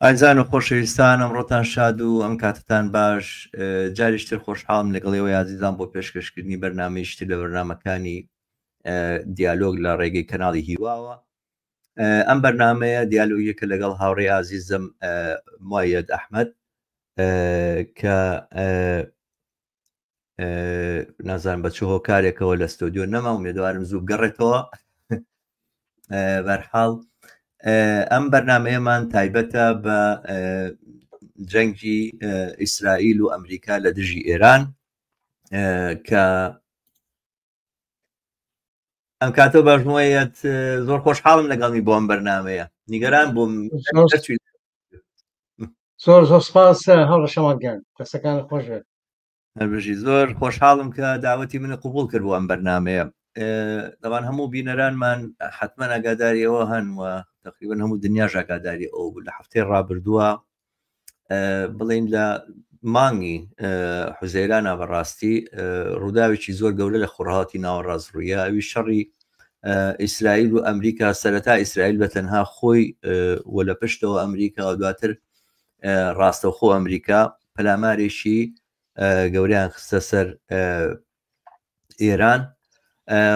ئازیزان و خۆشەویستان ئەمڕۆتان شاد و ئەم کاتتان باش جاریشتر خۆشحاڵم لەگەڵ ئێوەی ئازیزان بۆ پێشکەشکردنی بەرنامەیشتر لە بەرنامەکانی دیالۆگ لە ڕێگەی کەناڵی هیواوە ئەم بەرنمەیە دیالۆگیەکە لەگەڵ هاوڕێ ئازیزم موەیەد ئەحمەد کە نازانم بە چ هۆکارێکەوە لە ستۆدیۆ نەما ومێدوارم زوو بگەڕێتەوە بەرحاڵ ئەم بەرنمەیەمان تایبەتە بە جەنگی ئیسرائیل و ئەمریکا لە دژی ئێران کە ئەم کاتە باشمەیەت زۆر خۆشحاڵم لەگەڵمی بۆ ئەم بەرنمەیە نیگەران بووم زۆر زۆر سپاس هەوڵە شەماڵ گیان دەستەکانت خۆش بێت. هەربژی زۆر خۆشحاڵم کە داوەتی منت قبوڵ کرد بۆ ئەم بەرنمەیە دەوان هەموو بینەرانمان حتمما ئاگاداری ئەوە هەن و تقریبا هەموو دنیاش ئاگاداری ئەو بوو لە هەفتەی ڕابردووە بڵین لە مانگی حوزەیرانە بەڕاستی ڕووداوێکی زۆر گەورە لە خۆرهەڵاتی ناوەڕاست ڕوویە ئەوی شەڕی ئیسرائیل و ئەمریکا سەرەتا ئیسرائیل بە تەنها خۆی و لە پشتەوە ئەمریکا و دواتر ڕاستەوخۆ ئەمریکا پەلامارێکی گەوریان خستە سەر ئێران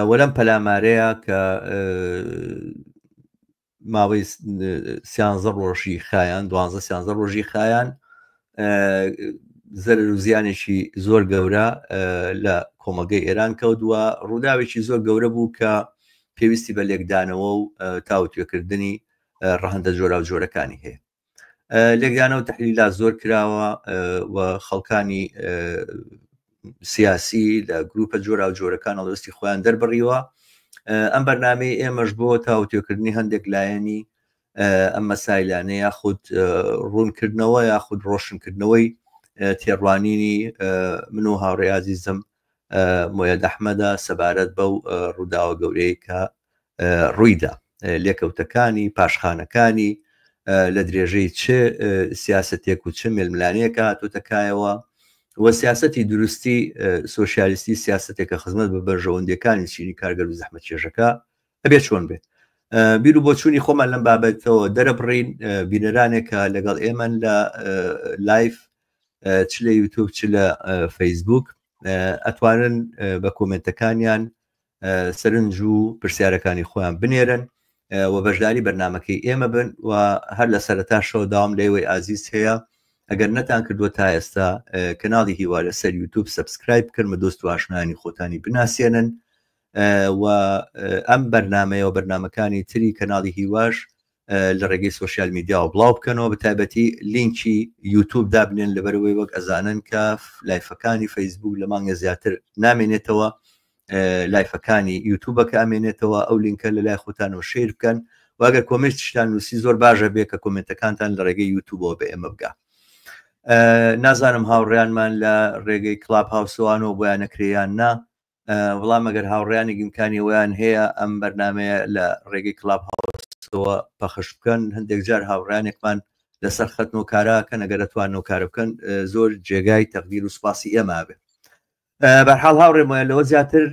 وەلم پەلامارەیە کە ماوەی سیانزە ڕۆژی خایان دوانزە سیانزە ڕۆژی خایان زەرەر و زیانێکی زۆر گەورە لە کۆمەڵگەی ئێران کەوتووە ڕووداوێکی زۆر گەورە بوو کە پێویستی بە لێکدانەوە و تاوتوێکردنی ڕەهەندە جۆراوجۆرەکانی هەیە لێکدانەوە تحلیلا زۆر کراوە و خەڵکانی سیاسی لە گروپە جۆرا و جۆرەکان هەڵوێستی خۆیان دەربڕیوە ئەم بەرنمەی ئێمەش بۆ تاوتوێکردنی هەندێک لایەنی ئەم مەسایلانە یاخود ڕوونکردنەوە یاخود ڕۆشنکردنەوەی تێڕوانینی من و هاوڕێ ئازیزم مۆیەد ئەحمەدە سەبارەت بەو ڕووداوە گەورەیە کە ڕوویدا لێکەوتەکانی پاشخانەکانی لە درێژەی چ سیاستێک و چ ململانەیەکە هاتوتەکایەوە و سیاستی دروستی سۆسیالیستی سیاستێکە خزمەت بە بەرژەوەندیەکانی چینی کارگەر و زەحمەتکێشەکە ئەبێ چۆن بێت بیر و بۆچوونی خۆمان لەم بابەتەوە دەرەبڕین بینەرانێکە لەگەڵ ئێمەن لە live چ لە یوتوب چ لە فەیسبوک ئەتوانن بە کۆمنتەکانیان سەرنج و پرسیارەکانی خۆیان بنێرن و بەشداری بەرنمەکەی ئێمە بن و هەر لە سەرتاشەوە داوام لەوەی ئازیز هەیە ئەگەر نەتان کردووە تا ئێستا کەناڵی هیوا لەسەر یوتوب subscribe بکەن بە دۆست و ئاشنایانی خۆتانی بناسیێنن و ئەم بەرنمەیە و بەرنمەکانی تری کەناڵی هیواش لە ڕێگەی social media وە بڵاو بکەنەوە بە تایبەتی لینکی یوتوب دابنێن لەبەرەوەی وەک ئەزانن کە live ەکانی فەیسبوک لە مانگە زیاتر نامێنێتەوە live ەکانی یوتوبەکە ئەمێنێتەوە ئەو لینکە لە لای خۆتانەوە share بکەن واگەر کۆمێنتیشتان نووسی زۆر باشە بێ کە کۆمێنتەکانتان لە ڕێگەی یوتوبەوە بە ئێمە بگا نازانم هاوڕیانمان لە ڕێگەی کلاب هاوسوانەوە بۆیان نەکرێیان نا وەڵام ئەگەر هاوڕێیانێک ئیمکانی ئەوەیان هەیە ئەم بەرنمەیە لە ڕێگەی کلاب هاوسەوە پەخش بکەن هەندێک جار هاوڕیانێکمان لەسەر خەت نۆکاراکەن ئەگەر ئەتوان نۆکارە بکەن زۆر جێگای تەقدیر و سوپاسی ئێمە بێ بەرحاڵ هاوڕێمە لەوە زیاتر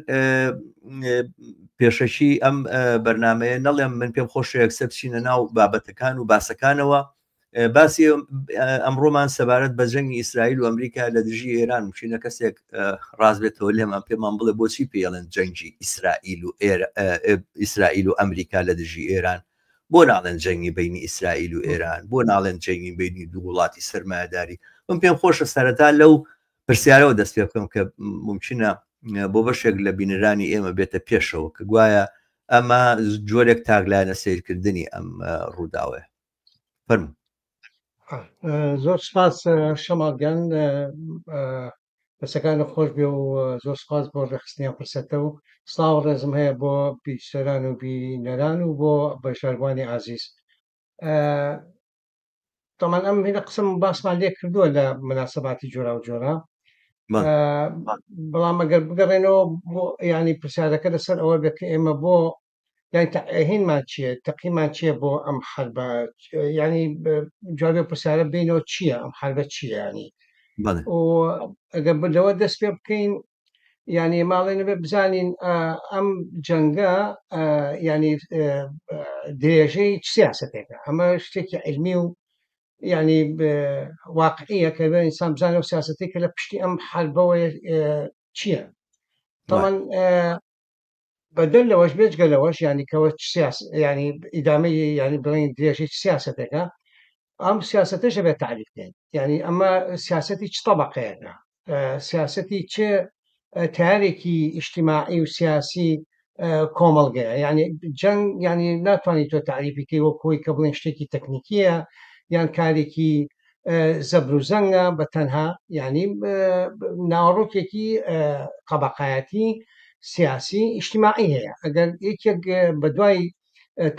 پێشەکی ئەم بەرنمەیە نەڵێم من پێم خۆشە یەکسەر بچینە ناو بابەتەکان و باسەکانەوە باسی ئەمڕۆمان سەبارەت بە جەنگی ئیسرائیل و ئەمریکا لە دژی ئێران مشینە کەسێک ڕاست بێتەوە لێمان پێمان بڵێ بۆچی پێڵێن جەنگی ئیسرائیل و ئیسرائیل و ئەمریکا لە دژی ئێران بۆ ناڵێن جەنگی بینی ئیسرائیل و ئێران بۆ ناڵێن جەنگی بینی دوو وڵاتی سەرمایەداری من پێم خۆشە سەرەتا لەو پرسیارەوە دەست پێ بکەم کە ممکنە بۆ بەشێک لە بینەرانی ئێمە بێتە پێشەوە کە گوایە ئەمە جۆرێک تاکلایەنە سیرکردنی ئەم ڕووداوەیە فەرموو. زۆر سپاس شەماڵ گیان دەستەکانت خۆش بێ و زۆر سپاس بۆ ڕێکخستنی ئەم فرسەتە و سڵاو و ڕێزم هەیە بۆ بیسەران و بینەران و بۆ بەشداربووانی ئازیز. تەمان ئەم هینە قسم باسمان لێ کردووە لە مناسباتی جۆرا و جۆرا بەڵام ئەگەر بگەڕێنەوە بۆ ینی پرسیارەکە لەسەر ئەوە بێت کە ئێمە بۆ یانی هینمان چییە تەقیمان چییە بۆ ئەم حربە ینی جوابێ پرسیارە بینەوە چییە ئەم حربە چییە ینی ئەگەر لەوە دەست پێ بکەین یعنی ماڵێ نەبێ بزانین ئەم جەنگە ینی درێژەی چ سیاستێکە ئەمە شتێکی علمی و یعنی واقعیە کە بێ ئینسان بزانێ ئەو سیاسەتەی کە لە پشتی ئەم حەربەوەیە چییە. تەبعەن بەدەر لەوەش بێجگە لەوەش یعنی کەوە چ سیاس یعنی ئیدامەی یعنی بڵێن درێژەی چ سیاسەتێکە ئەم سیاسەتەش دەبێت تەعریف بکەین یعنی ئەمە سیاسەتی چ تەبەقەیەکە سیاسەتی چ تیارێکی ئیجتیماعی و سیاسی کۆمەڵگەیە یعنی جەنگ یعنی ناتوانانی تۆ تەعریفی کەی وەک خۆی کە بڵێن شتێکی تەکنیکیە یان کارێکی زەبر و زەنگە بە تەنها یعنی ناوەڕۆکێکی قەبەقایەتی سیاسی ئیجتیماعی هەیە ئەگەر یەکێک بە دوای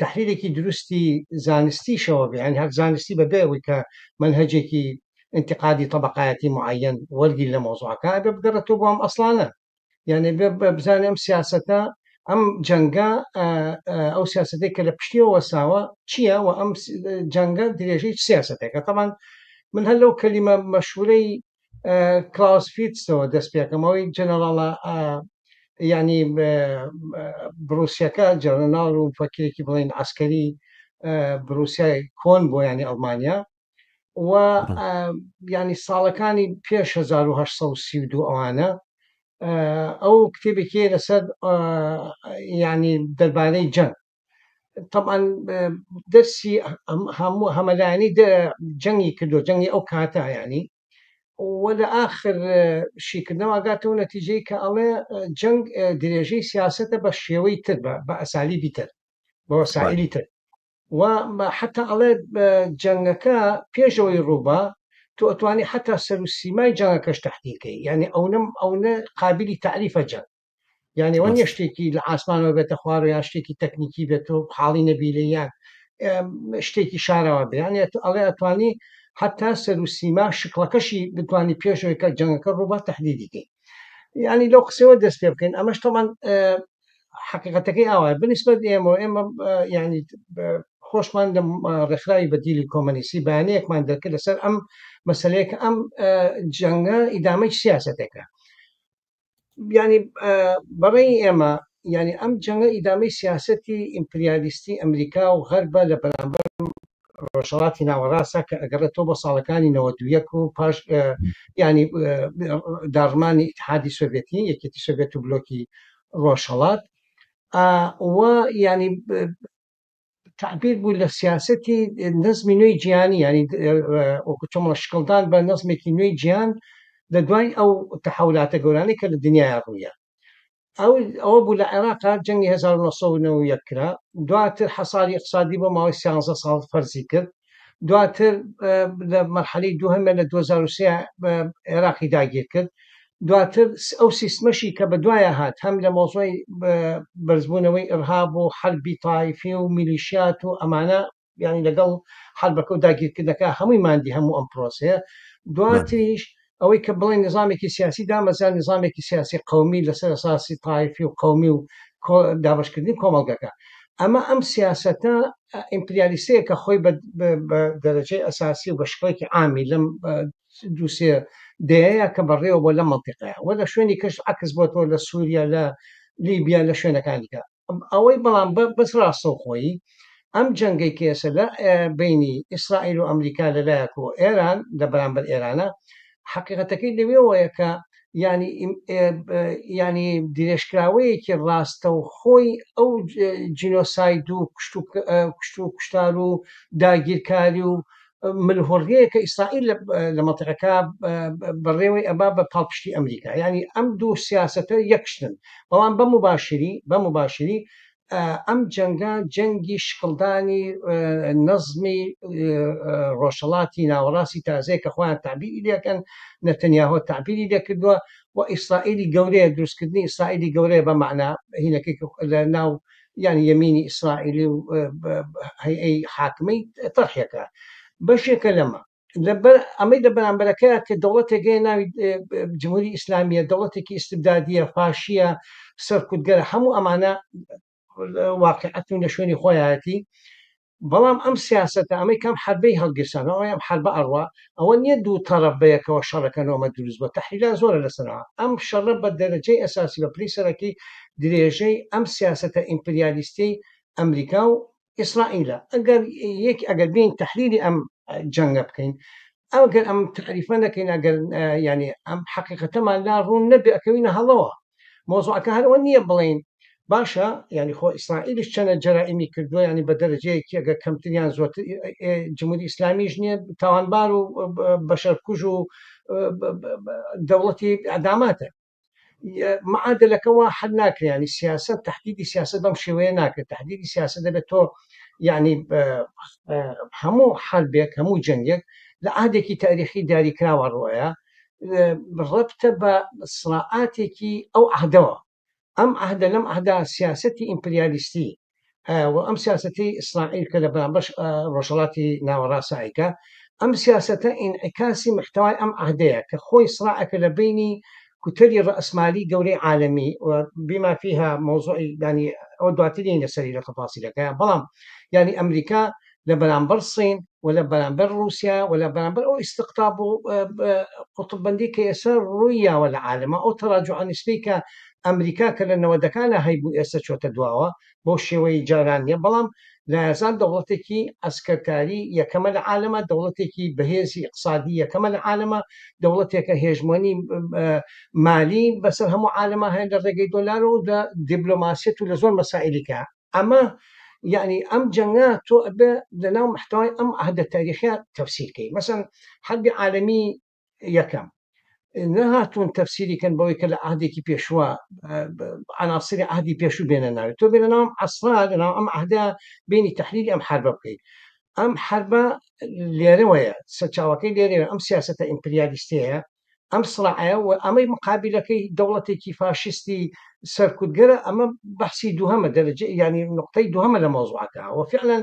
تحلیلێکی دروستی زانستیشەوە بێ یعنی هەر زانستی بەبێ ئەوەی کە منهجێکی انتقادی طبقایەتی معەن وەرگیر لە مەوزوعەکە ئەبێ بگەڕێتەوە بۆ ئەم ئەسڵانە یعنی بزانێ ئەم سیاسەتە ئەم جەنگە ئەو سیاسەتەی کە لە پشتیەوە وەساوە چییە و ئەم جەنگە درێژەی چ سیاسەتێکە تەبعەن من هەر لەو کەلیمە مەشهورەی کلاوس فیتسەوە دەست پێکەمەوەی جەنەڕاڵە ینی بروسیەکە جەنەراڵ و فەکرێکی بڵین عسکەری بروسیای کۆن بۆ ینی ئەڵمانیا و ینی ساڵەکانی پێش 1932 ئەوانە ئەو کتێبێکی لەسەر ینی دەربارەی جەنگ طبعا دەرسی هەموو هەمەلایەنی جەنگی کردو جەنگی ئەو کاتە ینی وە لە ئاخر شیکردنەوە ئەگاتەوە نەتیجەی کە ئەڵێ جەنگ درێژەی سیاسەتە بە شێوەی تر بە ئەسالیبی تر بە وەسائلی تر و حتا ئەڵێ جەنگەکە پێشەوەی ڕووبا تۆ ئەتوانی حتا سەر و سیمای جەنگەکەش تەحلیل کەی یعنی ئەونەم ئەونە قابلی تەعریفە جەنگ یعنی ئەوە نیە شتێکی لە ئاسمانەوە بێتە خوار و یان شتێکی تەکنیکی بێت و حاڵی نەبی لێ یان شتێکی شاراوە بێ یعنی ئەڵێ ئەتوانی حتا سەر و سیما شکڵەکەشی بتوانی پێشەوەی کە جەنگەکە ڕووبا تەحلیلی کەی یعنی لەو قسەوە دەست پێ بکەین ئەمەش تەبعەن حقیقەتەکەی ئاوایە بنسبەت ئێمە ئێمە یعنی خۆشمان لە ڕێکخراوی بەدیلی کۆمەنیستی بەیانەیەکمان دەرکرد لەسەر ئەم مەسەلەیە کە ئەم جەنگە ئیدامەی سیاسەتێکە یعنی بەڕێی ئێمە یعنی ئەم جەنگە ئیدامەی سیاسەتی ئیمپریالیستی ئەمریکا و غەربە لە بەرامبەر ڕۆژهەڵاتی ناوەڕاستە کە ئەگەڕێتەوە بۆ ساڵەکانی 91 و پاش ینی داڕمانی ئیتحادی سۆڤێتی یەکێتی سۆڤێت و بلۆکی ڕۆژهەڵات و ینی تعبیر بوو لە سیاسەتی نەزمی نوێی جیهانی ینی وەکو چۆمەڵە شکڵدان بە نەزمێکی نوێی جیهان لە دوای ئەو تەحولاتە گەورانەی کە لە دنیایا ڕوویە ئەو ئەوە بوو لە عێراقا جەنگی 1991 کرا دواتر حەساری ئیقتسادی بۆ ماوەی 13 ساڵ فەرزی کرد دواتر لە مەرحەلەی دووهەمە لە 2003 عێراقی داگیر کرد دواتر ئەو سیستمەشی کە بەدوایا هات هەم لە مەوزوعی بەرزبوونەوەی ئیرهاب و حەربی تایفی و میلیشیات و ئەمانە یانی لەگەڵ حەربەکە و داگیرکردنەکە هەمووی ماندی هەموو ئەم پرۆسەیە دواتریش ئەوەی کە بڵێن نظامێکی سیاسی دامەزران نظامێکی سیاسی قومی لەسەر ئەساسی تایفی و قومی و دابشکردنی کۆمەڵگەکە ئەمە ئەم سیاسەتە ئیمپریالیستەیە کە خۆی بە دەرەجەی ئەساسی و بە شکڵێکی عامی لەم دووسێ دەیەیە کە بەڕێوە بۆ لەم منطقەیە وە لە شوێنی کەش عکس بۆتەوە لە سووریا لە لیبیا لە شوێنەکانی کە ئەوەی بەڵام بەس ڕاستەوخۆیی ئەم جەنگەی کە ئێستا لە بینی ئیسرائیل و ئەمریکا لەلایەک و ئێران لە بەرامبەر ئێرانە حقیقەتەکەی لەوێوەیە کە ینی ینی درێژکراوەیەکی ڕاستەوخۆی ئەو جینۆساید و کوشت و کوشت و کوشتار و داگیرکاری و ملهوڕیەیە کە ئیسرائیل لە مەنتیقەکە بەڕێوەی ئەبا بە پاڵپشتی ئەمریکا یعنی ئەم دوو سیاسەتە یەک شتن بەڵام بە مباشری بە مباشری ئەم جەنگە جەنگی شکڵدانی نەزمی ڕۆژهەڵاتی ناوەڕاستی تازەیە کە خۆیان تعبیری لێکەن نەتەنیاهۆ تعبیری لێکردووە و ئیسرائیلی گەورەیە دروستکردنی ئیسرائیلی گەورەیە بە مەعنا هینەکەی لە ناو یانی یەمینی ئیسرائیلی و هەیئەی حاکمەی تەرحێکە بەشێکە لەمە لەبەر ئەمەی لە بەرامبەرەکەیە کە دەوڵەتێک هەیە ناوی جمهوری ئیسلامیە دەوڵەتێکی ئیستبدادیە فاشیە سەرکوتگەرە هەموو ئەمانە واقعەت و لە شوێنی خۆیەتی بەڵام ئەم سیاسەتە ئەمەی کەم حەربەی هەڵگیرسانەوە ئەوەی ئەم حەربە ئەڕوا ئەوە نییە دوو تەڕەف بەیەکەوە شەڕەکەن و ئەمە دروست بووە تەحلیلات زۆرە لەسەرەوە ئەم شەڕە بە دەرەجەی ئەساسی بە پلەی سەرەکی درێژەی ئەم سیاسەتە ئیمپریالیستیەی ئەمریکا و ئیسرائیلە ئەگەر یەک ئەگەر بێین تەحلیلی ئەم. جەنگە بکەین؟ ئەگەر ئەم تەعریفە نەکەین، ئەگەر یانی ئەم حەقیقەتەمان لا ڕوون نەبێ ئەکەوینە هەڵەوە. مەوزوعەکە هەر ئەوە نییە بڵێین باشە یانی خۆ ئیسرائیلیش چەنە جەرائیمی کردووە، یانی بە دەرەجەیەکی ئەگەر کەمتر یان زۆرتر جمهوری ئیسلامیش نییە تاوانبار و بەشەرکوژ و دەوڵەتی ئەداماتە. معادلەکە وا حل ناکرێ، ینی سیاست تهدیدی سیاست بەم شێوەیە ناکرێت. تهدیدی سیاست دەبێت تۆ یعنی هەموو حربێک هەموو جەنگێک لە عادێکی تاریخی دیاریکراوە ڕۆیە ڕەبتە بە سراعاتێکی ئەو عهدەوە. ئەم عهدە لەم عهدا سیاسەتی ئیمپریالیستی و ئەم سیاسەتەی ئیسرائیل کە لە بەرامبەر ڕۆژهەڵاتی ناوەڕاست ئایکا، ئەم سیاسەتە ئینعکاسی محتەوای ئەم عەهدەیە کە خۆی سڕاعێکە لە بەینی کوتەلی ڕەئسمالی گەورەی عالەمی و بما فیها مەوزوعی یانی ئەوە دواتر یەینە سەری لە تەفاسیلەکەیا، بەڵام یانی ئەمریکا لە بەرامبەر صین و لە بەرامبەر ڕووسیا و لە بەرامبەر ئەو ئیستقتاب و قوتببەندی کە ئێستا ڕووی یاوە لە عالەما، ئەو تەراجوعە نیسبەی کە ئەمریکا کە لە نەوەدەکانا هەیبوو ئێستا چۆتە دواوە بەو شێوەی جاران نیە، بەڵام لایەزال دەوڵەتێکی عەسکەرتاری یەکەمە لە عالەما، دەوڵەتێکی بەهێزی ئیقتسادی یەکەمە لە عالەما، دەوڵەتێکە هێژمۆنی مالی بەسەر هەموو عالەما هەیە لە ڕێگەی دۆلارەوە و لە دیبلۆماسیەت و لە زۆر مەسائیلی کە ئەمە یعنی ئەم جەنگە تۆ ئەبێ لەناو محتوای ئەم عهدە تاریخیە تەفسیر کەی. مەسەن حەربی عالەمی یەکەم نەهاتوون تەفسیری کەن بەوەی کە لە عهدێکی پێشووە عناصری عهدی پێشوو بێنە ناوی، تۆ بێ لەناو ئەم عەسرا لەناو ئەم عهدە بینی تەحلیلی ئەم حەربە بکەیت. ئەم حەربە لێرەوەیە سەرچاوەکەی لێرەوە، ئەم سیاسەتە ئیمپریالیستەیە، ئەم سڕعەیە و ئەمەی مقابلەکەی دەوڵەتێکی فاشیستی سەرکوتگەرە. ئەمە بەحسی دووهەمە، دەرەجە یعنی نقطەی دووهەمە لە مەوزوعەکە. و فعلا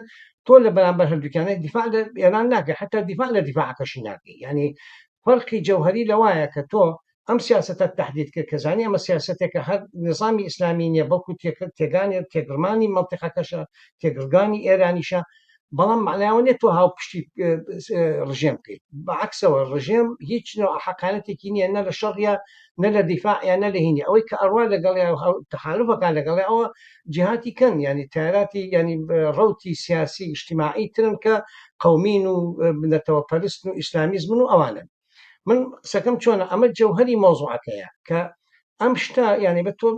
تۆ لە بەرامبەر هەردووکیانە دیفاع لە ئێران ناکەی، حتا دیفاع لە دیفاعەکەشی ناکەی. یعنی فەرقی جەوهەری لەوایە کە تۆ ئەم سیاسەتە تهدید کرد کە زانی ئەمە سیاسەتێکە هەر نظامی ئیسلامی نییە، بەڵکو تێگانی تێگڕمانی مەنتیقەکەشە، تێگڕگانی ئێرانیشە، بەڵام معناوە نیە تۆ هاوپشتی ڕژێم بکەیت. بەعکسەوە ڕژێم هیچ نوع حەقانەتێکی نییە، نە لە شەڕە نە لە دیفاع یا نە لە هینی. ئەوەی کە ئەڕوا لەگەڵ تەحالفەکان لەگەڵ ئەوە جیهاتی کەن، یعنی تیاراتی یعنی ڕەوتی سیاسی ئیجتیماعی ترن کە قەومین و نەتەوە پەرستن و ئیسلامیزمن و ئەوانن. من قسەکەم چۆنە، ئەمە جەوهەری مەوزوعەکەیە کە ئەم شتە یعنی بە تۆ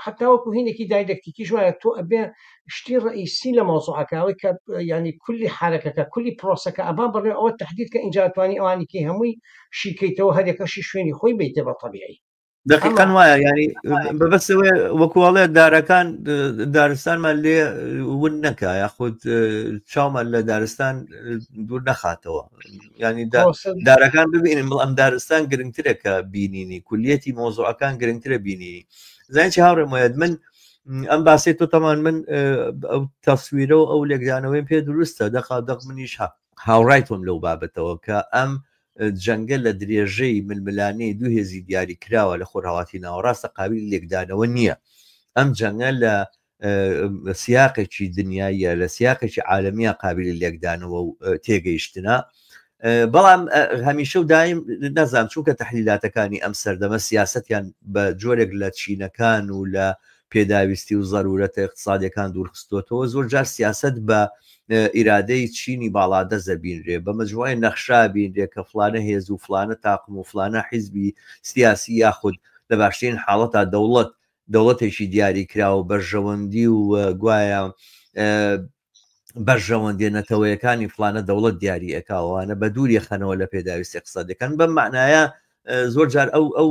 حتا وەکو هینێکی دایلەکتیکیش وایە، تۆ ئەبێ شتی ڕئیسی لە مەوزوعەکە ئەوەی کە یعنی کولی حرەکەکە کولی پرۆسەکە ئەبا بڕێ ئەوە تهدید کە ئینجا توانی ئەوانی کەی هەمووی شیکەیتەوە هەرێکەشی شوێنی خۆی بیتێ بە طبیعی. دقیقا وایە، ینی بەبەسەوە وەکوواڵێ دارەکان دارستانمان لێ ون نەکە یاخود چاومان لە دارستان دوور نەخاتەوە، ینی دارەکان ببینین بەڵام دارستان گرنگترە کە بینینی کولیەتی مۆزوعەکان گرنگترە بینینی. زانین چی هاوڕێ مۆیەد، من ئەم باسی تۆ تەمان من ئەو تەسویرە و ئەو لێکدانەوەیم پێ دروستە، دەقا دەق منیش هاوڕای تۆم لەو بابەتەوە کە ئەم جەنگە لە درێژەی ململانێی دوو هێزی دیاریکراوە لە خۆرهەڵاتی ناوەڕاستە قابیلی لێکدانەوە نییە. ئەم جەنگە لە سیاقێکی دنیاییە، لە سیاقێکی عالەمیە قابلی لێکدانەوە و تێگەیشتنە. بەڵام هەمیشە و دایم نازانم چونکە تەحلیلاتەکانی ئەم سەردەمە سیاسەتیان بە جۆرێک لە چینەکان و لە پێداویستی و زەرورەتە اقتصادیەکان دوورخستۆتەوە، زۆر جار سیاسەت بە ئیرادەی چینی باڵادەست دەبینرێ، بە مەجموعەی نەخشا بینرێ کە فڵانە هێز و فڵانە تاقم و فڵانە حیزبی سیاسی یاخود لە باشترین حاڵەتا دەوڵەت، دەوڵەتێکی دیاریکراو بەرژەوەندی و گوایە بەرژەوەندیە نەتەوەیەکانی فڵانە دەوڵەت دیاری ئەکا و ئەوانە بە دووری خەنەوە لە پێداویستی اقتصادیەکان. بەم معنایە زۆر جار ئەو ئەو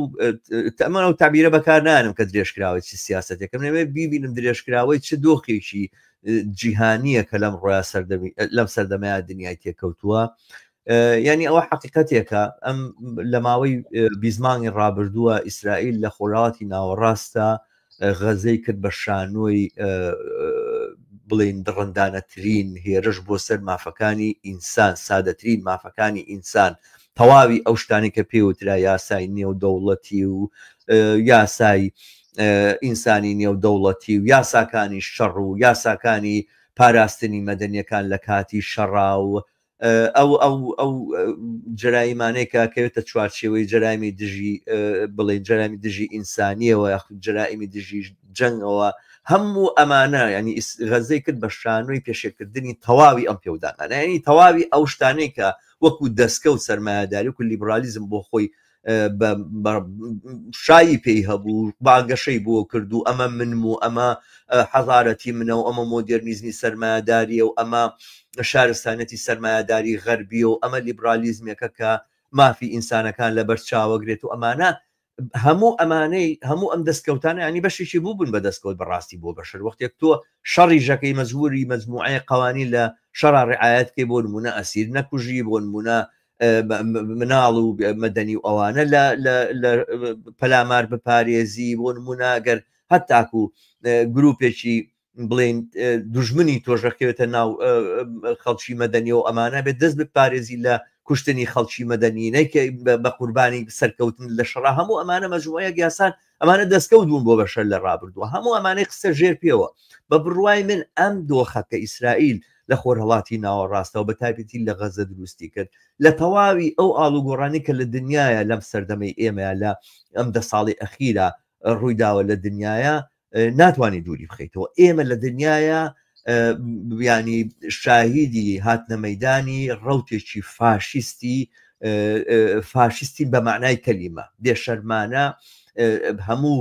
تەمەن ئەو تعبیرە بەکار نانم کە درێژکراوەی چ سیاسەتێکم نەوێ بیبینم درێژکراوەی چ دۆخێکی جیهانیە کە لەم ڕۆیا سەردەمی لەم سەردەمەیە دنیای تێکەوتووە. یعنی ئەوە حقیقەتێکە ئەم لە ماوەی بیزمانگی ڕابردووە ئیسرائیل لە خۆراتی ناوەڕاستە غەزەی کرد بە شانۆی بڵێین دڕندانەترین هێرش بۆ سەر مافەکانی ئینسان، سادەترین مافەکانی ئینسان، تەواوی ئەو شتانەی کە پێوترا یاسای نێودەوڵەتی و یاسای ئینسانی نێودەوڵەتی و یاساکانی شەڕ و یاساکانی پاراستنی مەدەنیەکان لە کاتی شەڕا و ئەو ئەو ئەو جەرایمانەی کە کەوێتە چوارچێوەی جەرایمی دژی بڵێن جەرایمی دژی ئینسانیەوە یاخود جەرایمی دژی جەنگەوە هەموو ئەمانە ینی غەزەی کرد بە شانۆی پێشێکردنی تەواوی ئەم پێودانانە ینی تەواوی ئەو شتانەی کە وەکو دەستکەوت سەرمایەداری و لیبرالیزم بۆ خۆی شایی پێی هەبوو بانگەشەی بۆ کرد و ئەمە منم و ئەمە حەزارەتی منە و ئەمە مۆدێرنیزمی سەرمایەداریە و ئەمە شارستانەتی سەرمایەداری غەربیە و ئەمە لیبرالیزمێکە کە مافی ئینسانەکان لەبەر چاوەگرێت و ئەمانە هەموو ئەمانەی هەموو ئەم دەستکەوتانە ینی بەشێکی بوو بن بە دەستکەوت بەڕاستی بۆ بەشەر وەختێک تۆ شەڕی ژەکەی مەجبوری مەجموعەیە قوانی لە شەڕا ڕعایەت بکەی بۆ نمونە ئەسیر نەکوژی بۆ نمونە مناڵ و مەدەنی و ئەوانە لە پەلامار بپارێزی بۆ نمونە گەر هەتاکو گروپێکی بڵین دوژمنی تۆژەکەوێتە ناو خەڵکی مەدەنی و ئەمانە بێت دەست بپارێزی لە کوشتنی خەڵکی مەدەنی نەکە بە قوربانی سەرکەوتن لە شەڕا هەموو ئەمانە مەجموعەیەک یاسان ئەمانە دەستکەوت بوون بۆ بەشەر لە ڕابردووە هەموو ئەمانەی قسە ژێر پێوە بە بڕوای من ئەم دۆخە کە ئیسرائیل لە خۆرهەڵاتی ناوەڕاستەوە بە تایبەتی لە غەزە دروستی کرد لە تەواوی ئەو ئاڵوگۆڕانی کە لە دنیاە لەم سەردەمەی ئێمەیە لە ئەم دە ساڵی ئەخیرا ڕوویداوە لە دنیاە ناتوانانی دووری بخەیتەوە ئێمە لە دنیاە ینی شاهیدی هاتنە مەدانی ڕوتێکی فاشیستی فاشیستی بە معنای کەلیمە بێشەرمانە هەموو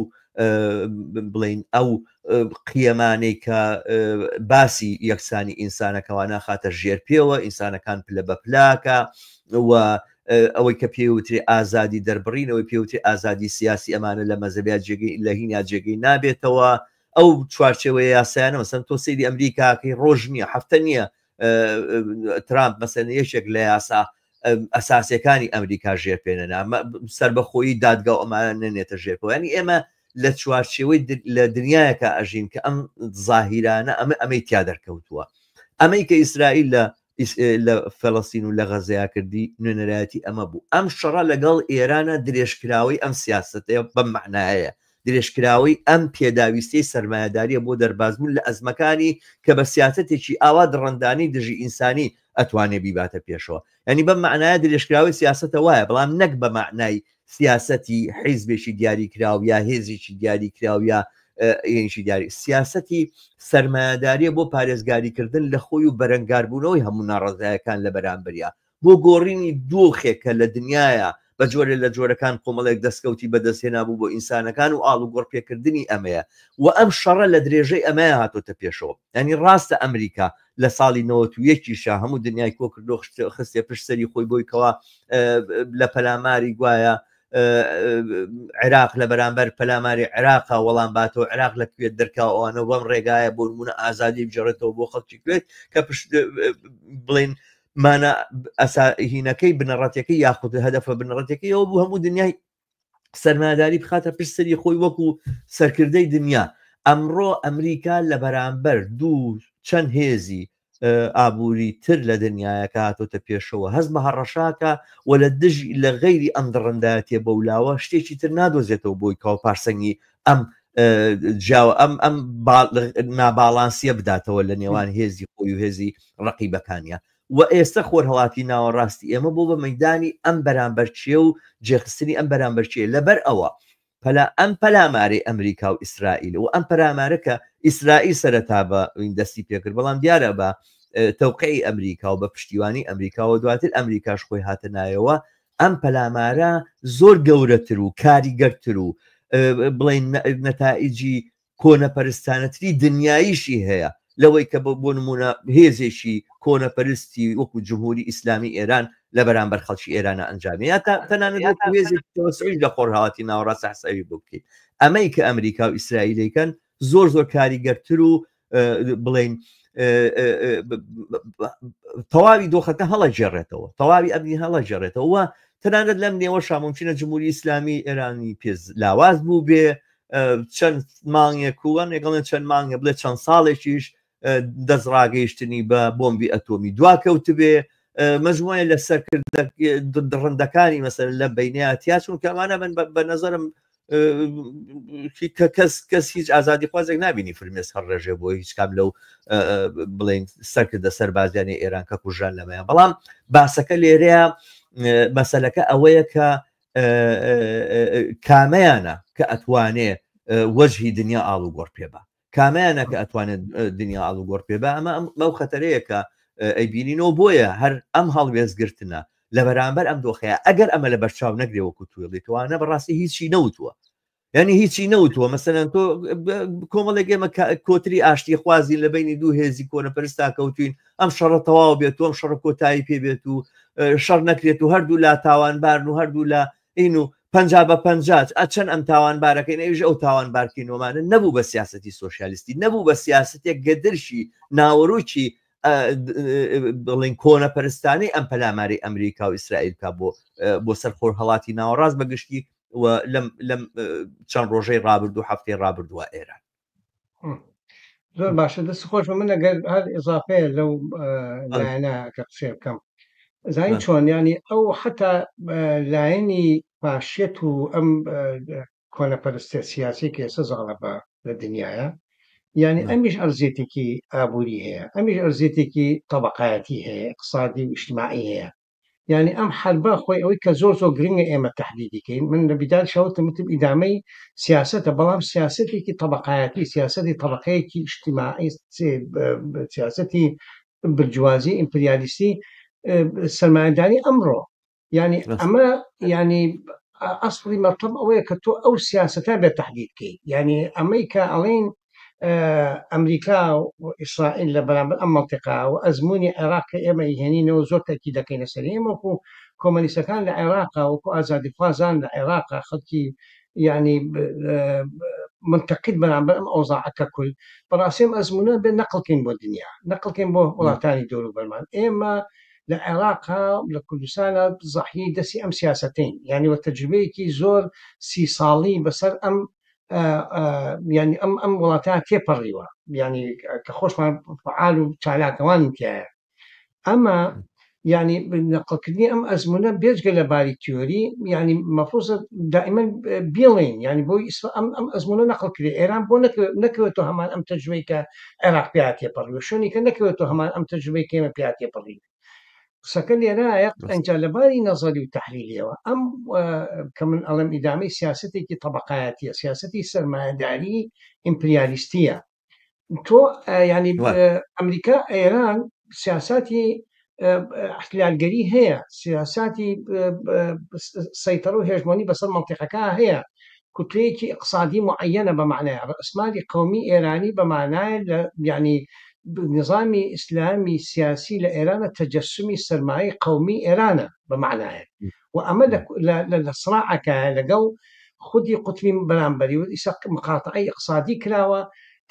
بڵین ئەو قیەمانەی کە باسی یەکسانی ئینسانەکەوە ناخاتە ژێر پێوە ئینسانەکان پلە بە پلاکە و ئەوەی کە پێوترێ ئازادی دەربڕین ئەوەی پێوترێ ئازادی سیاسی ئەمانە لە مەزەبیا جێگەی لە هینا جێگەی نابێتەوە ئەو چوارچێوەیە یاسایانە مەسەن تۆ سەیری ئەمریکاکەی ڕۆژ نییە هەفتە نییە ترامپ مەسەن یەکێک لە یاسا ئەساسەکانی ئەمریکا ژێر پێنەنا سربەخۆیی دادگا و ئەمانە نەنێتە ژێرپۆ ینی ئێمە لە چوارچێوەی لە دنیایەکە ئەژین کە ئەم زاهیرانە ئەمە ئەمەی تیا دەرکەوتووە ئەمەی کە ئیسرائیل لە لە فەلەستین و لە غەزەیا کردی نوێنەرایەتی ئەمە بوو ئەم شەڕە لەگەڵ ئێرانە درێژکراوەی ئەم سیاسەتەیە بەم مەعنایەیە درێژکراوەی ئەم پێداویستیەی سەرمایەداریە بۆ دەربازبوون لە ئەزمەکانی کە بە سیاسەتێکی ئاوا دڕندانەی دژی ئینسانی ئەتوانێ بیباتە پێشەوە یانی بەم مەعنایە درێژکراوەی سیاسەتە وایە بەڵام نەک بە مەعنای سیاسەتی حیزبێکی دیاریکراو یا هێزێکی دیاریکراو یا یەکی دیاری سیاسەتی سەرمایەداریە بۆ پارێزگاریکردن لە خۆی و بەرەنگاربوونەوەی هەموو ناڕەزایەکان لە بەرامبەریا بۆ گۆڕینی دۆخێک کە لە دنیاە بە جۆرێ لە جۆرەکان کۆمەڵێک دەستکەوتی بەدەستهێنابوو بۆ ئینسانەکان و ئاڵوگۆڕ پێکردنی ئەمەیە و ئەم شەڕە لە درێژەی ئەمەیە هاتۆتە پێشەوە یانی ڕاستە ئەمریکا لە ساڵی 91 یشا هەموو دنیای کۆ کردو خستێ پشت سەری خۆی بۆی کەوا لە پەلاماری گوایە عێراق لە بەرامبەر پەلاماری عێراقا وەڵام باتەوە عێراق لە کوێت دەرکاوە ئەوانە بەم ڕێگایە بۆ نمونە ئازادی بگێڕێتەوە بۆ خەڵکی کوێت کە پشت بڵێن مانا ئەساهینەکەی بنەڕەتەکەی یاخود هەدەفە بنەڕەتەکەی ئەوە بوو هەموو دنیای سەرمایەداری بخاتە پشت سەری خۆی وەکو سەرکردەی دنیا ئەمڕۆ ئەمریکا لە بەرامبەر دوو چەند هێزی ئابووری تر لە دنیاەکە هاتۆتە پێشەوە هەست بە هەڕەشاکە و لە دژ لە غەیری ئەم دڕندایەتیە بەولاوە شتێکی تر نادۆزێتەوە بۆی کەوا پارسەنگی ئەم جیاوە ئەم ئەم ناباڵانسیە بداتەوە لە نێوان هێزی خۆی و هێزی ڕقیبەکانە و ئێستا خۆرهەڵاتی ناوەڕاستی ئێمە بۆ بە مەدانی ئەم بەرامبەرچیە و جێخستنی ئەم بەرامبەرچیە لەبەر ئەوە پەلا ئەم پەلامارەی ئەمریکا و ئیسرائیل و ئەم پەرامارە کە ئیسرائیل سەرەتا بە دەستی پێکرد بەڵام دیارە بە تەوقعی ئەمریکا و بە پشتیوانی ئەمریکاوە دواتر ئەمریکاش خۆی هاتە نایەوە ئەم پەلامارە زۆر گەورەتر و کاریگەرتر و بڵێن نەتائیجی کۆنەپەرستانەتری دنیاییشی هەیە لەوەی کە بۆ نمونە هێزێکی کۆنەپەرستی وەکو جمهوری ئیسلامی ئێران لە بەرامبەر خەڵکی ئێرانە ئەنجامی یا تەنانەت وەکو هێزێکی تەوەسعیش لە خۆرهەڵاتی ناوەڕاست حسابی بۆ بکەیت ئەمەی کە ئەمریکا و ئیسرائیلەکەن زۆر زۆر کاریگەرتر و بڵین تەواوی دۆخەکە هەڵەگێڕێتەوە تەواوی ئەمنی هەڵەگێڕێتەوە تەنانەت لەم نێوە شاممچینە جمهوری ئیسلامی ئێرانی پێ لاواز بوو بێ چەند مانگێک و ئەمێکڵێن چەند مانگە بڵێ چەند ساڵێکیش دەست ڕاگەیشتنی بە بۆمبی ئەتۆمی دوا کەوتبێ مەجموعە لە سەرکردە دڕندەکانی مەسەر لە بینەیە تیا چونکە ئەمانە من بە نظرم کە کەس کەس هیچ ئازادی خوازێک نبینی فرمێس هەڕێژێ بۆ هیچ کام لەو بڵین سەرکردە سەربازیانی ئێران کە کوژران لەمەیان بەڵام باسەکە لێرەیە مەسەلەکە ئەوەیە کە کامەیانە کە ئەتوانێ وەجهی دنیا ئاڵوگۆڕ پێ بە کامەیانە کە ئەتوانێت دنیا ئاڵوگۆڕ پێ بە ئەمە ئەو خەتەرەیە کە ئەیبینینەوە بۆیە هەر ئەم هەڵوێستگرتنە لە بەرامبەر ئەم دۆخەیە ئەگەر ئەمە لە بەرچاو نەگرێ وەکو توێڵی توانە بەڕاستی هیچی نەوتووە یعنی هیچی نەوتووە مەسەلەن تۆ کۆمەڵێک ئێمە کۆتری ئاشتی خوازین لە بینی دوو هێزی کۆنەپەرستا کەوتوین ئەم شەڕە تەواو بێت و ئەم شەڕە کۆتایی پێ بێت و شەڕ نەکرێت و هەردوو لا تاوانبارن و هەردوو لا این و پەنجا بە پەنجا چەند ئەم تاوانبارەکەین ئەویش ئەو تاوانبارکەینەوەمانە نەبوو بە سیاسەتی سۆسیالیستی نەبوو بە سیاسەتێک گەدرشی ناوەرۆکی بڵین کۆنەپەرستانەی ئەم پەلاماری ئەمریکا و ئیسرائیل کا بۆ بۆ سەر خۆرهەڵاتی ناوەڕاست بەگشتی و لەم لەم چەند ڕۆژەی ڕابردوو هەفتەی ڕابردووە ئێران. زۆر باشە دەست خۆش من ئەگەر هەر ئضافەیە لەو لایەنە کە قسێ بکەم زانی چۆن ینی ئەو حتا لایەنی فاشیەت و ئەم کۆنەپەرستە سیاسی کە ئێستا زاڵە بە لە دنیاە یعنی ئەمیش ئەرزێتێکی ئابووری هەیە ئەمیش ئەرزێتێکی طبقایەتی هەیە اقتصادی و اجتماعی هەیە یانی ئەم حەربە خۆی ئەوەی کە زۆر زۆر گرنگە ئێمە تەحدیدی کەین من لە بیدار شەوتم وتم ئیدامەی سیاسەتە بەڵام سیاسەتێکی طبقایەتی سیاسەتی طبقەیەکی اجتماعی سیاسەتی برجوازی ئیمپریالیستی سەرمایەداری ئەمڕۆ یعنی ئەمە یعنی ئەسڵی مەطلب ئەوەیە کە تۆ ئەو سیاسەتە بێ تەحدید کەیت یعنی ئەمەی کە ئەڵێن ئەمریکا و ئیسرائیل لە بەرامبەر ئەم مەنتیقە و ئەزموونی عێراق کە ئێمە ئیهێنینەوە زۆر تەئکید دەکەینە سەری ئێمە وەکو کۆمەنیستەکان لە عێراقا وەکو ئازادیخوازان لە عێراقا خەڵکی یعنی منتەقید بەرامبەر ئەم ئەوزاعە کە کول بەڕاستی ئەم ئەزموونە بێ نەقڵکەین بۆ دنیا نەقڵکەین بۆ وڵاتانی دەوروبەرمان ئێمە لە عێراقا لە کوردستانە زەحیەی دەستی ئەم سیاسەتەین یعنی وە تەجروبەیەکی زۆر سی ساڵی بەسەر ئەم یعنی ئەم ئەم وڵاتە تێپەڕیوە یعنی کە خۆشمان فعال و چالاکەوانی تایە ئەمە یعنی نەقلکردنی ئەم ئەزمونە بێجگە لە باری تیۆری یعنی مەفروزە دائما بیڵین یعنی بۆی ئەم ئەم ئەزمونە نەقل کرێ ئێران بۆ نەکەوێتەوە هەمان ئەم تەجروبەی کە عێراق پیا تێپەڕیوە شوێنی کە نەکەوێتەوە هەمان ئەم تەجروبەی کە ئێمە پیا تێپەڕین قسەکە لێرایە ئەنجا لە باری نەزەری و تەحلیلیەوە ئەم کە من ئەڵێم ئیدامەی سیاسەتێکی تەبەقایەتیە سیاسەتی سەرمایەداری ئیمپریالیستیە تۆ ینی ئەمریکا ئێران سیاساتی احتلالگەری هەیە سیاساتی سەیتەڕ و هێژمۆنی بەسەر مەنتیقەکە هەیە کوتلەیەکی ئیقتسادی موعەیەنە بە مەعنای ڕەئسمالی قەومی ئێرانی بە مانای لە یانی نیزامی ئیسلامی سیاسی لە ئێرانە تەجەسومی سەرمایەی قەومی ئێرانە بە مەعنایەک و ئەمە لە لە سڕاعەکایە لەگەڵ خودی قوتبی بەرامبەری و ئیسا مقاتەعەی ئیقتسادی کراوە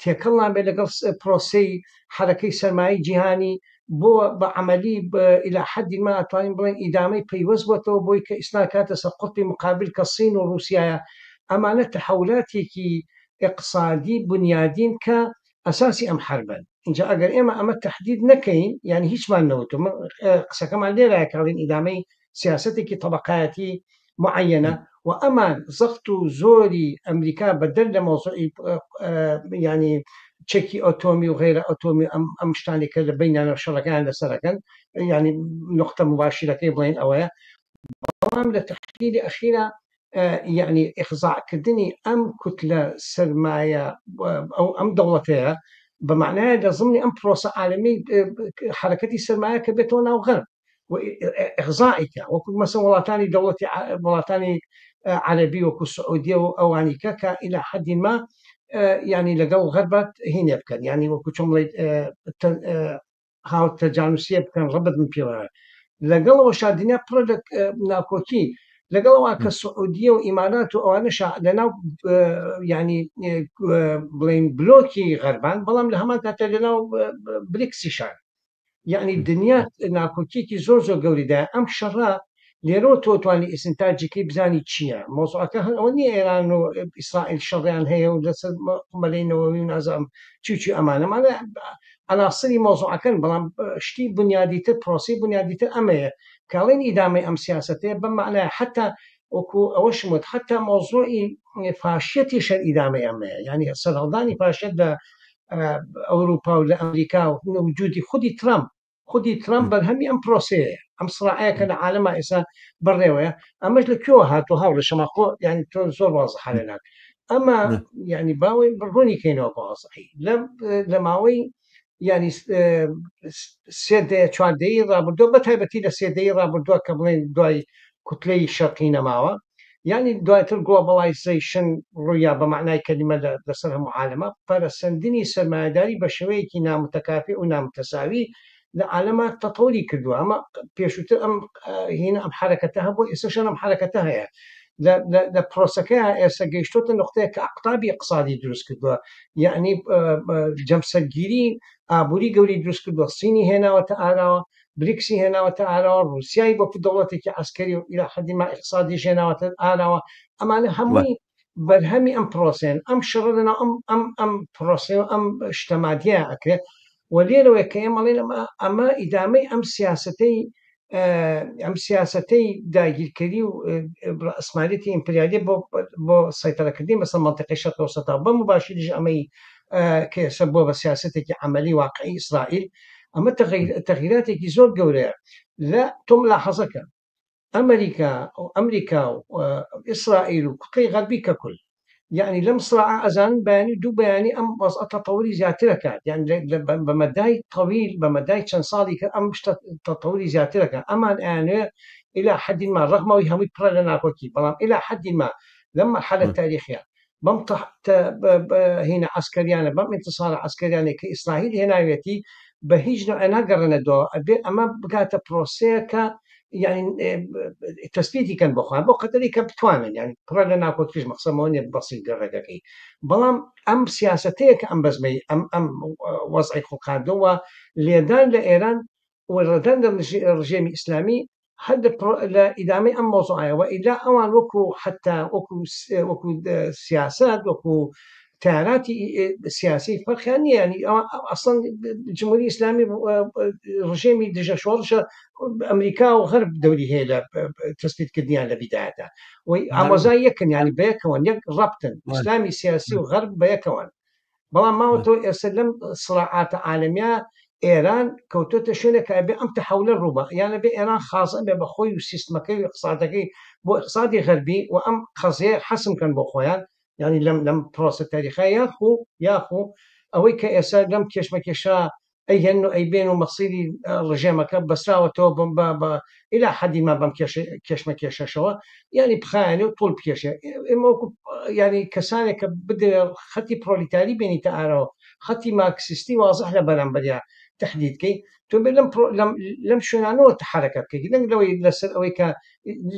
تێکەڵ نابێت لەگەڵ پرۆسەی حەرەکەی سەرمایەی جیهانی بۆ بە عەمەلی ئیلا حەدی ما ئەتوانین بڵێین ئیدامەی پەیوەست بۆتەوە بۆی کە ئیسنا کاتە سەر قوتبی مقابل کە سین و ڕووسیایە ئەمانە تەحەولاتێکی ئیقسادی بنیادین کە ئەساسی ئەم حەربەن ئینجا ئەگەر ئێمە ئەمە تەحدید نەکەین یانی هیچمان نەوتوە من قسەکەمان لێرایە کە ئەڵێین ئیدامەی سیاسەتێکی تەبەقایەتی معەیەنە و ئەمان زەخت و زۆری ئەمریکا بەدەر لە مەوزوعی یانی چەکی ئۆتۆمی و غەیرە ئۆتۆمی ئەم ئەم شتانی کە لە بینیانە شەڕەکان لەسەرەکەن یانی نقطە مباشرەکەی بڵێن ئەوەیە بەڵام لە تحلیلی ئەخیرا یعنی ئیخزاعکردنی ئەم کوتلە سەرمایە ئەو ئەم دەوڵەتەیە بە معنایە لە زمنی ئەم پرۆسە عالەمی حرەکەتی سەرمایە کە بێتەوە ناو غەرب و ئیخزاعی کە وەکو مەسەن وڵاتانی دەوڵەتی وڵاتانی عەربی وەکو سعودیە و ئەوانی کە کە ئیلا حەدی ما ینی لەگەڵ غەربات هینێ بکەن ینی وەکو چۆن بڵێیت هاوتەجانوسیە بکەن ڕەبت من پێوە لەگەڵەوە شادنیا پڕە لە ناکۆکی لەگەڵەوە کە سعودیە و ئیمارات و ئەوانە لەناو ینی بڵین بلۆکی غەربان بەڵام لە هەمان کاتە لەناو بریکسیشان یەعنی دنیا ناکۆکیەکی زۆر زۆر گەوری دایە ئەم شەڕە لێرەوە تۆ توانی ئیسنتاجی کەی بزانی چییە مەوزوعەکە هەر ئەوە نییە ئێران و ئیسرائیل شەڕیان هەیە و لەسەر قومەلەی نەوەوی و نازانم چی و چی ئەمانە مانە عناصری مەوزوعەکەن بەڵام شتی بنیادیتر پرۆسەی بنیادیتر ئەمەیە کاڵێن ئیدامەی ئەم سیاسەتەیە بەم معنای حتا. وەکو ئەوەشم وت حتا مەوزوعی فاشیەتیش هەر ئیدامەی ئەمەیە، یعنی سەرهەڵدانی فاشیەت لە ئەوروپا و لە ئەمریکا و وجودی خودی ترامپ، خودی ترامپ بەرهەمی ئەم پرۆسەیە، ئەم سڕاعەیە کە لە عالەما ئێستا بەڕێوەیە. ئەمەش لە کوێوە هاتووە هاوڕێ شەما؟ خۆ یعنی تۆ زۆر وازحە لەلات ئەمە، یعنی باوەی ڕوونی کەینەوە بە وازحی لە ماوەی یعنی سێ دەیە چوار دەیەی ڕابردووە، بە تایبەتی لە سێ دەیەی ڕابردووە کە بڵێن دوای کوتلەی شەرقی نەماوە، یعنی دواتر گلۆبەڵایزەیشن ڕوویا بە مەعنای کەلیمە لەسەر هەموو عالەمە، پەرەسەندنی سەرمایەداری بە شێوەیەکی نامتەکافی و نامتەساوی لە عالەمە تەتەوری کردووە. ئەمە پێشووتر ئەم هینە ئەم حرەکەتە هەبوو، ئێستاش ئەم حرەکەتە هەیە. لە پرۆسەکەیان ئێستا گەیشتۆتە نقطەیە کە ئەقتابی اقتصادی دروست کردووە، یعنی جەمسەرگیری ئابووری گەوری دروست کردووە، سینی هێناوەتە ئاراوە، بریکسی هێناوەتە ئاراوە، رووسیای وەکو دەوڵەتێکی عسکەری و ئیلا حەدی ما اقتصادیش هێناوەتە ئاراوە. ئەمانە هەمووی بەرهەمی ئەم پرۆسەیەن، ئەم شەڕە لەناو ئەم ئەم ئەم پرۆسەیە و ئەم شتەمادیە ئەکرێت. و لێرەوەی کە ئێمە ئەڵێین ئەمە ئیدامەی ئەم سیاسەتەی ئەم سیاسەتەی داگیرکەری و ڕەئسمالیەتی ئیمپریالی بۆ بۆ سەیتەرەکردنی بەسەر مەنتیقەی شەرق ئەوسەتا بە موباشیریش ئەمەی کە ئێستا بووە بە سیاسەتێکی عەمەلی واقعی ئیسرائیل، ئەمە تەغیراتێکی زۆر گەورەیە. لە تۆ ملاحەزەکە ئەمریکا و ئەمریکا و ئیسرائیل و کوتلەی غەربی کە کول یعنی لەم سراعە ئەزانن بەیانی دوو بەیانی ئەم وەزعە تەتەوری زیاترەکات، یعنی بە مەدای تەویل بە مەدای چەند ساڵی کە ئەم شتە تەتەوری زیاترەکە، ئەمان ئەیانەوێ ئیلا حەدین ما ڕەغمەوەی هەمووی پڕە لە ناکۆکی، بەڵام ئیلا حەدین ما لەم مەرحەلە تاریخیە بەم هینە عەسکەریانە، بەم ئینتصارە عەسکەریانەی کە ئیسرائیل هێناوێتی بە هیچ نوعێ ناگەڕێنە دواوە، ئەبێ ئەمە بگاتە پرۆسەیەکە یعنی تەسبیتی کەن بۆ خۆیان بۆ قەدەری کە بتوانن، یعنی پڕە لە ناکۆکیش مەقسەمەوە نییە بەسیط بێ ڕێگەکەی، بەڵام ئەم سیاسەتەیە کە ئەم بەزمەی ئەم ئەم وەزعی خوڵقاندەوە لێدان لە ئێران و ڕێدان لە ڕژێمی ئیسلامی هەر لە ئیدامەی ئەم مەوزوعەیە. وە ئیلا ئەوان وەکو حتا وەکو وەکو سیاسەت وەکو تەیاراتی سیاسی فەرقیان نییە، یعنی ئەوان ئەسڵەن جمهوری ئیسلامی ڕژێمی دژە شۆڕشە، ئەمریکا و غەرب دەوری هەیە لە تەسبیتکردنیان لە بیدایەتە و ئامۆزای یەکن، یعنی بەیەکەوەن، یەک ڕەبتن، ئیسلامی سیاسی و غەرب بەیەکەوەن. بەڵام ماوەتەوە ئێستا لەم سراعاتە عالەمیە ئێران کەوتۆتە شوێنێک کە ئەبێ ئەم تەحولە ڕووبا، یان ئەبێ ئێران خازع بێ بە خۆی و سیستمەکەی و اقتصادەکەی بۆ اقتصادی غەربی و ئەم قەزیە حەسم کەن بۆ خۆیان، یعنی لەم لەم پرۆسە تاریخە، یاخو یاخو ئەوەی کە ئێستا لەم کێشمەکێشە ئەیهێنن و ئەیبێن و مەسیری ڕژێمەکە بەسراوەتەوە بەم بە بە ئیلا حەدی ما بەم کێشمە کێشەشەوە، یعنی بخایەنێ و طول بکێشێ. ئێمە وەکو یعنی کەسانێک کە بدەوێ خەتی پرۆلیتاری بێنیتە ئاراوە، خەتی مارکسیستی وازح لە بەرامبەریا تەحدید کەی، تۆ بێ لەم لەم لەم شوێنانەوە تحرکە بکەیت، نەک لەوەی لەسەر ئەوەی کە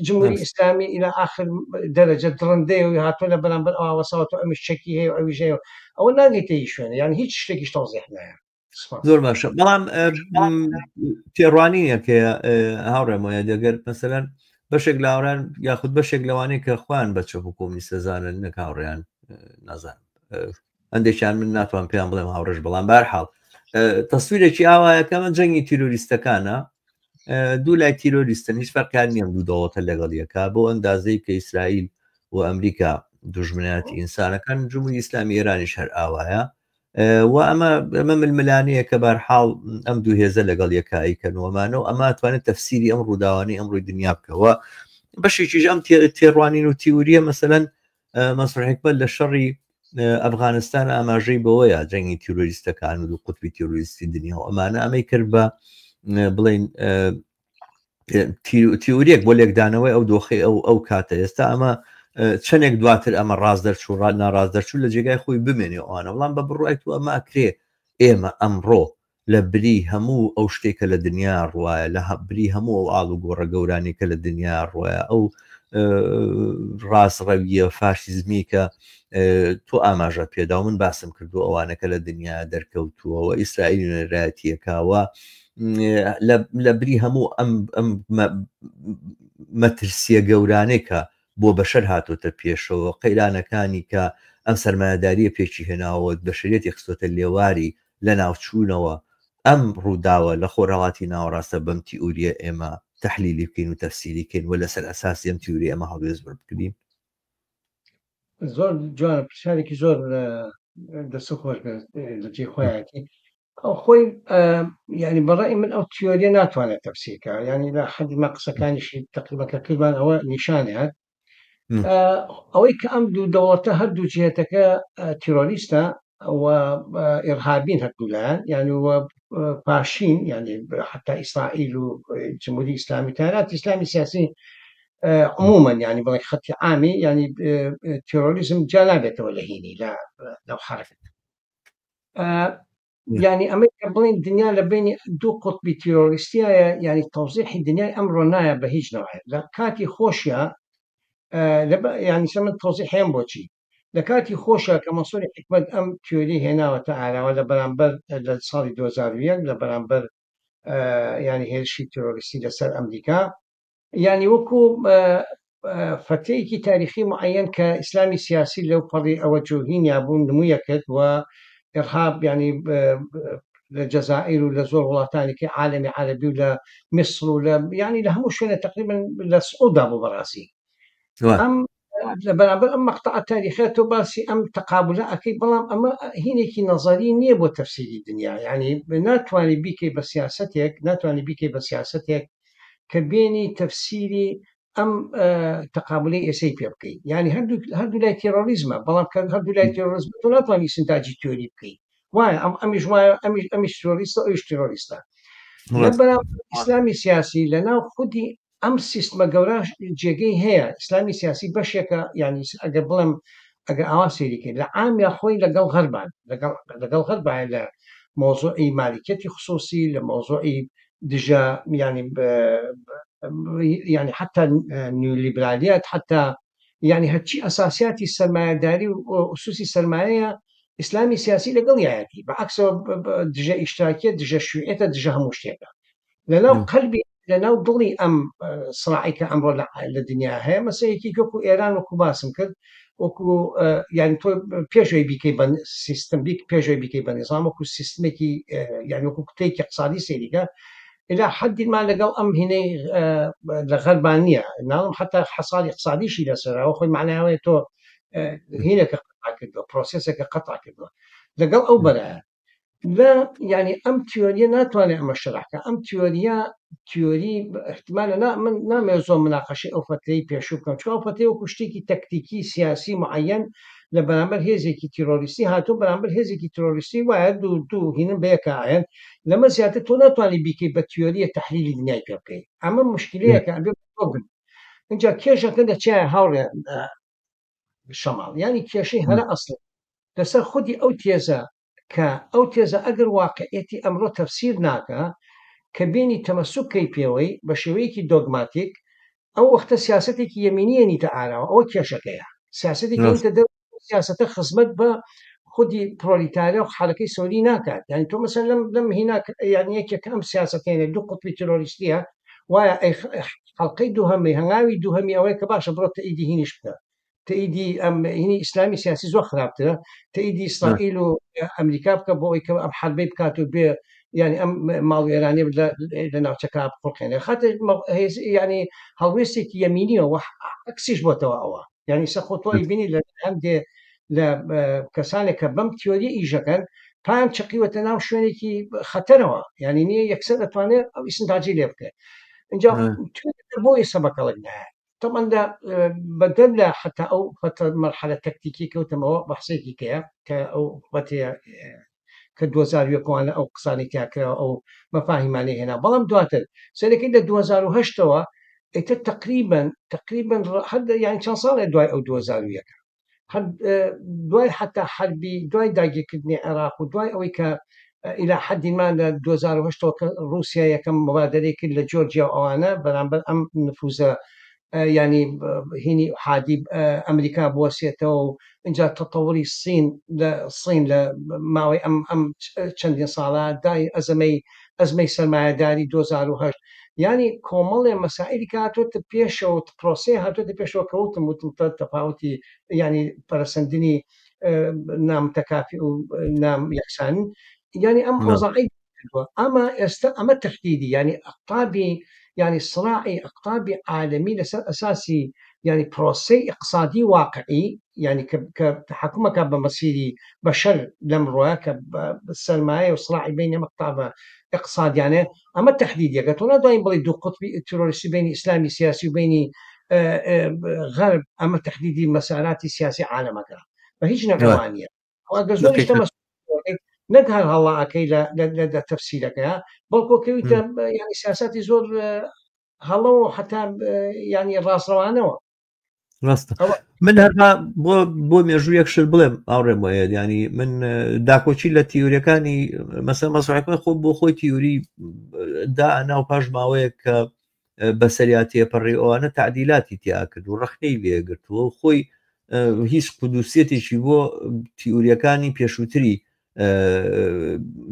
جمهوری ئیسلامی ئیلا ئاخر دەرەجە دڕندەیە و هاتووە لە بەرامبەر ئەوە وەساوەتەوە ئەمیش چەکی هەیە و ئەویش هەیە، ئەوە ناگەیتە هیچ شوێنێ، یان هیچ شتێکیش تەوزیح نایە. زۆر باشە، بەڵام تێڕوانینێک هەیە هاوڕێم وایە دەگەر مەسەلەن بەشێک لە هاوڕێیان یاخود بەشێک لەوانەیە کە خۆیان بە چەپ و کۆمونیستە زانن نەک هاوڕێیان نازانم هەندێکیان من ناتوان پێیان بڵێم هاوڕێش، بەڵام بارحاڵ تەسویرێکی ئاوایە کە ئەمە جەنگی تیرۆریستەکانە، دوو لای تیرۆریستن، هیچ فەرقیان نییە دوو دەوڵەتە لەگەڵ یەکا، بۆ ئەندازەی کە ئیسرائیل و ئەمریکا دوژمنایەتی ئینسانەکان، جمهوری ئیسلامی ئێرانیش هەر ئاوایە. و ئەمە ئەمە ململانەیە کە بارحاڵ ئەم دوو هێزە لەگەڵ یەکایی کەنوەمانە و ئەمە توانێت تەفسیری ئەم ڕووداوانەی ئەمڕۆی دنیا بکەوە. بەشێکیش ئەم تێڕوانین و تیوریە مەسەلەن مەنسوور حیکمەت لە شەڕی ئەفغانستان ئاماژەی بەوەیە جەنگی تیرۆریستەکان و دوو قوتبی تیرۆریستی دنیا و ئەمانە ئەمەی کرد بە بڵین تیوریەک بۆ لێکدانەوەی ئەو دۆخی ئەو ئەو کاتە. ئێستا ئەمە چەندێک دواتر ئەمە ڕاست دەرچوو ڕات ناڕاست دەرچوو لە جێگای خۆی بمێنێ ئەوانە، بەڵام بە بڕوای تو ئەمە ئەکرێ ئێمە ئەمڕۆ لە بری هەموو ئەو شتێک کە لە دنیا ڕوایە، لە بری هەموو ئەو ئاڵوگۆڕە گەورانەی کە لە دنیا ڕوایە، ئەو ڕاستڕەویە فاشیزمی کە تۆ ئاماژە پێدا و من باسم کردو ئەوانە کە لە دنیا دەرکەوتووەوە ئیسرائیل نوێنەرایەتیەکەوە لە بری هەموو ئەم ئەم مەترسیە گەورانەی کە بۆ بەشەر هاتۆتە پێشەوە، قەیرانەکانی کە ئەم سەرمایەداریە پێکی هێناوە بەشەریەتی خستۆتە لێواری لەناوچوونەوە، ئەم ڕووداوە لە خۆرهەڵاتی ناوەڕاستە بەم تیئوریە ئێمە تەحلیلی بکەین و تەفسیری کەین و لەسەر ئەساسی ئەم تیوری ئەمە هەڵوێست وەربگرین؟ زۆر جوانە پرسیارێکی زۆر دەست خۆش بێت لە جێی خۆیەتی ئەو خۆی یعنی بەڕای من ئەو تیۆریە ناتوانێت تەفسیرکە یعنی لە حەدی ما قسەکانیشی تقریبا کە کردمان ئەوە نیشانیان ئەوەی کە ئەم دوو دەوڵەتە هەردوو جهتەکە تیرۆریستە و ئیرهابین هەردوولایەن یعنی و پاشین یعنی حتا ئیسرائیل و جمهوری ئیسلامی تارات ئیسلامی سیاسی عموما یعنی بڵێ خەتی عامی یعنی تیرۆریزم جا نابێتەوە لە هینی لە لەو حرکەت یعنی ئەمە کە بڵین دنیا لە بینی دوو قوتبی تیرۆریستیایە یعنی تەوزیحی دنیای ئەمڕۆ نایە بە هیچ نەوەیە لە کاتی خۆشیە یعنی سە من تەوزیح هەیەم بۆچی لە کاتی خۆشە کە مەنسوری حکمت ئەم تیۆری هێناوەتە ئاراوە لە بەرامبەر لە ساڵی 2001 لە بەرامبەر ینی هێرشی تیرۆریستی لەسەر ئەمریکا یانی وەکو فەترەیەکی تاریخی معەن کە ئیسلامی سیاسی لەو پەڕی ئەوە جوهینیا بوون نمویە کرد و ئرهاب ینی لە جەزائیر و لە زۆر وڵاتانێکی عالەمی عەربی و لە میسر و لە ینی لە هەموو شوێنە تقریبا لە سعودا بوو بەڕاستی ئەم لە بەرامبەر ئەم مەقتەعە تاریخە تۆ باسی ئەم تەقابلە ئەکەی بەڵام ئەمە هینێکی نەزەری نییە بۆ تەفسیری دنیا یعنی ناتوانانی بیکەی بە سیاسەتێک ناتوانانی بیکەی بە سیاسەتێک کە بێنی تەفسیری ئەم تەقابلی ئێسەی پێ بکەیت یعنی هەردوو هەردوو لای تێرۆریزمە بەڵام کە هەردوو لای تێرۆریزم تۆ ناتوانانی ئیستنتاجی تیۆری بکەیت وایە ئەم ئەمیش وایە ئەمیش ئەمیش تیرۆریستە ئەویش تیرۆریستە لە بەرامبەر ئیسلامی سیاسی لە ناو خودی ئەم سیستمە گەورەش جێگەی هەیە ئیسلامی سیاسی بەشێکە یعنی ئەگەر بڵێم ئەگەر ئاوا سەیری کەین لە عامیا خۆی لەگەڵ غەربان لەگەڵ لەگەڵ غەربایە لە مۆزوعی مالکیەتی خصوصی لە مۆزوعی دژە یعنی یعنی حتا نیولیبرالیەت حتا یعنی هەرچی ئەساسیاتی سەرمایەداری و ئوسوسی سەرمایەیە ئیسلامی سیاسی لەگەڵ یایەتی بەعکسەوە دژە ئیشتراکیە دژە شوعێتە دژە هەموو شتێکە لەناو قەلبی لەناو دڵی ئەم سڕاعی کە ئەمڕۆ لە دنیا هەیە مەسەیەکی وەکو ئێران وەکو باسم کرد وەکو یعنی تۆ پێشەوەی بیکەی بە سیستم بیک پێشەوەی بیکەی بە نیزام وەکو سیستمێکی یعنی وەکو کوتێکی اقتصادی سەیریکە إلى حد ما لەگەڵ ئەم هینەی لە غەربان نییە ناڵم حتا حەساری اقتصادیشی لەسەرەوە خۆی معناوەیە تۆ هینەکە قەتع کردووە پرۆسێسێکە قەتع کردووە لەگەڵ ئەو بەرایە لە یعنی ئەم تیۆریە ناتوانێت ئەمە شەرحکە ئەم تیۆریە تیۆری احتمالە نا من نامەوێت زۆر مناقەشەی ئەو فترەی پێشوو بکەم چونکە ئەو فترەی وەکو شتێکی تەکتیکی سیاسی معەن لە بەرامبەر هێزێکی تیرۆریستی هاتوو بەرامبەر هێزێکی تیرۆریستی وایە دوو دوو هینن بەیەکە ئایەن لەمە زیاتر تۆ ناتوانانی بیکەی بە تیۆریە تەحلیلی دنیای پێ بکەی ئەمە مشکلەیەکە ئەبێ تۆ بن اینجا کێشەکە لە چیایە هاوڕێ شەماڵ یانی کێشەی هەرە ئەسڵی لەسەر خودی ئەو تێزە کە ئەو تێزە ئەگەر واقعیەتی ئەمڕۆ تەفسیر ناکا کە بێنی تەمەسوک کەی پێوەی بە شێوەیەکی دۆگماتیک ئەو وەختە سیاسەتێکی یەمینی یەنیتە ئاراوە ئەوە کێشەکەیە سیاسەتێکی یەنیتە دەر سیاسەتە خزمەت بە خودی پرۆلیتاریا و حالەکەی سۆری ناکات یعنی تۆ مەسەن لەم لەم هینا یعنی یەکێک ئەم سیاسەتێنێ دوو قوتبی تیرۆریستیە وایە ئەی حەڵقەی دووهەمی هەنگاوی دووهەمی ئەوەیە کە باشە بڕۆ تەئیدی هینیش بکە تەئیدی ئەم هینی ئیسلامی سیاسی زۆر خراپترە تەئیدی ئیسرائیل و ئەمریکا بکە بۆ ئەوەی کە ئەم حربەی بکات و بێ یعنی ئەم ماڵوێرانیە لە ناوچەکە بخوڵقێنێ خاتە ینی هەڵوێستێکی یەمینیەوە عەکسیش بۆتەوە ئەوە یعنی سە خۆ تۆ ئەیبینی لە هەندێ لە کەسانێک کە بەم تیۆری ئیشەکەن پایان چەقیوەتە ناو شوێنێکی خەتەرەوە یعنی نییە یەکسەر دەتوانێت ئەو ئیسنتاجی لێ بکرێت اینجا بۆ ئێستا بەکەڵک نایە طبعا لە بەدەر لە حتا ئەو فترە مەرحەلە تەکتیکی کەوتمەوە بەحسێکی کەیە کە ئەو وەتەیە کە 2001 وانە ئەو قسانەی تیا کراوە ئەو مەفاهیمانەی هێنا بەڵام دواتر سەرەکەی لە 2008ەوە ئیتر تقریبا تقریبا هەر یانی چەند ساڵێ دوای ئەو 2001 هەر دوای حتا حربی دوای داگیرکردنی عێراق و دوای ئەوەی کە ئیلا حەدی ما لە 2008ەوە کە رووسیا یەکەم مبادرەی کرد لە جۆرجیا و ئەوانە بەرامبەر ئەم نفوزە ینی هینی حادی ئەمریکا بوەسێتەوە و اینجا تەتەوری سین لە سین لە ماوەی ئەم ئەم چەندین ساڵە دای ئەزمەی ئەزمەی سەرمایەداری 2008 یانی کۆمەڵێ مەسائلی کە هاتۆتە پێشەوە پرۆسەیە هاتۆتە پێشەوە کەوتم وتم تەفاوتی ینی پەرەسەندنی نام تەکافی و نام یەکسانی یانی ئەم ئەوزاعی کردووە ئەمە ئێستا ئەمە تەحدیدی یانی ئەقتابی یانی سڕاعی ئەقتابی عالەمی لەسەر ئەساسی یانی پرۆسەی ئیقسادی واقعی یانی کە کە تەحەکومەکە بە مەسیری بەشەر لەمڕۆیە کە سەرمایە و سڕاعی بەینی ئەم ئەقتابە ئیقسادیانەیە ئەمە تەحدیدیەکە تۆ ناتوانین بڵێی دوو قوتبی تیرۆریستی بەینی ئیسلامی سیاسی و بەینی غەرب ئەمە تەحدیدی مەساراتی سیاسی عالەمەکە بە هیچ نەوعێ وانیە. ئەگەر زۆریش تەمەس نەک هەر هەڵا ئەکەی لە لە تەفسیرەکەیا بەڵکۆ کەویتە ینی سیاسەتی زۆر هەڵە و حتا ینی ڕاستڕەوانەوە. ڕاستە من هەرها بۆ بۆ مێژوو یەک شت بڵێم ئاڕێ مۆیە ینی من داکۆچی لە تیوریەکانی مەسە مەسڕەکە خۆ بۆ خۆی تیوری دا ناو پاش ماوەیەک کە بەسەریا تێپەڕی ئەوانە تعدیلاتی تیا کرد و ڕەخنەی لێگرتووە و خۆی هیچ قودوسیەتێکی بۆ تیوریەکانی پێشووتری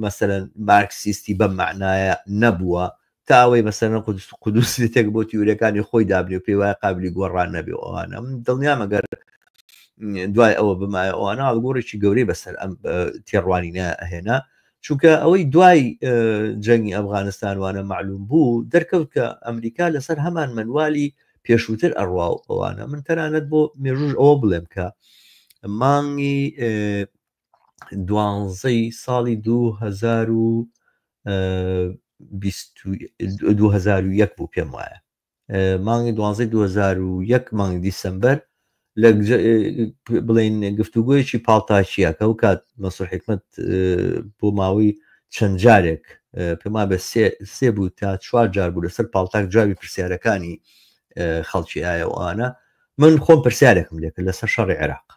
مەسەلەن مارکسیستی بەم معنایە نەبووە تا ئەوەی مەسەلەن قودس قودوسیەتێک بۆ تیوریەکانی خۆی دابنێ و پێی وایە قابلی گۆڕان نەبێ ئەوانە من دڵنیام ئەگەر دوای ئەوە بمایە ئەوانە ئاڵگۆڕێکی گەورەی بەسەر ئەم تێڕوانینە ئەهێنا چونکە ئەوەی دوای جەنگی ئەفغانستان وانە معلوم بوو دەرکەوت کە ئەمریکا لەسەر هەمان منوالی پێشووتر ئەڕوا و ئەوانە من تەنانەت بۆ مێژوش ئەوە بڵێم کە مانگی دوانزەی ساڵی 2001 بوو پێم وایە مانگی دوانزەی 2001 مانگی دیسەمبەر لە بڵین گفتوگۆیەکی پاڵتاکیە کە ئەو کات مەسرور حکمت بۆ ماوەی چەند جارێک پێما بە سێ بوو تا چوار جار بوو لەسەر پاڵتاک جوابی پرسیارەکانی خەڵکی ئایا ئەوانە من خۆم پرسیارێکم لێکرد لەسەر شەڕی عێراق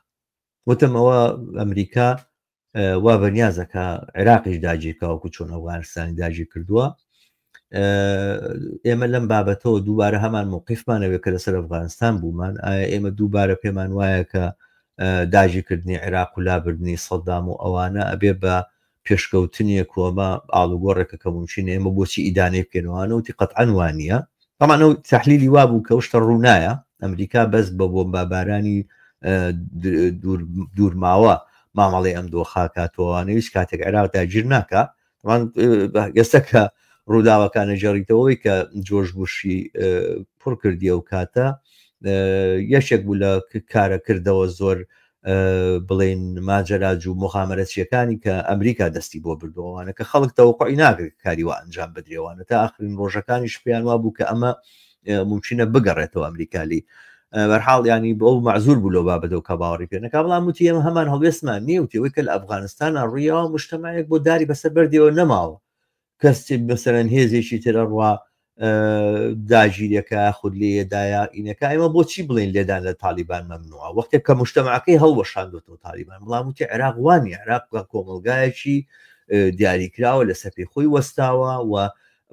وتم ئەوە ئەمریکا وا بەنیازە کە عێراقیش داگیرکە وەکو چۆن ئەفغانستانی داگیر کردووە ئێمە لەم بابەتەوە دووبارە هەمان موقفمانەوێت کە لەسەر ئەفغانستان بوومان ئایا ئێمە دووبارە پێمان وایە کە داگیرکردنی عێراق و لابردنی سەدام و ئەوانە ئەبێ بە پێشکەوتنیەک و ئەمە ئاڵوگۆڕێکە کە ممکنە ئێمە بۆچی ئیدانەی بکەینەوانە وتی قەتعەن وانە طبعا ئەو تحلیلی وا بوو کە شتە ڕوونایە ئەمریکا بەس بە بۆمبابارانی دوورماوە مامەڵی ئەم دۆخا کاتەوەوانە هیچ کاتێک عێراق داگیر ناکە ئێستا کە ڕووداوەکانە جێڕیتەوەی کە جۆرج بوشی پڕ کردی ئەو کاتە یەکێک بوو لە کارە کردەوە زۆر بڵێن ماجەراج و مغامرەچیەکانی کە ئەمریکا دەستی بۆ بردووانە کە خەڵک تەوەقعی ناکرد کاری وا ئەنجام بدرێوانە تا ئاخرین ڕۆژەکانیش پێیان وابوو کە ئەمە ممکنە بگەڕێتەوە ئەمریکا لی بەرحاڵ ینی بۆ مەعزور بوو لەو بابەتەوە کە باوەڕی پێ نەکا بەڵام وتی ئێمە هەمان هەڵوێستمان نییە وتی ئەوەی کە لە ئەفغانستانە ڕوویەوە مجتەمعێک بۆ داری بەسەر بەردیەوە نەماوە کەس مەسەرەن هێزێکی تر ئەڕوا داگیرەکە خود لێدایە ئینەکە ئێمە بۆچی بڵێن لێدان لە تالیبان مەمنوعە وەختێک کە مجتەمعەکەی هەڵوەشاندوێتەوە تالیبان بەڵام وتی عێراق وانی عێراق کۆمەڵگایەکی دیاریکراوە لەسەر پێی خۆی وەستاوە و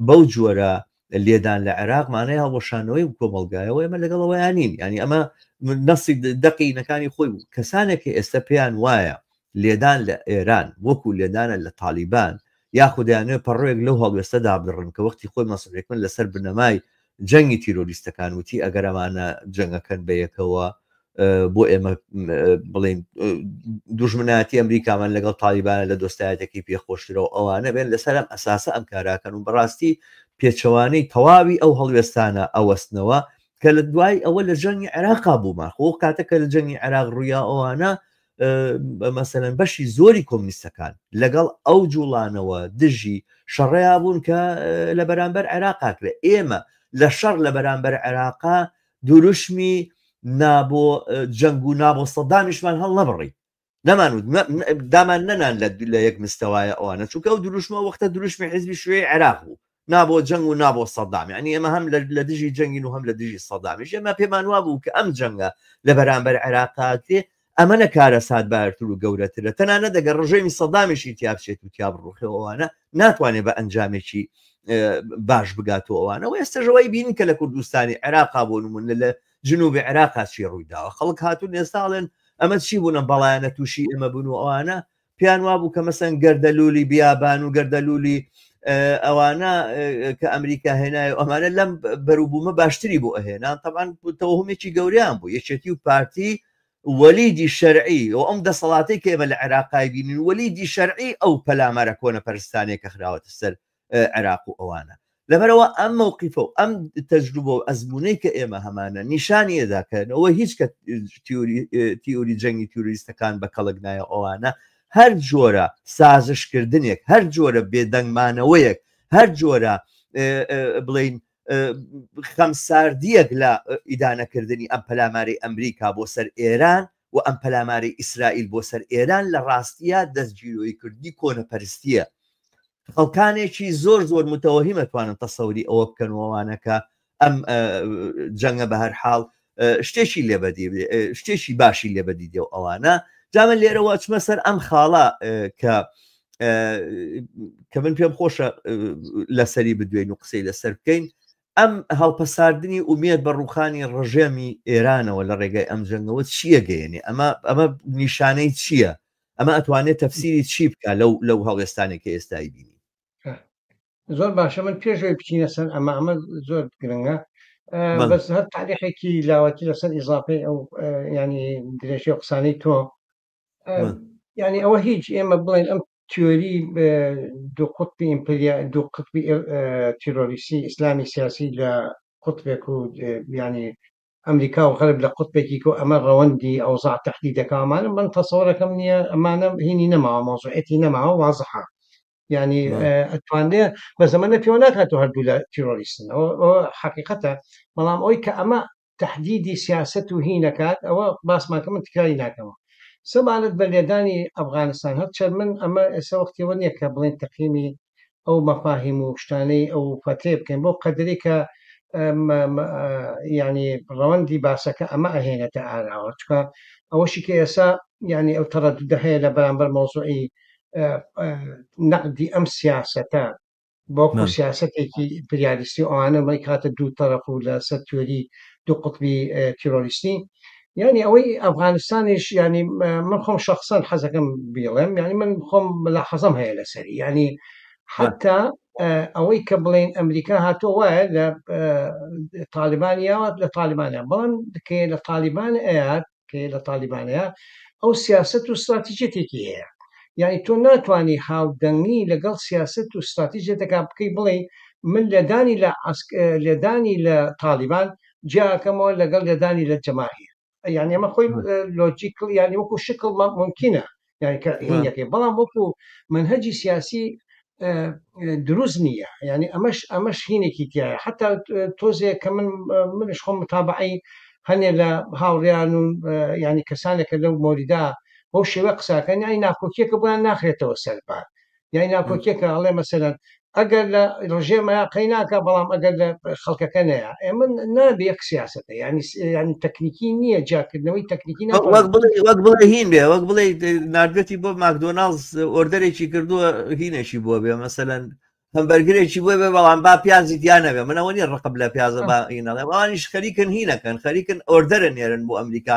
بەو جۆرە لێدان لە عێراق مانای هەڵوەشانەوەی و کۆمەڵگایەوە ئێمە لەگەڵ ئەوەیان نین یعنی ئەمە نەسی دەقی نەکانی خۆی بوو کەسانێک کە ئێستا پێیان وایە لێدان لە ئێران وەکو لێدانە لە تالیبان یاخود دەیانەوێت پەڕۆیەک لەو هەڵوێستە دابدڕن کە وەختی خۆی مەسعود حکمەت لەسەر بنەمای جەنگی تیرۆریستەکان وتی ئەگەر ئەمانە جەنگەکەن بەیەکەوە بۆ ئێمە بڵین دوژمنایەتی ئەمریکامان لەگەڵ تالیبانە لە دۆستایەتەکەی پێخۆشترەوە ئەوانە بێن لەسەر ئەم ئەساسە ئەم کاراکەن و بەڕاستی پێچەوانەی تەواوی ئەو هەڵوێستانە ئەوەستنەوە کە لە دوای ئەوە لە جەنگی عێراقا بوومان خۆ کاتە کە لە جەنگی عێراق ڕوویا ئەوانە مەسەلەن بەشی زۆری کۆمنیستەکان لەگەڵ ئەو جوڵانەوە دژی شەڕەیا بوون کە لە بەرامبەر عێراقا کرێ ئێمە لە شەڕ لە بەرامبەر عێراقا دروشمی نابۆ جەنگ و نابۆ سەدامیشمان هەڵنەبڕی نەمانوت دامان نەنان لە یەک مستەوایە ئەوانە چونکە ئەو دروشمە وەختە دروشمی حزبی شوێی عێراق بوو نا بۆ جەنگ و نا بۆ سەدام یعنی ئێمە هەم لە دژی جەنگین و هەم لە دژی سەدامیش ئێمە پێمان وابوو کە ئەم جەنگە لە بەرامبەر عێراقاتێ ئەمە نە کارەساتبارتر و گەورەترە تەنانەت ئەگەر ڕژێمی سەدامیشی تیا بچێت و تیا بڕوخێ ئەوانە ناتوانێت بە ئەنجامێکی باش بگاتەوە ئەوانە و ئێستاش ئەوەی بینین کە لە کوردستانی عێراقا بۆ نمونە لە جنوبی عێراقا چی ڕوویداوە خەڵک هاتوون ئێستا ئەڵێن ئەمە چی بوون ئەم بەڵایانە تووشی ئێمە بوون و ئەوانە پێیان وابوو کە مەسەن گەردەلولی بیابان و گەردەلولی ئەوانە کە ئەمریکا هێنای و ئەمانە لەم بەروبوومە باشتری بۆ ئەهێنان تەبان تەوهمێکی گەوریان بوو یەکێتی و پارتی وەلیدی شەرعی و ئەم دەسەڵاتەی کە ئێمە لە عێراقای بینین وەلیدی شەرعی ئەو پەلامارە کۆنەپەرستانەیە کە خراوەتە سەر عێراق و ئەوانە. لەبەرئەوە ئەم مەوقیفە و ئەم تەجروبە و ئەزموونەی کە ئێمە هەمانە نیشانی ئەدا کە ئەوە هیچ کە تیۆری جەنگی تیۆریستەکان بە کەڵک نایە ئەوانە هەر جۆرە سازشکردنێک هەر جۆرە بێدەنگمانەوەیەک هەر جۆرە بڵین خەمساردیەک لە ئیدانەکردنی ئەم پەلاماری ئەمریکا بۆ سەر ئێران و ئەم پەلامارەی ئیسرائیل بۆ سەر ئێران لە ڕاستییا دەستگیرۆییکردنی کۆنەپەرستییە. خەڵکانێکی زۆر زۆر متەوەهیم ئەتوانن تەسەوری ئەوە بکەن و ئەوانە کە ئەم جەنگە بە هەر حاڵ شتێکی لێ بەدی شتێکی باشی لێ بەدی دێ و ئەوانە جا من لێرەوە ئەچمە سەر ئەم خاڵە کە کە من پێم خۆشە لەسەری بدوێین و قسەی لەسەر بکەین ئەم هەڵپەساردنی ئومێد بە ڕووخانی ڕژێمی ئێرانەوە لە ڕێگای ئەم جەنگەوە چییە گەیەنێ؟ ئەمە ئەمە نیشانەی چییە؟ ئەمە ئەتوانێت تەفسیری چی بکا لەو لەو هەڵوێستانەی کە ئێستای بینین؟ زۆر باشە من پێش ئەوەی بچینە سەر ئەمە ئەمە زۆر گرنگە بەس هەر تاریخێکی لاوەکی لەسەر ئیزافەی ئەو ینی درێژی و قسانەی تۆ ینی ئەوە هیچ ئێمە بڵێن ئەم تیۆری دوو قوتبی ئیمپریا دوو قوتبی تیرۆریستی ئیسلامی سیاسی لە قوتبێک و ینی ئەمریکا و غەرب لە قوتبێکی کۆ ئەمە ڕەوەندی ئەوزاع تەحدید دەکا ئەمانە من تەسەوەرەکەم نییە ئەمانە هینی نەماوە مەوزوعێتی نەماوە وازحە یعنی ئەتوانرێ بە زەمەنە پێوە ناکات و هەردوو لە تیرۆریستن ئەوە حەقیقەتە بەڵام ئەوی کە ئەمە تەحدیدی سیاسەت و هی نەکات ئەوە باسمان کە من تکراری ناکەمەوە. سەبارەت بە لێدانی ئەفغانستان هەرچەند من ئەمە ئێستا وەختی ئەوە نییە کە بڵێین تەقیمی ئەو مەفاهیم و شتانەی ئەو فەترەیە بکەین بەو قەدرەی کە یعنی ڕەوەندی باسەکە ئەمە ئەهێنێتە ئاراوە چونکە ئەوەشی کە ئێستا یعنی ئەو تەڕەدودە هەیە لە بەرامبەر مەوزوعی نەقدی ئەم سیاسەتە بەڵکو سیاسەتێکی ئیمپریالیستی و ئەوانە مەیکاتە دوو تەرەف و لەسەر تیۆری دوو قوتبی تیرۆریستی یعنی ئەوەی ئەفغانستانیش یعنی من خۆم شخصا حەزەکەم بیڵێم یعنی من خۆم لە حەزم هەیە لەسەری یعنی حتا ئەوەی کە بڵێن ئەمریکا هاتۆ وایە لە تاالبانیاوە لە تاالبانە بەڵام کە لە تاالبان ئەیات کە لە تالیبانەیە ئەو سیاسەت و ستراتیجیەتێکی هەیە یعنی تۆ ناتوانانی هاودەنگی لەگەڵ سیاست و ستراتیجیەتەکە بکەی بڵێ من لێدانی لە لێدانی لە تالیبان جیاکەمەوە لەگەڵ لێدانی لە جەماهیر یعنی ئەمە خۆی لۆجیکل یعنی وەکو شکل ممکنە یعنی کە هینەکەی بەڵام وەکو منهجی سیاسی دروست نییە یعنی ئەمەش ئەمەش هینێکی تایە حتا تۆزێک کە من منش خۆم متابعی هەنێ لە هاوڕیان و ینی کەسانێکە لەو مۆریدا بەو شێوە قساکەن یانی ناکۆکیەکە بۆیان ناخرێتەوە سەربار یانی ناکۆکیەکە ئەڵێ مەسەلەن ئەگەر لە ڕژێمە قەی ناکە بەڵام ئەگەر لە خەڵکەکە نەیە ئێمە نابێ یەک سیاسەتە ینی ینی تەکنیکی نییە جیاکردنەوەی تەکنیکی وەک بڵێ وەک بڵێ هین بێ وەک بڵێ ناردێتی بۆ ماکدۆناڵز ئۆردەرێکی کردووە هینێکی بۆ بێ مەسەلەن هەمبەرگرێکی بۆ بێ بەڵام با پیازی تیا نەبێ من ئەوە نیە ڕقم لە پیازە با هینەڵێ ئەوانیش خەریکن هینەکەن خەریکن ئۆردەرە نێرن بۆ ئەمریکا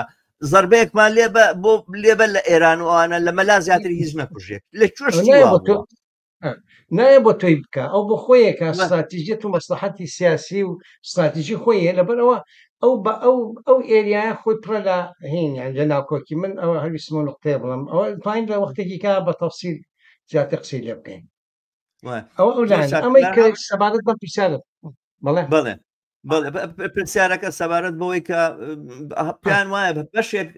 زەربەیەکمان لێ بە بۆ لێبە لە ئێران و ئەوانە لە مەلا زیاتر هیچ نەکوژێت لە کوێ نایە بۆ تۆی بکە ئەو بۆ خۆیەکە استراتیژیەت و مەسلحەتی سیاسی و استراتیژی خۆی هەیە لەبەرەوە ئەو بە ئەو ئەو ئێریایە خۆی پڕە لە هینیان لە ناکۆکی من ئەوە هەویستمە نقطەیە بڵم ئەوە توانین لە وەختێکی کا بە تەفسیل زیاتر قسەی لێ بکەین ئەوە ئەو ئەمەی کە سەبارەت بە پرسیارت بەڵێ بەڵێ پرسیارەکە سەبارەت بەوەی کە پێیان وایە بە بەشێک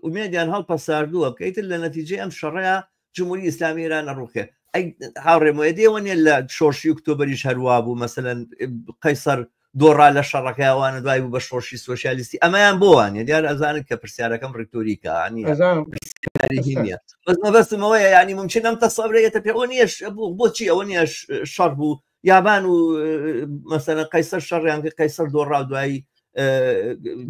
ئومێدیان هەڵپەساردووە کەیتر لە نەتیجەی ئەم شەڕەیە جمهوری ئیسلامی ئێران ئەڕوخێ ئەی هاوڕێ مۆیەدێوە نیە لە شۆرشی ئۆکتۆبریش هەروا بوو مەسەلەن قەیسەر دۆڕا لە شەڕەکە ئەوانە دوای بوو بە شۆرشی سۆسیالیستی ئەمەیان بۆ وانە دیار ئەزانن کە پرسیارەکەم ڕیتۆریکە نیە بەس مەبەستم ئەوەیە ینی ممکن ئەم تەسەورەیەتە پێ ئەوە نییە بۆچی ئەوە نییە شەڕ بوو یابان و مەسەلەن قەیسەر شەڕیان کرد قەیسەر دۆڕا و دوایی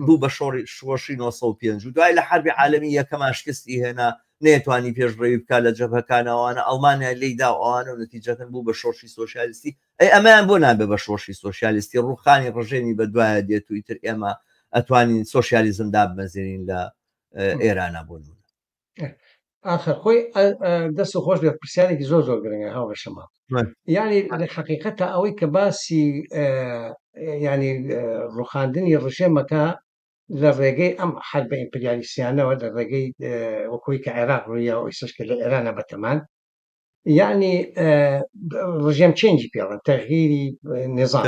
بوو بە شۆڕی شۆڕشی 905 و دوای لە حربی عالمی یەکەما شکستی هێنا نەیەتوانی پێشڕەوی بکات لە جەبهەکانەوانە ئەڵمانیا لێیدا و ئەوانە و نەتیجەکەن بوو بە شۆڕشی سۆسیالیستی ئەی ئەمەیان بۆ نابێ بە شۆڕشی سۆسیالیستی ڕوخانی ڕژێمی بە دوایە دێت و ئیتر ئێمە ئەتوانین سۆسیالیزم دابمەزرێنین لە ئێرانە بۆ نمونە ئاخر خۆی دەست و خۆش بێت پرسیارێکی زۆر زۆر گرنگە هاوڕێ شەماڵ یعنی لە حقیقەتە ئەوەی کە باسی ینی ڕوخاندنی ڕژێمەکە لە ڕێگەی ئەم حربە ئیمپریالیستیانەوە لە ڕێگەی وەکۆی کە عێراق ڕوویە و ئیسش کە لە ئێرانە بەتەمان. یعنی ڕژێم change ی پێڵن تەغیری نظام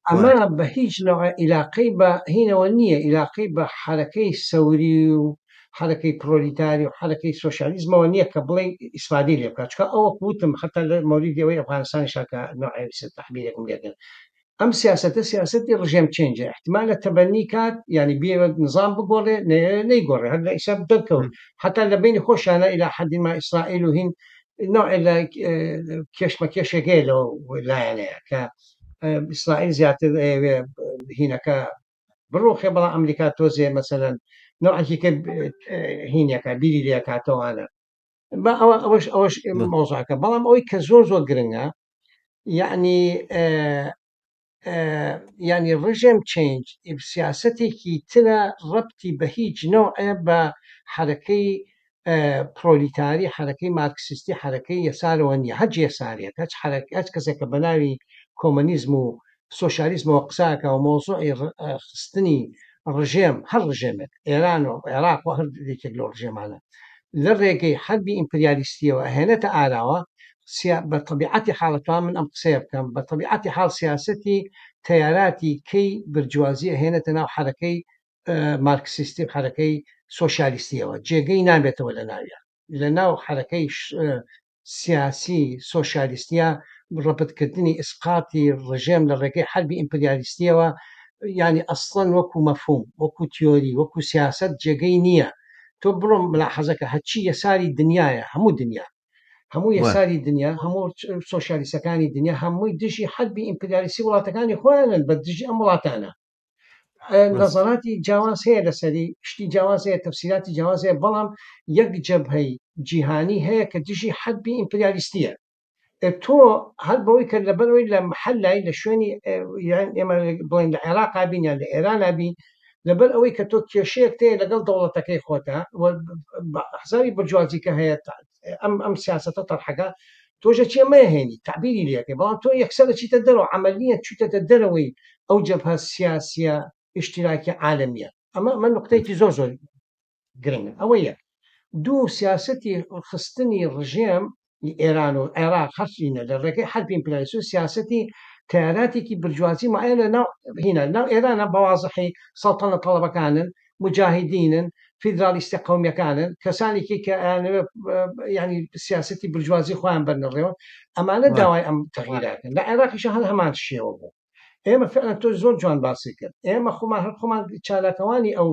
ئەمە بە هیچ نەوە ئیلاقەی بە هینەوە نییە ئیلاقەی بە حرەکەی سەوری و حرەکەی پرۆلیتاری و حرەکەی سۆسیالیزمەوە نییە کە بڵێ ئیسفادەی لێ بکات چکە ئەوە وتم حتا لە مەوریدی ئەوەی ئەفغانستانی شاکە نوعی تەحبیرێکم لێکرد ئەم سیاسەتە سیاسەتی ڕژێم change ە احتمالە تەبەنی کات یعنی بێوێت نظام بگۆڕێ نەیگۆڕێ هەر لە ئیسا دەرکەوت حتا لە بینی خۆشیانە ئیلا حەدی ما ئیسرائیل و هین نوع لە کێشمەکێشێک هەیە لەو لایەنەیە کە ئیسرائیل زیاتر ئەیەوێ هینەکە بڕوخێ بەڵام ئەمریکا تۆزێ مەسەلەن نوعێکی کە هینەکە بیری لێکاتەوانە بە ئەوە ئەوەش ئەوەش مۆزاکە بەڵام ئەوەی کە زۆر زۆر گرنگە یعنی یعنی ڕژێم change سیاستێکی ترە ڕەبتی بە هیچ نەوعێ بە حرەکەی پرۆلیتاری حرەکەی مارکسیستی حرەکەی یەسارەوە نییە هەچ یەسارێک هەچ حرەک هەچ کەسێک کە بە ناوی کۆمەنیزم و سۆشیالیزمەوە قساکە و مۆزوعی خستنی ڕژێم هەر ڕژێمێک ئێران و عێراق و هەر یەکێک لەو ڕژێمانە لە ڕێگەی حەربی ئیمپریالیستیەوە ئەهێنێتە ئاراوە بە تەبیعەتی حاڵ ئەتوانم من ئەم قسەیە بکەم بە تەبیعەتی حاڵ سیاسەتی تەیاراتی کەی برجوازی ئەهێنێتە ناو حەرەکەی مارکسیستی و حەرەکەی سۆشیالیستیەوە جێگەی نابێتەوە لە ناویان لە ناو حەرەکەی سیاسی سۆشیالیستیە ڕەبتکردنی ئیسقاتی ڕژێم لە ڕێگەی حەربی ئیمپریالیستیەوە یانی ئەسڵەن وەکو مەفهوم وەکو تیۆری وەکو سیاسەت جێگەی نییە تۆ بڕۆ ملاحەزەکە هەرچی یەساری دنیایە هەموو دنیا هەموو یەساری دنیا هەموو سۆشیالیستەکانی دنیا هەمووی دژی حەربی ئیمپریالیستی وڵاتەکانی خۆیانن بە دژی ئەم وڵاتانە نەزەراتی جیاواز هەیە لەسەری شتی جیاواز هەیە تەفسیراتی جیاواز هەیە بەڵام یەک جەبهەی جیهانی هەیە کە دژی حەربی ئیمپریالیستیە تۆ هەر بەوەی کە لەبەرەوەی لە محلای لە شوێنی ئێمە بڵێن لە عێراقا بین یان لە ئێرانە بین لەبەر ئەوەی کە تۆ کێشەیەک تێ لەگەڵ دەوڵەتەکەی خۆتە حسابی برجوازی کە هەیە ئەم ئەم سیاسەتە تەرحەکە تۆژە چیە مەهێنی تعبیری لەکەی بەڵام تۆ یەکسەر چیتە دەرەوە عملیە چوتەتە دەرەوەی ئەو جەبهە سیاسیە ئیشتراکی عالەمیە ئەمە ئەمە نقطەیەکی زۆر زۆر گرنگە ئەوە یەک دوو سیاسەتی خستنی ڕژێم ئێران و عێراق هەرچینە لە ڕێگەی حەربی ئیمپریالیست و سیاسەتی تەیاراتێکی برجوازی معەیەن لە ناو هینا ناو ئێرانە بەوازحی سەڵتەنە تەڵەبەکانن مجاهیدینن فیدرالیستە قەومیەکانن کەسانێکی کە ئەیانەوێت ینی سیاسەتی برجوازی خۆیان بەرنەڕێوە ئەمانە داوای ئەم تەغیراتن لە عێراقیش هەر هەمان شێوە بوو ئێمە فعلا تۆ زۆر جوان باسی کرد ئێمە خۆمان هەر خۆمان چالاکەوانی ئەو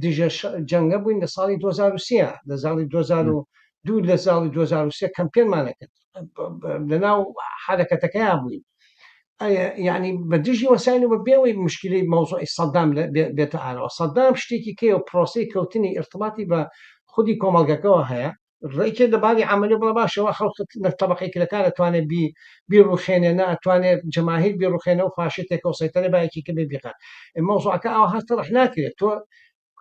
دژە جەنگە بووین لە ساڵی 2023 لە ساڵی 2002 لە ساڵی 2023 کەمپێنمانە کرد لەناو حرەکەتەکەیان بووین یعنی بە دژی وەساین و بە بێەوەی مشکلی مەوزوعی سەدام بێتە ئارەوە سەدام شتێکی کەی و پرۆسی کەوتنی ارتباطی بە خودی کۆمەڵگەکەەوە هەیە ڕێکێ لە باری عەمەلی بڵێ باشە وا خەڵک لە تەبەقەی کرێکار ئەتوانێ بی بیڕوخێنێ نە ئەتوانێ جەماهیر بیڕوخێنێ و فاشێتێکە و سەیتەرە با یەکێکە بێ بیخات مەوزوعەکە ئاوها تەرح ناکرێت تۆ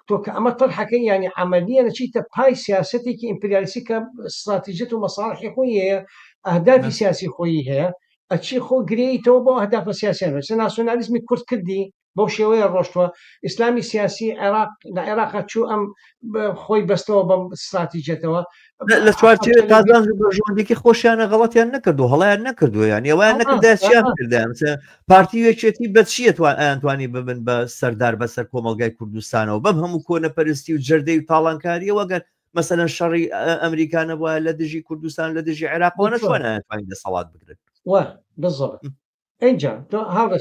تۆ کە ئەمە تەرحەکەی یانی عەمەلیە نەچیتە پای سیاسەتێکی ئیمپریالیستی کە استراتیژیەت و مەساڵحی خۆی هەیە ئەهدافی سیاسی خۆی هەیە ئەچی خۆ گرێیتەوە بۆ ئەهدافە سیاسیان ئێستا ناسیۆنالیزمی کورد کردی بەو شێوەیە ڕۆشتووە ئیسلامی سیاسی عێراق لە عێراقا چوو ئەم خۆی بەستەوە بەم استراتیجەتەوە لە چوارچێوەی قازانج و بەرژەوەندیەکی خۆشیانە غەڵەتیان نەکردو هەڵیان نەکردو یان ئەویان نەکردا چیان کردیان پارتی و یەکێتی بە چیە توان ئەیانتوانی ببن بە سەردار بەسەر کۆمەڵگای کوردستانەوە بەم هەموو کۆنەپەرستی و جەردەی و تاڵانکاریەوە گەر مەسەلەن شەڕی ئەمریکا نەبووە لە دژی کوردستان لە دژی عێراقەوە نەتوان ئەیانتوانی دەسەڵات بگرن وا بالضبط ئینجا تۆ هاوڕێ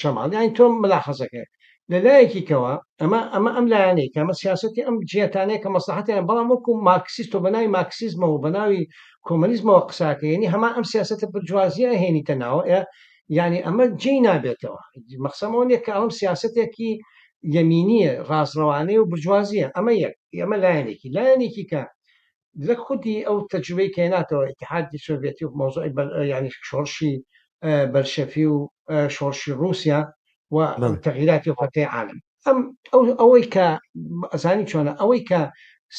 شەماڵ یانی تۆ ملاحەزەکە لە لایەکی کەوە ئەمە ئەمە ئەم لایەنەی کە ئەمە سیاسەتی ئەم جیهتانەیە کە مەسلحەتیان بەڵام وەکو مارکسیست تۆ بە ناوی مارکسیزمەوە بە ناوی کۆمەنیزمەوە قساکە یعنی هەمان ئەم سیاسەتە برجوازیە هێنیتە ناوە یعنی ئەمە جێی نابێتەوە مەخسەمەوە نیە کە ئەم سیاسەتێکی یەمینیە ڕاستڕەوانەیە و برجوازیە ئەمە یەک ئەمە لایەنێکی لایەنێکی کە لە خودی ئەو تەجروبەی کە هێناتەوە ئیتیحادی سۆڤێتی و مەوزوعی یانی شۆڕشی بەلشەفی و شۆڕشی ڕووسیا و تەغیراتی و فەتەی عالم ئەم ئەو ئەوەی کە ئەزانی چۆنە ئەوەی کە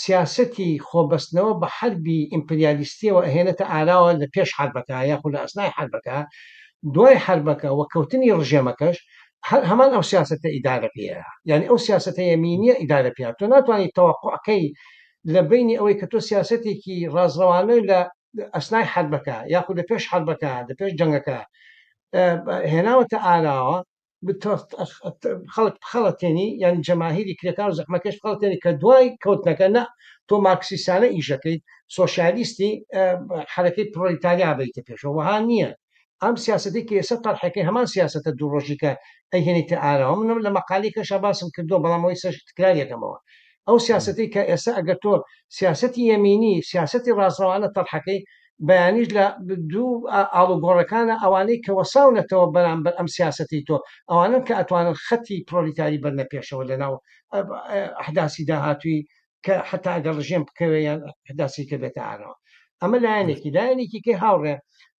سیاسەتی خۆبەستنەوە بە حەربی ئیمپریالیستیەوە ئەهێنێتە ئاراوە لە پێش حەربەکە یاخود لە ئەسنای حەربەکە دوای حەربەکە و کەوتنی ڕژێمەکەش هەر هەمان ئەو سیاسەتە ئیدارە پێیە یعنی ئەو سیاسەتە یەمینیە ئیدارە پێیە تۆ ناتوانانی تەوەقعەکەی لە بەینی ئەوەی کە تۆ سیاسەتێکی ڕاستڕەوانە لە ئەسنای حەربەکە یاخود لە پێش حەربەکە لە پێش جەنگەکە هێناوەتە ئاراوە خەڵک بخەڵەتێنی یان جەماهیری کرێکار و زەحمەکێش بخەڵەتێنی کە دوای کەوتنەکە نە تۆ مارکسیستانە ئیشەکەیت سۆسیالیستی حەرەکەی پرۆلیتاریا بیتە پێشەوە وەها نییە ئەم سیاسەتی کە ئێستا تەرحەکەی هەمان سیاسەتە دوو ڕۆژی کە ئەیهێنیتە ئاراوە منم لە مەقالی کەشا باسم کردووە بەڵام ئەوەی سەر تکرار یەکەمەوە ئەو سیاسەتی کە ئێستا ئەگەر تۆ سیاسەتی یەمینی سیاسەتی ڕاستڕەوانە تەرحەکەی بەیانیش لە دوو ئاڵوگۆڕەکانە ئەوانەی کە وەساونەتەوە بەرامبەر ئەم سیاسەتی تۆ ئەوانن کە ئەتوانن خەتی پرۆلیتاری بەرنە پێشەوە لەناو ئەحداسی داهاتووی کە حتا ئەگەر ڕژێم بکەوێ یان ئەحداسی کە بێتە ئارەوە ئەمە لایەنێکی لایەنێکی کەی هاوڕێ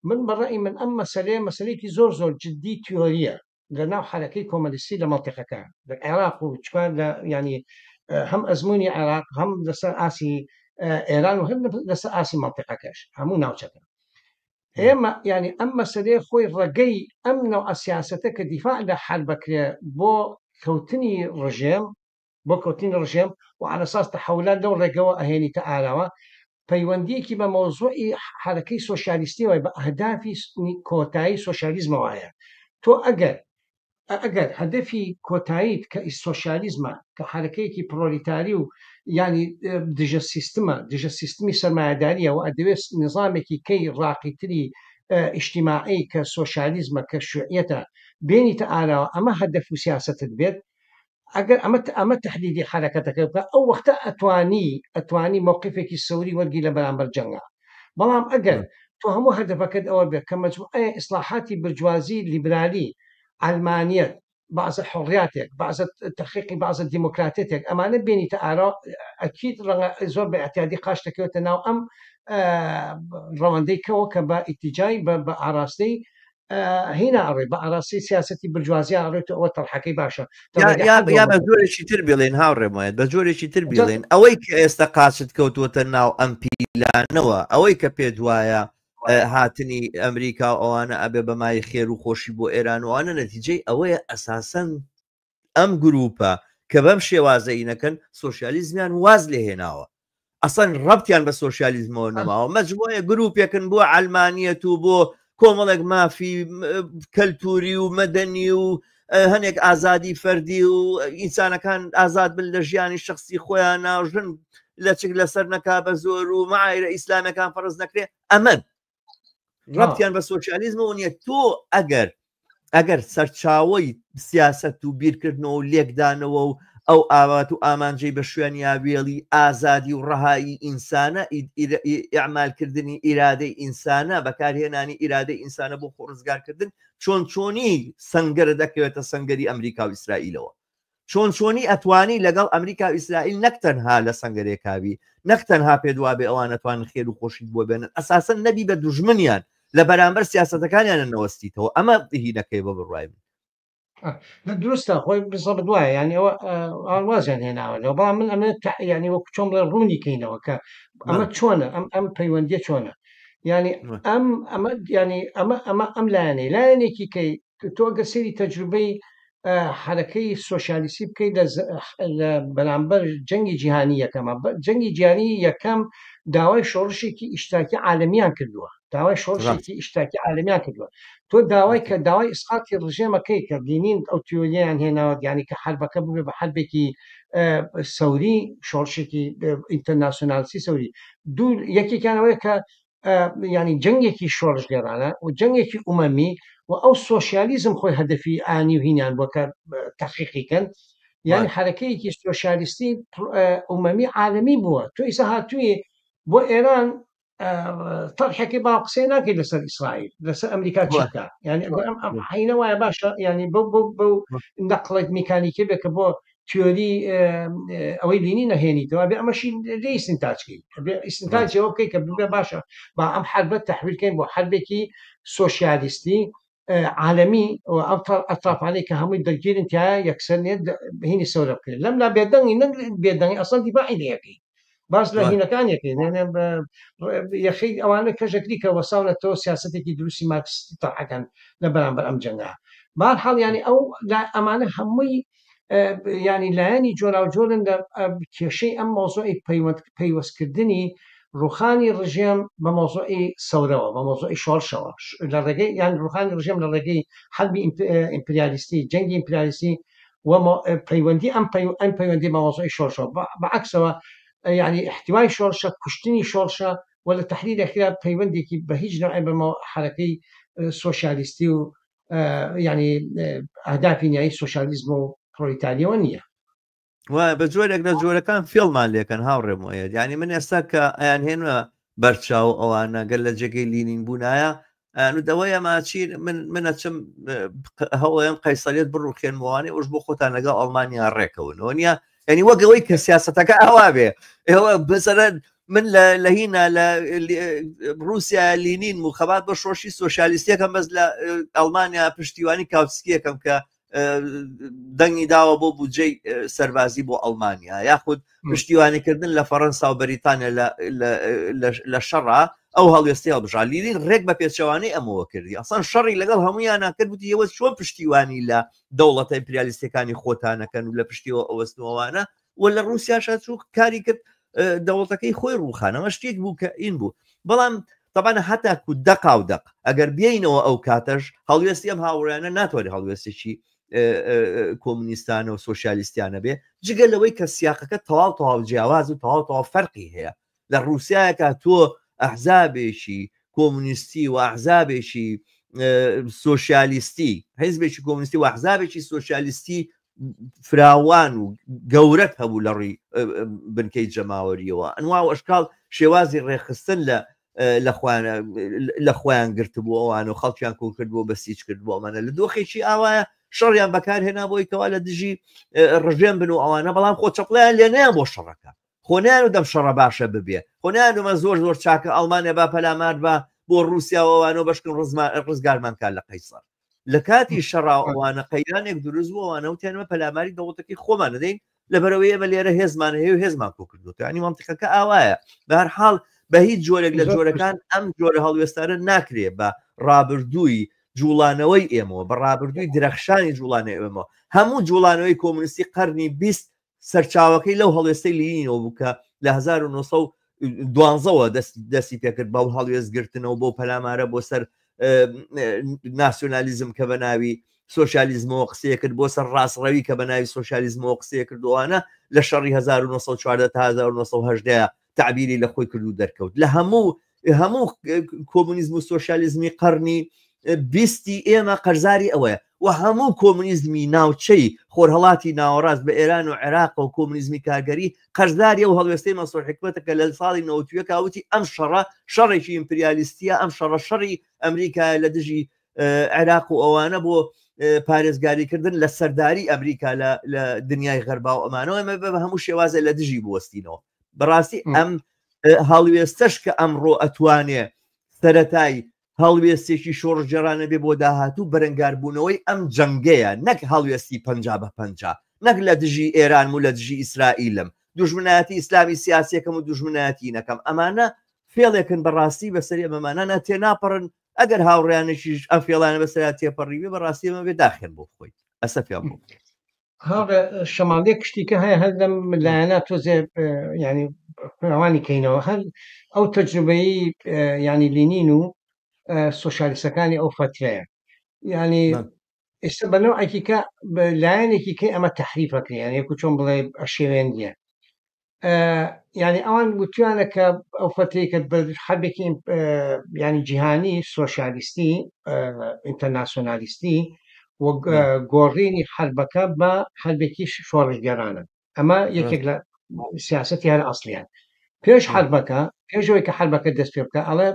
من بەڕئی من ئەم مەسەلەیە مەسلەیەکی زۆر زۆر جدی تیۆریە لە ناو حەرەکەی کۆمەلیستی لە مەنتیقەکە لە عێراق و چکار لە ینی هەم ئەزمموی عێراق هەم لەسەر ئاسی ئێران و هەم لەسەر ئاسی مەنتیقەکەش هەموو ناوچەکە ئێمە ینی ئەم مەسلەیە خۆی ڕێگەی ئەم نەوە سیاستە کە دیفاع لە حەربەکرێ بۆ کەوتنی ڕژێم بۆ کەوتنی ڕژێم و عەلەساس تەحەولات لەو ڕێگەوە ئەهێنیتە ئاراوە پەیوەندیەکی بە مەوزوعی حەرەکەی سۆشیالیستیەوە بە ئەهدافی کۆتایی سۆشیالیزمەوە هەیە تۆ ئەگەر ئەگەر هەدەفی کۆتاییت کە سۆشیالیزمە کە حەرەکەیەکی پرۆلیتاری و ینی دژە سیستمە دژە سیستمی سەرمایەداریە و ئەدەوێت نظامێکی کەی ڕاقیتری ئیجتیماعی کە سۆشیالیزمە کە شوعیەتە بێنیتە ئاراوە ئەمە هەدەف و سیاستت بێت ئەگەر ئەمە ئەمە تەحلیلی حەرەکەتەکە بکە ئەو وەختە ئەتوانی ئەتوانی مەوقفێکی سەوری وەرگی لە بەرامبەر جەنگا بەڵام ئەگەر تۆ هەموو هەدەفەکەت ئەوە بێت کە مەجموعەیە ئیسلاحاتی برجوازی لیبرالی عەلمانیەت بەعزە حوڕیاتێک بەعزە تەحقیقی بەعزە دیموکراتێتێک ئەمانە بێنیتە ئارا ئەکید ڕەنگە زۆر بە ئیعتیادی قاچ دەکەوێتە ناو ئەم ڕەوەندەی کەوە کە بە ئیتیجای بە ئاراستەی هینا ئەڕێ بە ئاراستەی سیاسەتی برجوازی ئەڕێت ئەوە تەرحەکەی باشە یا بە جۆرێکی تر بڵێن هاوڕێمایەت بە جۆرێکی تر بڵێن ئەوەی کە ئێستا قاچت کەوتووەتە ناو ئەم پیلانەوە ئەوەی کە پێ دوایە هاتنی ئەمریکا و ئەوانە ئەبێ بە مای خێر و خۆشی بۆ ئێران وانە نەتیجەی ئەوەیە ئەساسەن ئەم گروپە کە بەم شێوازە ئینەکەن سۆشیالیزمیان واز لێ هێناوە ئەسەن ڕەبتیان بە سۆشیالیزمەوە نەماوە مەجموعە گروپێکن بۆ عەلمانیەت و بۆ کۆمەڵێک مافی کەلتوری و مەدەنی و هەنێک ئازادی فەردی و ئینسانەکان ئازاد بن لە ژیانی شخصی خۆیان ناژن لەچک لەسەر نەکا بە زۆر و معایرە ئیسلامەکان فەرز نەکرێ ئەمن ڕەبتیان بە سۆسیالیزمەوە نیە تۆ ئەگەر ئەگەر سەرچاوەی سیاست و بیرکردنەوە و لێکدانەوە و ئەو ئاوات و ئامانجەی بە شوێنیا وێڵی ئازادی و ڕەهایی ئینسانە ئیعمالکردنی ئیرادەی ئینسانە بەکارهێنانی ئیرادەی ئینسانە بۆ خۆڕزگارکردن چۆن چۆنی سەنگەرە دەکەوێتە سەنگەری ئەمریکا و ئیسرائیلەوە چۆن چۆنی ئەتوانی لەگەڵ ئەمریکا و ئیسرائیل نەک تەنها لە سەنگەرێکاوی نەک تەنها پێت وابێ ئەوان ئەتوانن خێر و خۆشیت بۆ بێنن ئەساسەن نەبی بە دوژمنیان لە بەرامبەر سیاسەتەکانیانە نەوەستیتەوە ئەمە هینەکەی بە بڕوای من. دروستە خۆی بزەبت وایە یعنی ئەوە ئەوان وازیان هێناوە لەوە بەڵام من ئەمە یعنی وەکو چۆن بڵێ ڕوونی کەینەوە کە ئەمە چۆنە ئەم ئەم پەیوەندیە چۆنە یعنی ئەم ئەمە یعنی ئەمە ئەمە ئەم لایەنەی لایەنێکی کەی تۆ ئەگەر سەیری تەجروبەی حەرەکەی سۆسیالیستی بکەیت لە بەرامبەر جەنگی جیهانی یەکەمە جەنگی جیهانی یەکەم داوای شۆڕشێکی ئیشتراکی عالەمیان کردووە داوای شۆڕشێکی ئیشتراکی عالەمیان کردووە تۆ داوای کە داوای ئیسقاتی ڕژێمەکەی کە لینین ئەو تیۆریان هێناوە یانی کە حربەکە ببێ بە حربێکی سەوری شۆڕشێکی ئینتەرناسیۆنالسی سەوری دوو یەکێکیان ئەوەیە کە ینی جەنگێکی شۆڕشگێڕانە و جەنگێکی ئومەمی و ئەو سۆسیالیزم خۆی هەدەفی ئانی و هینیان بۆ کە تەحقیقی کەن یعنی حرەکەیەکی سۆسیالیستی ئومەمی عالمی بووە تۆ ئیسا هاتووی بۆ ئێران تەرحەکەی با قسەی ناکەی لەسەر ئیسرائیل لەسەر ئەمریکا چی بکە یعنی ئەم ئەم حینە وایە باشە یعنی بۆ بۆ بۆ نەقڵێک میکانیکی بێ کە بۆ تیۆری ئەوەی لینی نەهێنیتەوە بێ ئەمەشی لێ ئیستنتاجکەی بێ ئیستنتاجەوە بکەیت کە ببێ باشە با ئەم حربە تەحویلکەین بۆ حربێکی سۆسیالیستی عالمی و ئەو ئەترافانەی کە هەمووی دەگیرن تایە یەکسەر نێت هینی سەورە بکرێت لەم لا بێدەنگی نەک بێدەنگی ئەسڵ دیفاعی لێ ئەکەی باس لە هینەکان یەکەی یەخەی ئەوانە کەژەکری کە وەساونەتەوە سیاستێکی دروستی مارکسیستی تەرحەکەن لە بەرامبەر ئەم جەنگە بارحاڵ یانی ئەو ئەمانە هەمووی ینی لایەنی جۆراوجۆرن لە کێشەی ئەم مۆزۆی پەیوەند پەیوەستکردنی ڕوخانی ڕژێم بە مەوزوعی سەورەوە بە مەوزوعی شۆڕشەوە لە ڕێگەی یان ڕوخانی ڕژێم لە ڕێگەی حەربی ئیمپریالیستی جەنگی ئیمپریالیستی و پەیوەندی ئەم ئەم پەیوەندی بە مەوزوعی شۆڕشەوە بە عەکسەوە یعنی احتوای شۆڕشە کوشتنی شۆڕشە و لە تحلیل ئەخیرا پەیوەندێکی بە هیچ نوعێ بە حەرەکەی سۆسیالیستی و یعنی ئەهدافی نیایی سۆسیالیزم و پرۆلیتاریەوە نییە. وایە بە جۆرێک لە جۆرەکان فێڵمان لێکەن هاوڕێ مۆیەد یعنی من ئێستا کە ئەیان هێنمە بەرچاو ئەوانە گەر لە جێگەی لینین بوونایە ئەیان و دەوەی ئەمە چی من من ئەچم هەوڵێم قەیسەریت بڕوخێنمەوانێ ئەوش بۆ خۆتان لەگەڵ ئەڵمانیا ڕێکەونەوە نیە یعنی وەک ئەوەی کە سیاستەکە ئاوا بێ ئێوە بەسەرەن من لە هینا لە رووسیا لینین و خەبات بە شۆشی سۆسیالیستیەکەم بەس لە ئەڵمانیا پشتیوانی کاوتسکیەکەم کە دەنگی داوە بۆ بودجەی سەربازی بۆ ئەڵمانیا یاخود پشتیوانیکردن لە فەڕەنسا و بەریتانیا لە شەڕا ئەو هەڵوێستی هەڵبژا لینین ڕێک بە پێچەوانەی ئەمەوە کردی ئەسان شەڕی لەگەڵ هەمویانە کرد وتی ئێوە چۆن پشتیوانی لە دەوڵەتە ئیمپریالیستەکانی خۆتانەکەن و لە پشتیەوە ئەوەستنەوەوانە و لە ڕوسیاشا چوو کاری کرد دەوڵەتەکەی خۆی ڕووخانەوە شتێک بوو کە ئین بوو بەڵام طبعا هەتاکو دەقا و دەق ئەگەر بینەوە ئەو کاتەش هەڵوێستی ئەم هاوڕیانە ناتوانێت هەڵوێستێکی کۆمونیستانە و سۆسیالیستیانە بێ جگە لەوەی کە سیاقەکە تەواو تەواو جیاواز و تەواو تەواو فەرقی هەیە لە ڕووسایەکە تۆ ئەحزابێکی کۆمونیستی و ئەحزابێکی سۆسیالیستی حیزبێکی کۆمونیستی و ئەحزابێکی سۆسیالیستی فراوان و گەورەت هەبوو لە ڕووی بنکەی جەماوەریەوە ئەنوا و ئەشکاڵ شێوازی ڕێکخستن لە لە خۆیان گرتبوو ئەوان و خەڵکیان کۆ کردبوو بەسیج کردبوو ئەمانە لە دۆخێکی ئاوایە شەڕیان بەکارهێنا بۆی کەوا لە دژی ڕژێم بن و ئەوانە بەڵام خۆ چەپڵیان لێنیان بۆ شەڕەکە خۆ نایان دەم شەڕە باشە ببێ خۆ نایان زۆر زۆر چاکە ئەڵمانیا با پەلامار بە بۆ رووسیا ئەوانەوە بەشکن ڕزگارمان کار لە قەیسەر لە کاتی شەڕا ئەوانە قەیرانێک دروست بوو ئەوانە وتیان ئێمە پەلاماری دەوڵەتەکەی خۆمان دەدەین لەبەرەوەی ئێمە لێرە هێزمان هەیە و هێزمان کۆ کردووە ینی منطقەکە ئاوایە بە هەر حاڵ بە هیچ جۆرێک لە جۆرەکان ئەم جۆرە هەڵوێستانە ناکرێ بە ڕابردووی جوڵانەوەی ئێمەوە بە ڕابردووی درەخشانی جوڵانەوەی ئێمەوە هەموو جوڵانەوەی کۆمونیستی قەرنی 20 سەرچاوەکەی لەو هەڵوێستەی لینینەوە بوو کە لە 1912ەوە دەستی پێکرد بەو هەڵوێست گرتنەوە بۆ پەلامارە بۆ سەر ناسیۆنالیزم کە بە ناوی سۆسیالیزمەوە قسەیە کرد بۆ سەر ڕاستڕەوی کە بە ناوی سۆسیالیزمەوە قسەیە کردوانە لە شەڕی 1914 تا 1918 تەعبیری لە خۆی کرد و دەرکەوت لە هەموو هەموو کۆمونیزم و سۆسیالیزمی قەرنی بیستی ئێمە قەرزاری ئەوەیە و هەموو کۆمونیزمی ناوچەی خۆرهڵاتی ناوەڕاست بە ئێران و عێراق و کۆمونیزمی کارگەری قەرزاری ئەو هەڵوێستەی مەنسوور حیکمەتە کە لە ساڵی نەوەتویەکا وتی ئەم شەڕە شەڕێکی ئیمپریالیستیە ئەم شەڕە شەڕی ئەمریکایە لە دژی عێراق و ئەوانە بۆ پارێزگاریکردن لە سەرداری ئەمریکا لە دنیای غەربا و ئەمانەوە ئێمە بە هەموو شێوازە لە دژی بوەستینەوە بەڕاستی ئەم هەڵوێستەش کە ئەمڕۆ ئەتوانێ سەتای هەڵوێستێکی شۆڕشگێڕانە بێ بۆ داهاتوو بەرەنگاربوونەوەی ئەم جەنگەیە نەک هەڵوێستی 50 بە 50 نەک لە دژی ئێران و لە دژی ئیسرائیلم دوژمنایەتی ئیسلامی سیاسەکەم و دوژمنایەتی نەکەم ئەمانە فێڵێکن بەڕاستی بەسەر ئەمەمانە تێناپەڕن ئەگەر هاوڕیانێکیش ئەم فێڵانە بەسەرا تێپەڕیوێ بەڕاستی ئەمە بێ داخێن بۆ خۆی ئەسەفیان بۆ هاوڕێ شەماڵ یەک شتی کە هەیە هەر لەم لایەنە تۆزێ ینی فراوانی کەینەوە هەر ئەو تەجروبەی ینی لینین و سۆشیالیستەکانی ئەو فترەیە ینی ئێستا بە نەوعێکی کە لایەنێکی کەی ئەمە تەحریفەکە یان یەکو چۆن بڵێ ئەشێوێندیە یعنی ئەوان وتویانە کە ئەو فترەی کە بە حەبێکی ینی جیهانی سۆشیالیستی ئینتەرناسیۆنالیستی و گۆڕینی حربەکە بە حربێکی شۆڕشگێرانە ئەمە یەکێک لە سیاستی هەر ئەسلیان پێش حربەکە پێشەوەی کە حربەکە دەست پێ بکە ئەڵێ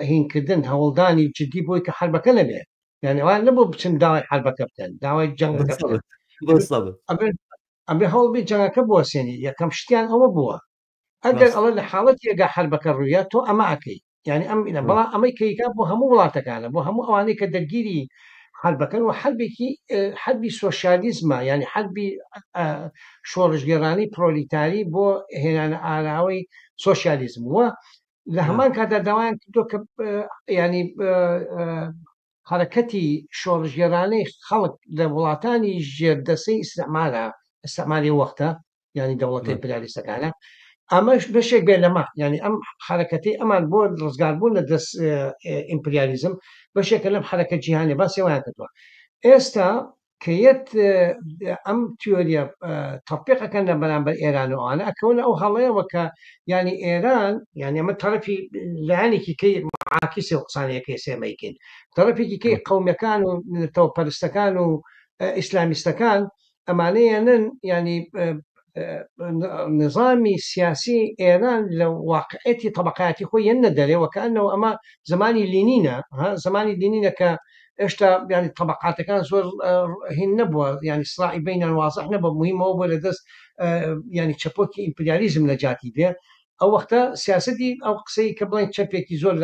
هینکردن هەوڵدانی جدی بۆی کە حربەکە نەبێ یعنی ئەوان نەبوو بچن داوای حربەکە بکەن داوای جەنگەکە بکەن ئەبێ هەوڵ بێ جەنگەکە بوەسێنی یەکەم شتیان ئەوە بووە ئەگەر ئەوە لە حاڵەت یەگا حربەکە ڕوویە تۆ ئەمە ئەکەی یعنی ئەم ئینە بەڵام ئەمەی کەیکا بۆ هەموو وڵاتەکانە بۆ هەموو ئەوانەی کە دەرگیری حربەکەن و حربێکی حربی سۆسیالیزمە یعنی حربی شۆڕشگێڕانی پرۆلیتاری بۆ هێنانە ئاراوەی سۆسیالیزم وە لە هەمان کاتدا داوایان کردو کە ینی حەرەکەتی شۆڕشگێڕانەی خەڵک لە وڵاتانی ژێردەسەی ئیستعمارە، ئیستعماری ئەو وەختە، یانی دەوڵەتە ئیمپریالیستەکانە، ئەمەش بەشێک بێ لەمە یعنی ئەم حرەکەتی ئەمان بۆ ڕزگاربوون لە دەست ئیمپریالیزم بەشێکە لەم حرەکە جیهانی باسی وایان کردووە ئێستا کە یەت ئەم تیۆریە تەطبیقەکەن لە بەرامبەر ئێران و ئەوانە ئەکەونە ئەو هەڵەیەوە کە یعنی ئێران یعنی ئەمە تەرەفی لایەنێکی کەی معاکیسی و قسانەیەکەی سێمەیکەین تەرەفێکی کەی قەومیەکان و نەتەوەپەرستەکان و ئیسلامیستەکان ئەمانە یەنن یعنی نظامی سیاسی ئێران لە واقعەتی طبقاتی خۆی یەنە دەرێ وەکانەوە ئەمە زمانی لینینە زمانی لینینە کە هێشتا ینی طبقاتەکان زۆر هین نەبووە ینی سراعی بینیان وازح نەبوو مهمەوە بۆ لە دەست ینی چەپۆکی ئیمپریالیزم نەجاتی بێ ئەو وەختە سیاسەتی ئەو قسەی کە بڵێن چەپێکی زۆر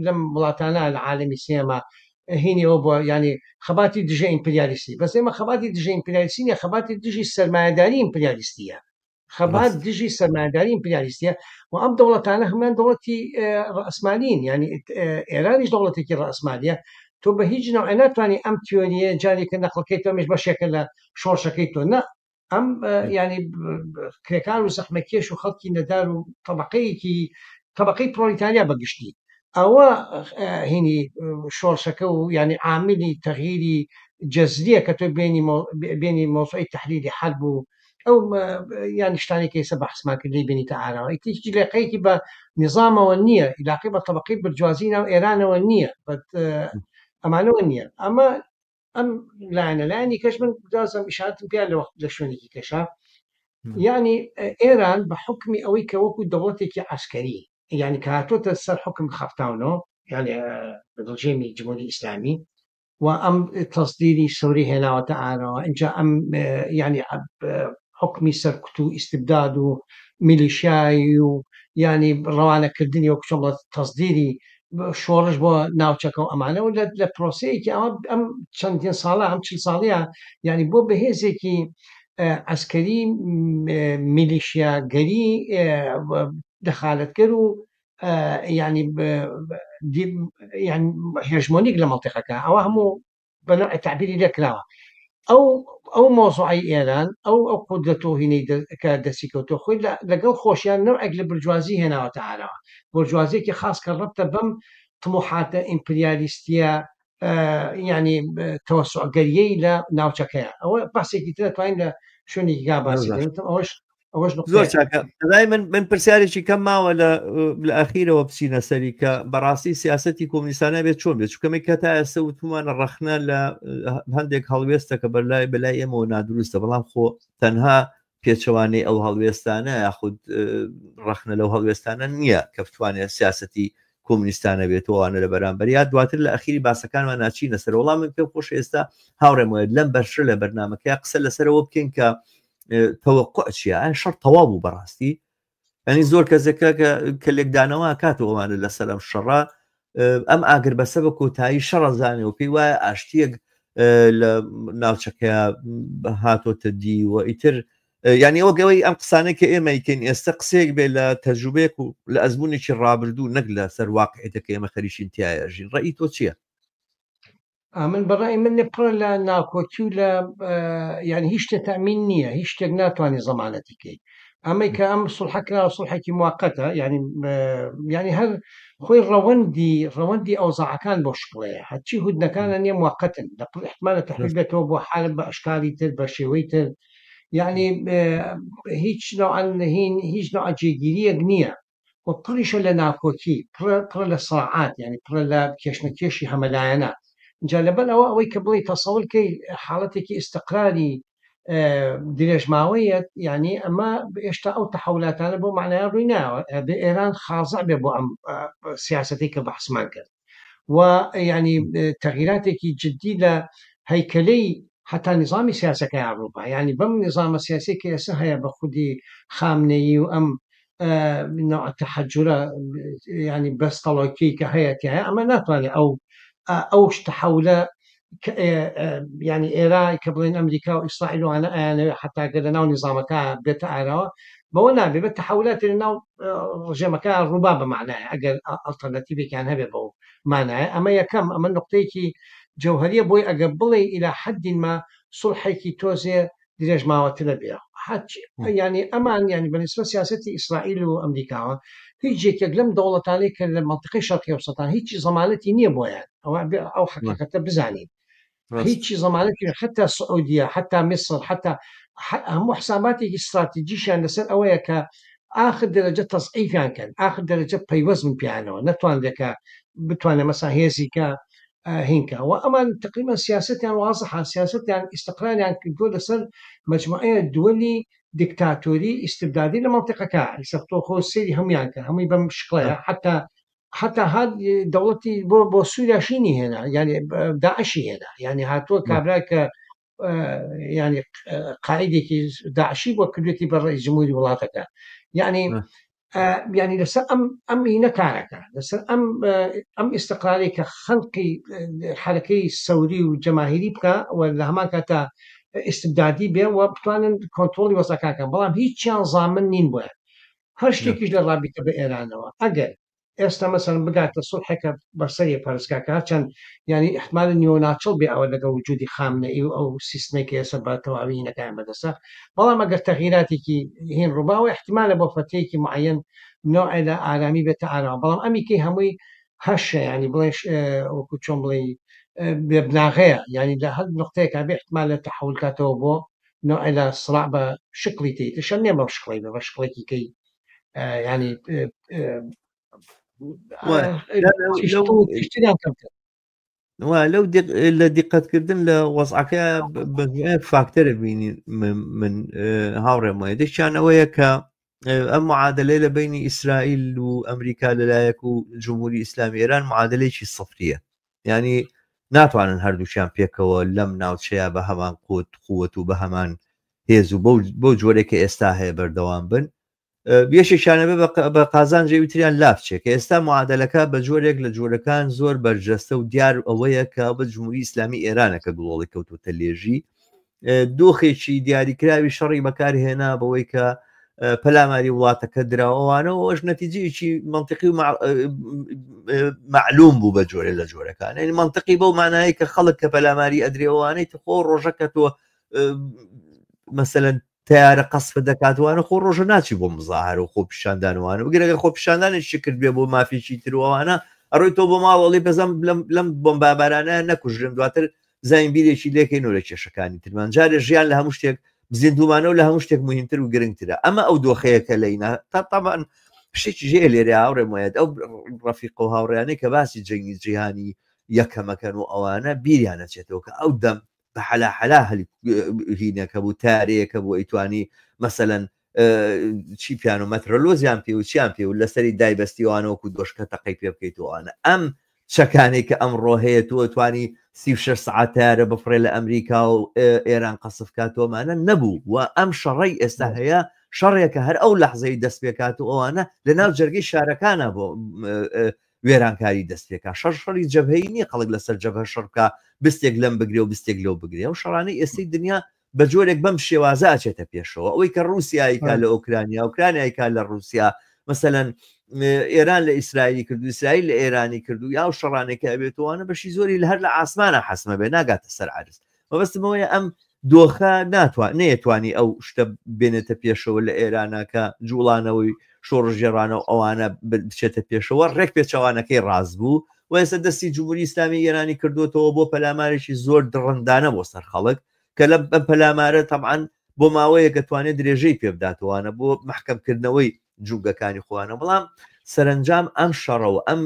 لەم وڵاتانە لە عالەمی سێما هینی ئەوە بووە یانی خەباتی دژە ئیمپریالیستی بەس ئێمە خەباتی دژە ئیمپریالیستی نیە خەباتی دژی سەرمایەداری ئیمپریالیستیە خەبات دژی سەرمایەداری ئیمپریالیستیە و ئەم دەوڵەتانە هەمان دەوڵەتی ڕەسمالین یعنی ئێرانیش دەوڵەتێکی ڕەسمالیە تۆ بە هیچ نەوعێ ناتوانانی ئەم تیۆریە جارێکە نەقڵکەی تۆ ئەمەش بەشێکە لە شۆڕشەکەی تۆ نە ئەم ینی کرێکار و زەحمەکێش و خەڵکی نەدار و طبقەیەکی طبقەی پرۆلیتاریا بەگشتی ئەوە هینی شۆڕشەکە و ینی عاملی تەغیری جەزریە کە تۆ بێنی بێنی مۆزوعی تحلیلی حەرب و ئەو یانی شتانێک کە ئێستا بەحسمان کرد لێی بێنیتە ئاراوە ئیتر هیچ عیلاقەیەکی بە نیزامەوە نییە عیلاقەی بە طبقەی برجوازی ناو ئێرانەوە نییە بە ئەمانەوە نییە ئەمە ئەم لایەنە لایەنی کەش من دازم ئیشارەتم پێیان لە وەخت لە شوێنێکی کەشە یعنی ئێران بە حکمی ئەوەی کە وەکو دەوڵەتێکی عسکەری یعنی کە هاتۆتە سەر حکم خەفتاونۆ یعنی ڕژێمی جمهوری ئیسلامی و ئەم تەسدیری سەوری هێناوەتە ئارەوە اینجا ئەم یعنی حکمی سەرکوت و ئیستبداد و میلیشیایی و یعنی ڕەوانەکردنی وەک چۆن تەسدیری شۆڕش بۆ ناوچەکە و ئەمانە و لە پرۆسەیەکی ئەوە ئەم چەندین ساڵە ئەم چل ساڵەیە یعنی بۆ بەهێزێکی عسکەری میلیشیاگەری دەخالەتکەر و یعنی یعنی هێژمۆنیک لە مەنتیقەکە ئەوە هەموو بە نەوعێ تەعبیری لێ کراوە ئەو ئەو مۆزوعەی ئێران ئەو ئەو قودرەت و هینەی کە دەستی کەوتووە خۆی لەگەڵ خۆشیان نەوعێک لە برجوازی هێناوەتە ئاراوە بۆرجوازیەکی خاص کە ڕەبتە بەم طموحاتە ئیمپریالیستیە یعنی تەوەسوعگەریەی لە ناوچەکەیە ئەوە باسێکی ترە توانین لە شوێنێکی گا باسی ئەوەش ئەوەش زۆر چاکە دای من من پرسیارێکی کەم ماوە لە لە ئەخیرەوە بچینە سەری کە بەڕاستی سیاستی کۆمنیستانە بێت چۆن بێت چکەمێک کە تا ئێستا وتمانە ڕەخنە لە هەندێک هەڵوێستە کە بەلای بەلای ئێمەوە نادروستە بەڵام خۆ تەنها پێچەوانەی ئەو هەڵوێستانە یاخود ڕەخنە لەو هەڵوێستانە نییە کە بتوانێت سیاستی کۆمنیستانە بێتەوەوانە لە بەرامبەر یا دواتر لە ئەخیری باسەکانمان ناچینە سەر وەڵام من پێم خۆش ئێستا هاوڕێمەوە لەم بەشە لە بەرنمەکەی قسە لەسەرەوە بکەین کە تەوەقع چیە ئایا شەڕ تەواو بوو بەڕاستی ینی زۆر کەسێکە کە لێکدانەوە کاتەوە ئەوانە لەسەر ئەم شەڕە ئەم ئاگر بەسە بە کۆتایی شەڕەزانێ و پێی وایە ئاشتیەک لە ناوچەکە هاتۆتە دی و ئیتر یعنی ئەوە گەوەی ئەم قسانە کە ئێمە یکەین ئێستا قسەیەک بێ لە تەجروبەیەک و لە ئەزمونێکی ڕابردوو نەک لە سەر واقعێتەکە ئێمە خەریشین تایە ژین ڕئی تۆ چییە؟ ئەمن بەڕای من پڕە لە ناکۆکی و لە یعنی هیچ شتێک تەمین نییە هیچ شتێک ناتوانانی زەمانەتی کەی ئەمەی کە ئەم سڵحە کرا سڵحێکی موقتە یعنی یعنی هەر خۆی ڕەوەندی ڕەوەندی ئەوزاعەکان بۆ شکڵەیە هەرچی هودنەکانە نییە موقتن لە پڕ احتمالە تحویل بێتەوە بۆ حالب بە ئەشکالی تر بە شێوەی تر یعنی هیچ نوعا هین هیچ نوع جێگیریەک نییە و پڕیشە لە ناکۆکی، پڕە پڕە لە سڕاعات یانی پڕە لە کێشمەکێشی هەمەلایەنە. جا لەبەر ئەوە ئەوەی کە بڵێی تەسەور کەی حاڵەتێکی ئیستقراری درێژماوەیە یانی ئەمە ئێشتا ئەو تەحەولاتانە بۆ معنایە ڕووی ناوە ئەبێ ئێران خازع بێ بۆ ئەم سیاسەتەی کە بەحسمان کرد و یعنی تەغیراتێکی جدی لە هەیکەلەی حتا نظامی سیاسەکەیان ڕووبا یعنی بەم نظامە سیاسی کە ئێستا هەیە بە خودی خامنەیی و ئەم نوع تحجرە ینی بەستەڵۆکی کە هەیە تایە ئەمە ناتوانێت ئەو ئەو تحولە ینی ئێرا کە بڵێن ئەمریکا و ئیسرائیل وانە ئەیانەوێ حتا گەر لە ناو نظامەکە بێتە ئاراوە بەوە نابێ بە تحولات لە ناو ڕژێمەکە ڕووبا بە معنایە ئەگەر ئەڵتەرناتیڤێکیان هەبێ بەو مانایە ئەمە یەکەم ئەمە نقطەیەکی جەوهریە بۆی ئەگەر بڵێ ئیلا حەدین ما سوڵحێکی تۆزێ درێژماوەترە بێ. ینی ئەمان ینی بەنسبە سیاستی ئیسرائیل و ئەمریکاوە هیچ یەکێک لەم دەوڵەتانەی کە لە منطقی شەرقی ئەوسەتان هیچی زەمانەتی نییە بۆیان ئەوە ئەو حقیقەتە بزانین هیچی زەمانەتی حتا سعودیە حتا میسر حتا هەموو حساباتێکی استراتیجیشیان لەسەر ئەوەیە کە ئاخر دەرەجە تەزعیفیان کەن ئاخر دەرەجە پەیوەست بن پێیانەوە نەتوانرێت کە بتوانێت مەسا هێزی کە هینکە و ئەمان تقریبا سیاستیان وازحە سیاستیان ئیستقراریان کردووە لەسەر مجموعەیە دووەلی دیکتاتۆری ئیستبدادی لە منطقەکە ئیستا تۆ خۆ سەیری هەمویان کە هەمووی بەم شکڵەیە حتا حتا هات دەوڵەتی بۆ بۆ سووریاشینی هێنا یعنی داعشی هێنا یعنی هاتووە کابرا کە ینی قاعدێکی داعشی بۆ کردێتی بە ڕێی جمهوری وڵاتەکە یعنی ینی لەسەر ئەم ئەم ئینە کارەکە لەسەر ئەم ئەم ئیسقراری کە خەڵقی حرەکەی سەوری و جەماهیری بکە و لە هەمان کاتا ئیسبدادی بێ و بتوانن کۆنتترۆلی وەزەکانکەن بەڵام هیچیان زامن نین بۆیان هەر شتێکیش لە ڕابیتە بە ئێرانەوە ئەگەر ئێستا مەسەلەن بگاتە سوڵحێکە بەسەری پەرستگاکە هەرچەند یانی احتمال نیۆناچڵ بێ ئەوە لەگەڵ وجودی خامنەئی و ئەو سیستمەی کە ئێستا بە تەواوی هینەکەیان بەدەستە بەڵام ئەگەر تەغیراتێکی هین ڕووباوە احتمالە بۆ فەترەیەکی معەن نوعێ لە ئارامی بێتە ئاراوە بەڵام ئەمیکەی هەمووی هەشە ینی بڵێ وەکو چۆن بڵێ بێبناغەیە ینی لە هەر نقطەیەکا بێ احتمال لە تەحول کاتەوە بۆ نوعێ لە سڕع بە شکڵی تێی تشە نییە بەم شکڵی بە شکڵێکی کەی ینی لەو لە دیقەتکردن لە وەزعەکە فاکتەرە بینی من هاوڕێم وایە دەشیانەوەیە کە ئەم معادلەی لە بینی ئیسرائیل و ئەمریکا لەلایەک و جمهوری ئیسلامی ئێران معادلەیەکی سفریە ینی ناتوانن هەردووکیان پێکەوە لەم ناوچەیە بە هەمان قوت قوت و بە هەمان هێز و بەو جۆرێک کە ئێستا هەیە بەردەوام بن یەکێکیانە بێ بە قازانجی ئەوی تریان لابچێ کە ئێستا معادلەکە بە جۆرێک لە جۆرەکان زۆر بەرجەستە و دیار ئەوەیە کە بە جمهوری ئیسلامی ئێرانە کە گڵۆڵی کەوتوتە لێژی دۆخێکی دیاریکراوی شەڕی بەکارهێنا بەوەی کە پەلاماری وڵاتەکە دراوانەوە ئەوش نەتیجەیەکی منطقی و معلوم بوو بە جۆرێ لە جۆرەکان یعنی منطقی بەو مانایی کە خەڵک کە پەلاماری ئەدرێوانەی تخۆ ڕۆژەکە تۆ مەسەلەن تەیارە قەسفە دەکات وانە خۆ ڕۆژە ناچی بۆ مزاهرە و خۆپیشاندان وانە بگرەگە خۆپیشاندانێکی کرد بێ بۆ مافێکی تر و ئەوانە ئەڕۆی تۆ بۆ ماڵەڵی بەزەم لەم لەم بۆمبابارانە نەکوژرم دواتر زین بیرێکی لێکەین و لە کێشەکانی ترمان جارێ ژیان لە هەموو شتێک زیندومانەوە لە هەموو شتێک مهمتر و گرنگترە ئەمە ئەو دۆخەیە کە لەینا تا تامان شتێکی ژێ لێرە هاوڕێ موێت ئەو ڕەفیق و هاوڕیانەی کە باسی جەنگی جیهانی یەکەمەکەن و ئەوانە بیریان نەچێتەوە کە ئەو دەم بە حەلا حەلا هەلی هینەکە بوو تارەیەکە بوو ئەیتوانی مەسەلەن چی پیانۆ مەترەلۆزیان پێ و چیان پێ و لەسەری دایبەستیوانە وەکو دۆشکە تەقەی پێ بکەیتەوەوانە ئەم چەکانێک کە ئەمڕۆ هەیە تۆ توانی 36 سعات تارە بفڕێ لە ئەمریکا و ئێران قەسف کاتۆمانە نەبوو و ئەم شەڕەی ئێستا هەیە شەڕێکە هەر ئەو لەحزەی دەست پێکات و ئەوانە لە ناو جەرگەی شارەکانە بۆ وێرانکاری دەست پێکا شەڕ شەڕی جەبهەی نییە خەڵک لەسەر جەبهە شەڕ بکا بستێک لەم بگرێ و بستێک لەو بگرێ ئەو شەڕانەی ئێستەی دنیا بە جۆرێک بەم شێوازە ئەچێتە پێشەوە ئەوەی کە ڕووسیایی کا لە ئۆکرانیا ئۆکرانیای کا لە ڕووسیا مەسەلەن ئێران لە ئیسرائیلی کرد و ئیسرائیل لە ئێرانی کرد و یا و شەڕانێک ئەبێتوانە بەشی زۆری لە هەر لە ئاسمانە حەسمە بێ ناگاتە سەر عەرز مەبەستم ئەوەیە ئەم دۆخە ناتوان نەیەتوانی ئەو شتە بێنێتە پێشەوە لە ئێرانە کە جوڵانەوەی شۆڕشگێڕانە و ئەوانە بچێتە پێشەوە ڕێک پێچەوانەکەی ڕاست بوو و ئێستا دەستی جمهوری ئیسلامی ئێرانی کردوتەوە بۆ پەلامارێکی زۆر دڕندانە بۆ سەر خەڵک کە لە ئەم پەلامارە تەبعەن بۆ ماوەیەک ئەتوانێت درێژەی پێ بداتەوانە بۆ مەحکەمکردنەوەی جومگەکانی خۆیانە بەڵام سەرنجام ئەم شەڕە و ئەم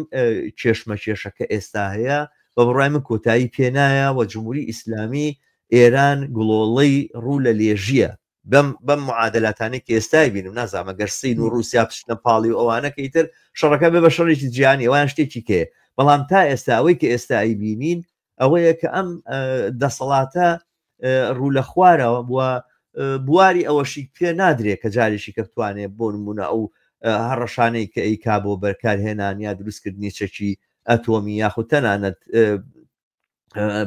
کێشمەکێشە کە ئێستا هەیە بە بڕای من کۆتایی پێنایە و جمهوری ئیسلامی ئێران گڵۆڵەی ڕوو لە لێژیە بەم بەم معادلاتانەی کە ئێستای بینم نازانم گەر سین و رووسیا بچنە پاڵی و ئەوانە کە ئیتر شەڕەکە بێ بە شەڕێکی جیهانی ئەوان شتێکی کێ بەڵام تا ئێستا ئەوەی کە ئێستا ئەیبینین ئەوەیە کە ئەم دەسەڵاتە ڕوو لە خوارەوە بووە بواری ئەوەشی پێ نادرێت کە جارێکی کە بتوانێت بۆ نمونە ئەو هەڕەشانەی کە ئەیکا بۆ بەرکارهێنان یا دروستکردنی چەکی ئەتۆمی یاخود تەنانەت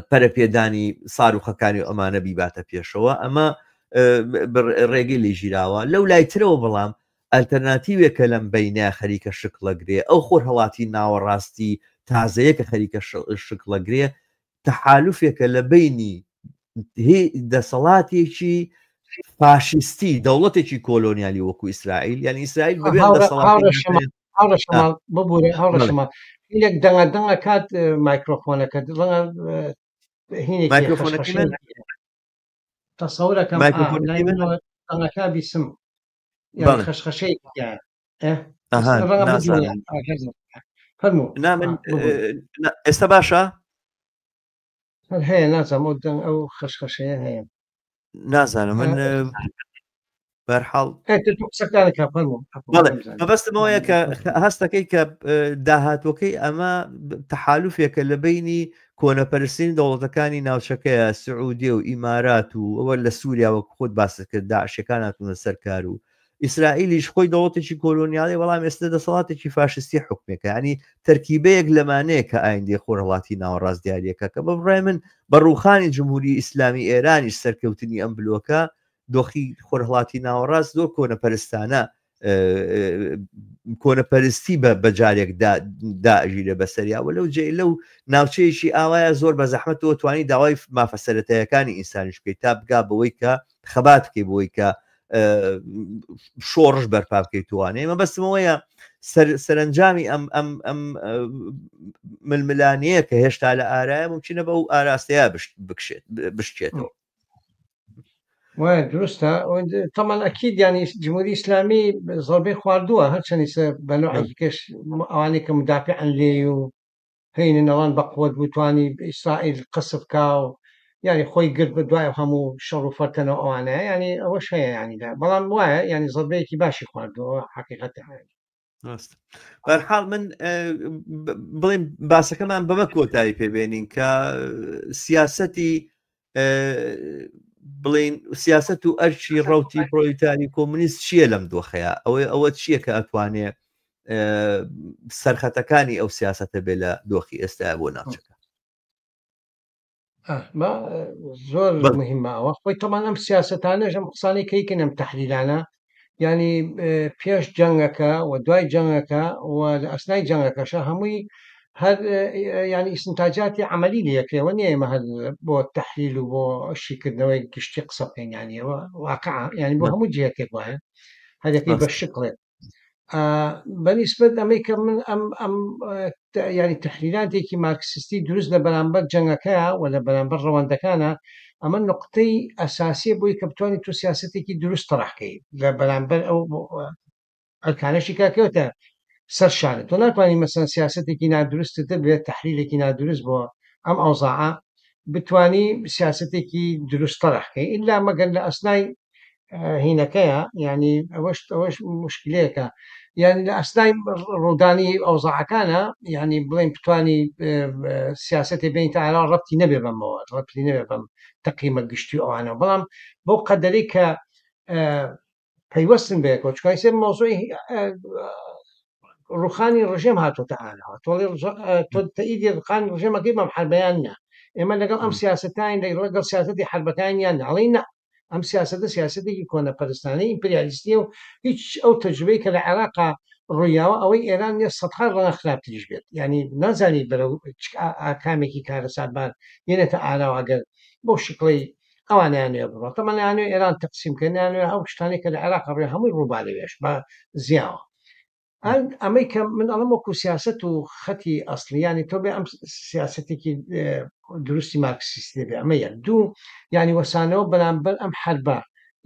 پەرەپێدانی ساروخەکانی ئەمانە بیباتە پێشەوە ئەمە ڕێگەی لێ ژیراوە لەو لای ترەوە بەڵام ئەلتەرناتیوێکە لەم بەینە خەریکە شکڵەگرێ، ئەو خۆرهەڵاتی ناوەڕاستی تازەیە کە خەریکە شکڵەگرێ، تەحالوفێکە لە بەینی دەسەڵاتێکی فاشیستی دەوڵەتێکی کۆلۆنیالی وەکو ئیسرائیل یعنی ئیسرائیل بەبێ هاوڕێ شەماڵ ببورە هاوڕێ شەماڵ هینێک دەنگە دەنگە کات مایکرۆفۆنەکە ڕەنگە هینێکی مایکرۆفۆنەکەی من تەسەورەکەم مایکرۆفۆنەکەی من دەنگەکە بیسم یعنی بەڵێ خەشخەشەی تیایە. ئێ، ئەها ڕەنگە بجوڵێ. نازانم ئا، هەرزە. فەرموو نا من ئا، ببورە. نا، ئێستا باشە هەر هەیە نازانم ئەو دەنگ ئەو خەشخەشەیە هەیە. نازانم من بەرحاڵ مەبەستم ئەوەیە کە هەستەکەی کە داهاتوەکەی ئەمە تەحالفێکە لە بینی کۆنەپەرستین دەوڵەتەکانی ناوچەکەیە سعودیە و ئیمارات و ئەوە لە سووریا وەک خۆت باست کرد داعشەکان هاتوونە سەر کار و ئیسرائیلیش خۆی دەوڵەتێکی کۆلۆنیالی بەڵام ئێستا دەسەڵاتێکی فاشستی حکومێکە ینی تەرکیبەیەک لەمانەیە کە ئایندەی خۆرهەڵاتی ناوەڕاست دیاریەکە کە بە بڕای من بە ڕووخانی جمهوری ئیسلامی ئێرانیش سەرکەوتنی ئەم بلۆکە دۆخی خۆرهەڵاتی ناوەڕاست زۆر کۆنەپەرستانە کۆنەپەرستی بە بەجارێک داژیرە بەسەریا و لەو جێ لەو ناوچەیەکی ئاوایە زۆر بە زەحمەتەوە توانی داوای مافە سەرەتایەکانی ئینسانیش بکەیت تا بگا بەوەی کە خەبات بکەی بۆی کە شۆڕش بەرپا بکەیت توانێ مەبەستمەوەیە سەرنجامی ئەم ئەم ئەم ململانەیە کە هێشتا لە ئارایە ممکنە بەو ئاراستەیە بکشێت بشکێتەوە وایە دروستە تەمان ئەکید ینی جمهوری ئیسلامی زۆربەی خواردووە هەرچەنی سە بە نوعێکی کەش ئەوانەی کە مدافعن لێی و هەینن ئەوان بە قوت بوو توانی ئیسرائیل قەسف کا و یعنی خۆی گرت بە دوای هەموو شەڕ و فەرتەنە ئەوانە ینی ئەوەش هەیە ینی بەڵام وایە ینی زەربەیەکی باشی خواردووە حقیقەتە ڕاست بەرحاڵ من بڵێم باسەکەمان بەمە کۆتایی پێبێنین کە سیاستی بڵین سیاست و ئەرچی ڕوتی پرۆلیتاری کۆمونیست چییە لەم دۆخەیە ئەوەی ئەوە چییە کە ئەتوانێ سەرخەتەکانی ئەو سیاستە بێ لە دۆخی ئێستا بۆ ناوچەکە زۆر مهمە ئەوە خۆی تەمان ئەم سیاستانەش ئەم قسانەی کەیکن ئەم تحلیلانە ینی پێش جەنگەکە و دوای جەنگەکە و لە ئەسنای جەنگەکەشە هەمووی هەر ینی ئیسنتاجاتی عملی لەکرێەوە نییە ئێمە هەر بۆ تحلیل و بۆ شیکردنەوەی گشتی قسە بکەین یانیەوە واقع ینی بۆ هەموو جهتێک وایە هەرەکەی بە شکڵێک بەنیسبەت ئەمەی کە من ئەم ئەم ینی تحلیلاتێکی مارکسیستی دروست لە بەرامبەر جەنگەکەیە و لە بەرامبەر ڕەوەندەکانە ئەمە نقطەی ئەساسیە بۆی کە بتوانیت تۆ سیاستێکی دروست تەڕحکەی لە بەرامبەر ئەو ئەرکانەشی کاکەوتە سەر شانت تۆ ناتوانانی مەسەن سیاستێکی نادروستت دەبێت تحلیلێکی نادروست بۆ ئەم ئەوزاعە بتانی سیاستێکی دروست تەرحکەی ئللا مەگەر لە ئەسنای هینەکەیە یعنی ئەوەش ئەوەش مشکلەیەکە یعنی لە ئەسنای ڕوودانی ئەوزاعەکانە یعنی بڵێن بتانی سیاسەتی بین تا ئارا ڕەتی نەبێ بەمەوە ڕەتی نەبێ بەم تەقیمە گشتی ئەوانە بەڵام بەو قەدەری کە پەیوەستن بەیەکەوە چونکە ئیستا مەوزوعی ڕوخانی ڕژێم هاتۆتە ئاراوە تۆڵی تۆ تەئیدی ڕوخانی ڕژێمەکەی بەم حربەیان نا ئێمە لەگەڵ ئەم سیاستین لەگەڵ سیاستی حربەکانیان ناڵی نا ئەم سیاستە سیاستێکی کۆنەپەرستانەی ئیمپریالیستیە و هیچ ئەو تەجروبەی کە لە عێراقا ڕوویاوە ئەوەی ئێران نیە سەدها ڕەنگە خراپتریش بێت یعنی نازانی بەرەو ئاکامێکی کارەساتبار یەنێتە ئاراوە ئەگەر بەو شکڵی ئەوانیانەوێ بڕۆ تەمان یانەوێ ئێران تەقسیم کە نیانەوێ ئەو شتانەی کە لە عێراق ڕێ هەمووی ڕووبا لەوێش بە زیاوە ئەمەی کە من ئەڵم وەکو سیاست و خەتی ئەسڵیانی تۆ بێ ئەم سیاستێکی دروستی مارکسیستی بێ ئەمە یەک دوو ینی وەسانەوە بەرامبەر ئەم حربە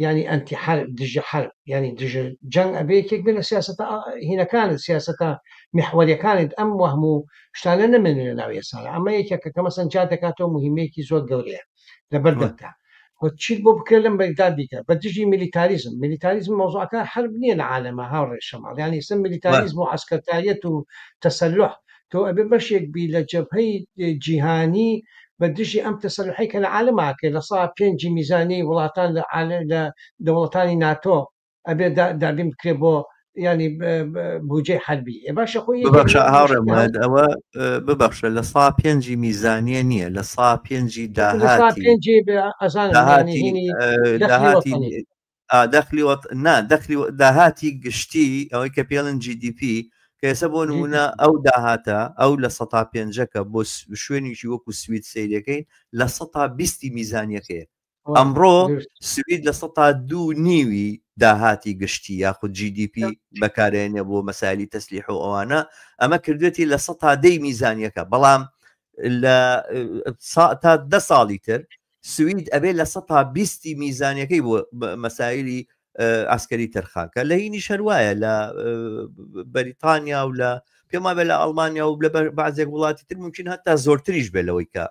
ینی ئەنتی حرب دژە حرب ینی دژە جەنگ ئەبێ یەکێک بێ لە سیاستە هینەکانت سیاستە میحوەریەکانت ئەم وەهم و شتانە نەمێنێ لە ناو ئێسانە ئەمە یەکێکە کە مەسەن جا دەکاتەوە مهمەیەکی زۆر گەورەیە لەبەر دەمتا و چیت بۆ بکرێت لەم بەریدا بیکە بە دژی میلیتاریزم میلیتاریزم مەوزوعەکە حرب نییە لە عالەمە هاوڕێ شەماڵ یانی ئێستا میلیتاریزم و عەسکەرتاریەت و تەسەلوح تۆ ئەبێ بەشێک بی لە جەبهەی جیهانی بە دژی ئەم تەسەلوحەی کە لە عالەما کرێ لە سا پێنجی میزانیەی وڵاتان لە لە دەوڵەتانی ناتۆ ئەبێ دابین بکرێ بۆ ینی بودجەی حەربی ئێ باشە خۆی یەکێک ببەخشە لە هاوڕێ مشکلە موعەد ئەوە ببەخشە لە سا پێنجی میزانیە نییە لە سا پێنجی لە سا داهاتی پێنجی ئەزانم ینی داهاتی هینی دەخلی داهاتی وەتەنی دەخلی وەت نا دەخلی داهاتی گشتی ئەوەی کە پێڵن GDP کە ئێستا بۆ نمونە ئەو داهاتە ئەو لە سەتا پێنجەکە بۆ شوێنێکی وەکو سوید سەیرەکەین لە سەتا بیستی میزانیەکەیە. ئەمڕۆ سوید 2.5% نیوی داهاتی گشتی یاخود GDP بەکارێنێ بۆ مەسایلی تەسلیح و ئەوانە، ئەمە کردوێتی 10% میزانیەکە، بەڵام لە تا 10 ساڵی تر سوید ئەبێ 20% میزانیەکەی بۆ مەسایلی ئاسکەری تەرخانکە. لە هینی شەروایە لە بەریتانیا و لە پێما بێ لە ئەڵمانیا و لە بەعزێک وڵاتی تر ممکن هەتا زۆرتریش بێ لەوەی کە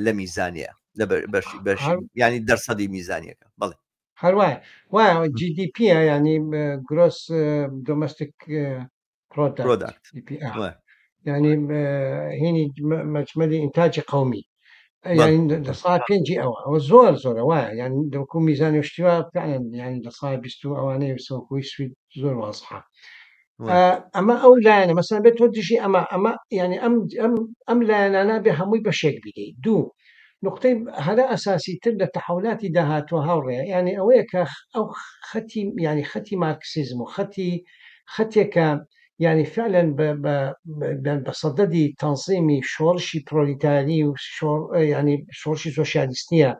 لە میزانیە لە بەشی بەشی ینی دەرسەدی میزانیەکە. بەڵێ هەروایە وایە GDP ینی gross domestic product، ینی هینی مەجمەلی ئینتاجی قومی 5%ی ئەوە، ئەوە زۆر زۆرە وایە، یان دەکو میزانی شتیوا فعلا یان 20% و ئەوانەیە سەوکۆی سوید زۆر وازحە. ئەمە ئەو لایەنە مەسەن بێت تۆ دژی ئەمە ئەمە یعنی ئەم ئەم ئەم لایەنانە بێ هەمووی بەشێک بیدەی. دوو نقطەی هەرە ئەساسی تر لە تەحولاتی داهاتوە هاوڕێ، یعنی ئەوەیە کە ئەو خەتی یعنی خەتی مارکسیزم و خەتی خەتێکە یعنی فعلا بە سەدەدی تەنزیمی شۆڕشی پرۆلیتاری و یعنی شۆڕشی سۆسیالیستیە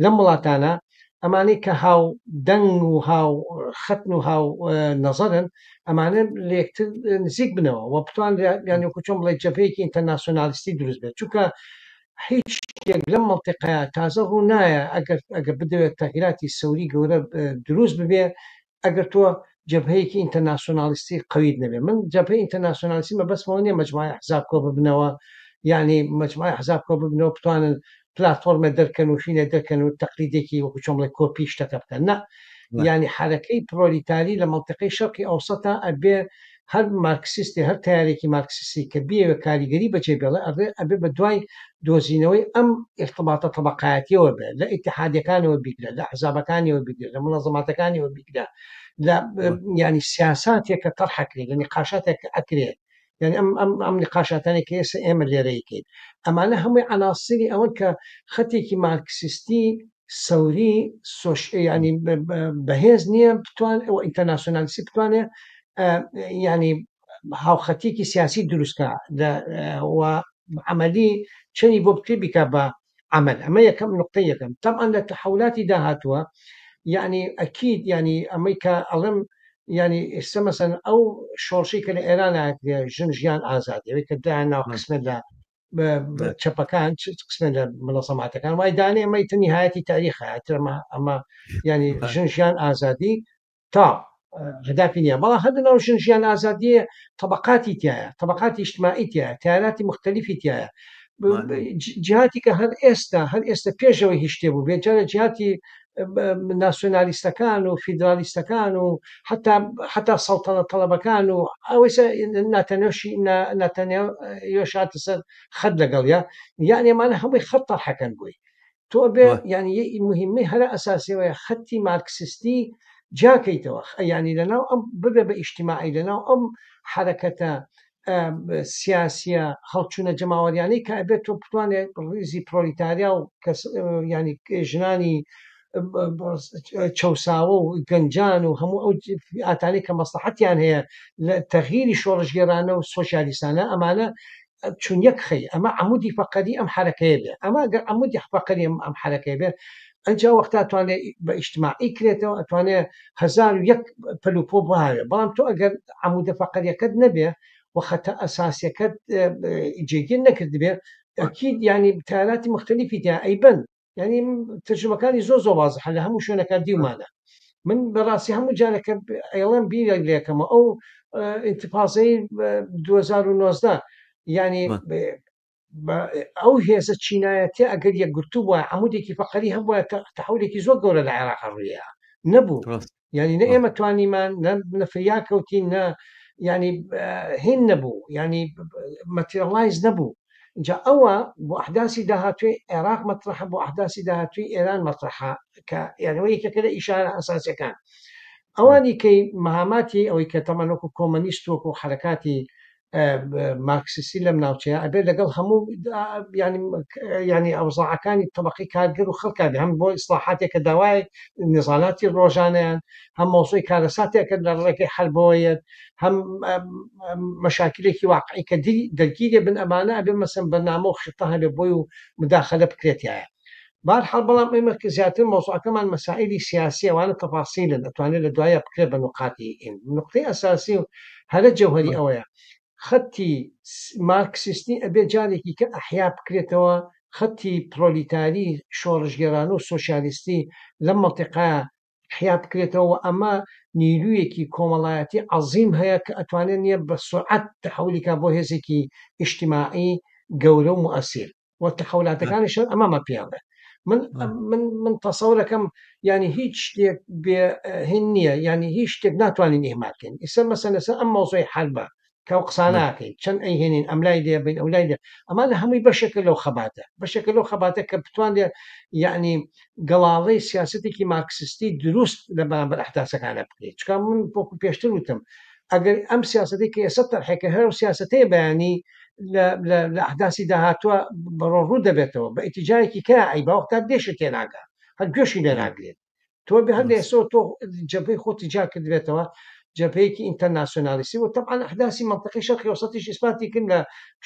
لەم وڵاتانە، ئەمانەی کە هاو دەنگ و هاو خەتن و هاو نەزەرن ئەمانە لە یەکتر نزیک بنەوە و بتوان یان وەکو چۆن بڵێ جەبهەیەکی ئینتەرناسیۆنالیستی دروست بێت، چونکە هیچ شتێک لەم مەنتیقەیە تازە ڕوو نایە ئەگەر ئەگەر بدەوێت تەغیراتی سەوری گەورە دروست ببێ ئەگەر تۆ جەبهەیەکی ئینتەرناسیۆنالیستی قەویت نەبێ. من جەبهەی ئینتەرناسیۆنالیستی مەبەستمەوە نییە مەجموعەی ئەحزاب کۆ ببنەوە، یعنی مەجموعەی ئەحزاب کۆ ببنەوە بتوانن پلاتفۆرمە دەرکەن و شینە دەرکەن و تەقلیدێکی وەکو چۆن بڵێ کۆپی شتەکە بکەن، نا، یعنی حرەکەی پرۆلیتاری لە مەنتیقەی شەرقی ئەوسەتا ئەبێ هەر مارکسیستی هەر تەیارێکی مارکسیستی کە بیەوێ کاریگەری بەجێ بێڵێ ئەبێ ئەبێ بە دوای دۆزینەوەی ئەم ئیرتباتە تەبەقایەتیەوە بێ، لە ئیتیحادیەکانەوە بیگرە، لە ئەحزابەکانیەوە بیگرە، لە مونەزەماتەکانیەوە بیگرە، لە یعنی سیاساتێک کە تەرح ئەکرێ، لە نیقاشاتێک کە ئەکرێ، یعنی ئەم ئەم ئەم نیقاشاتانەی کە ئێستا ئێمە لێرەیکەین ئەمانە هەمووی عەناسری ئەوەن کە خەتێکی مارکسیستی سەوری سۆش ینی بەهێز نییە بتوان ئەو ئینتەرناسیۆنالیستی بتوانێ ینی هاوخەتێکی سیاسی دروستکە و عملی چەنی بۆ بکرێ بیکا بە عمل. ئەمە یەکەم نقطە یەکەم. طبعا لە تحولاتی داهاتووە یعنی ئەکید یعنی ئەمەی کە ئەڵێم یعنی ئێستا مەسەن ئەو شۆڕشی کە لە ئێران ئاکرێ ژن ژیان ئازادی ئەوەی کە دایان ناو قسمە لە چەپەکان قسمە لە منەزەماتەکان وای دانێ ئەمە ئیتر نیهایەتی تاریخە، ئیتر ئەمە ئەمە یعنی ژن ژیان ئازادی تا هەدافی نییە، بەڵام هەر لەناو ژن ژیان ئازادیە طبقاتی تایە، طبقاتی اجتماعی تایە، تیاراتی مختلفی تایە، جهاتی کە هەر ئێستا هەر ئێستا پێشەوەی هیچ شتێ بوو بێت جارە جهاتی ناسیۆنالیستەکان و فیدرالیستەکان و حتا حتا سەڵتەنە تەڵەبەکان و ئەوەی ناتەنیاشی ناتەنیاشاتە سەر خەت لەگەڵیا، یعنی ئەمانە هەمووی خەت تەرحەکەن بۆی تۆ بێ، یعنی مهمەی هەرە ئەساسیەوەیە خەتی مارکسیستی جیاکەیتەوە، یعنی لەناو ئەم ببێ بە ئیجتیماعی لەناو ئەم حرەکەتە سیاسیە هەڵچوونە جەماوەریانەی کە ئەبێت تۆ بتوانێت ڕیزی پرۆلیتاریا و کەس ینی ژنانی چەوساوە و گەنجان و هەموو ئەو ئاتانەی کە مەسلحەتیان هەیە لە تەغیری شۆڕشگێرانە و سۆسیالیستانە ئەمانە چون یەک خەی ئەمە عمودی فەقەری ئەم حرەکەیە بێ. ئەمە ئەگەر عمودی فەقەری ئەم حرەکەیە بێ ئەنجا وەختا توانێت بە ئیجتماعی کرێتەوە، ئەتوانێت 1001 پەلوپۆ بهاوێ. بەڵام تۆ ئەگەر عمودە فەقەریەکەت نەبێ و خەتە ئەساسیەکەت جێگیر نەکردبێ ئەکید ینی تیاراتی مختلفی تیا ئەیبن. یعنی تەجربەکانی زۆر زۆر وازحە لە هەموو شوێنەکە دیومانە. من بەڕاستی هەموو جارێکە ئەیڵێم بیرێک لێکەمەوە ئەو ئینتفازەی 2019، یعنی ئەو هێزە چینایەتیە ئەگەر یەکگرتوو بووە عمودێکی فەقەری هەبووە تەحولێکی زۆر گەورە لە عێراق ڕوویە نەبوو. یعنی نە ئێمە توانیمان نە فریا کەوتین نە ینی هین نەبوو، ینی مەتریاڵایز نەبوو. جا ئەوە بۆ ئەحداسی داهاتوی عێراق مەطرحە، بۆ ئەحداسی داهاتوی ئێران مەطرحە، کە یانەوە یەکێکە لە ئیشارە ئەساسیەکان. ئەوانی کەی مەهاماتی ئەوەی کە تەمان وەکو کۆمەنیست وەکو حرەکاتی مارکسیستی لەم ناوچەیە ئەبێت لەگەڵ هەموو ینی ئەوزاعەکانی طبقی کارگەر و خەڵکا بێ، هەم بۆ ئیسلاحاتێک کە داوای نزالاتی ڕۆژانەیان، هەم مۆزوعی کارەساتێکە لە ڕێگەی حەربەوەیەت، هەم مەشاکلێکی واقعی کە دەرگیرێ بن، ئەمانە ئەبێ مەسەن بەرنامە و خطە هەبێ بۆی و مداخلە بکرێتیایە. بارحاڵ بەڵام ئێمە کە زیاتر مەوزوعەکەمان مەسائیلی سیاسیە ئەوانە تەفاسیلن ئەتوانێت لە دوایە بکرێت بە نوقاتی ئین نوقتەی ئەساسی و هەرە جەوهەری ئەوەیە خەتی مارکسیستی ئەبێ جارێکی کە ئەحیا بکرێتەوە خەتی پرۆلیتاری شۆڕشگێرانە و سۆسیالیستی لەم مەنتیقەیە ئەحیا بکرێتەوە و ئەمە نیرویەکی کۆمەڵایەتی عەزیم هەیە کە ئەتوانێت نیە بە سورعەت تەحەولی کا بۆ هێزێکی ئیجتیماعی گەورە و موئەسیر. و تەحەولاتەکانی شەر ئەمەمە پێڵێ من من من تەسەورەکەم یعنی هیچ شتێک بێ هین نییە یعنی هیچ شتێک ناتوانین ئیهمال بکەین ئیسە مەسەن لەسەر ئەم مەوزوعی حەربە کە ئەو قسانە ناکەین چەند ئەیهێنین ئەم لای لێ بین ئەو لای لێ ئەمانە هەمووی بەشێکە لەو خەباتە بەشێکە لەو خەباتە کە بتوانێت یعنی گەڵاڵەی سیاسەتێکی مارکسیستی دروست لە بەرامبەر ئەحداسەکانە بکرێت چکا من وەکو پێشتر وتم ئەگەر ئەم سیاسەتەی کە ئێستا تەرحێکە هەر ئەو سیاسەتەیە بەیانی لە ئەحداسی داهاتووە بەڕۆڕوو دەبێتەوە بە ئیتیجایەکی کە ئەی بە وەختا دێشی تێناگا هەر گوێشی لێ ناگرێت تۆ بێ هەر لە ئێستەوە تۆ جەبهەی خۆتی جیا کردبێتەوە جەبهەیەکی ئینتەرناسیۆنالیستی و تەبعەن ئەحداسی مەنتەقەی شەرقی ئەوسەتیش ئیسپاتی کرد لە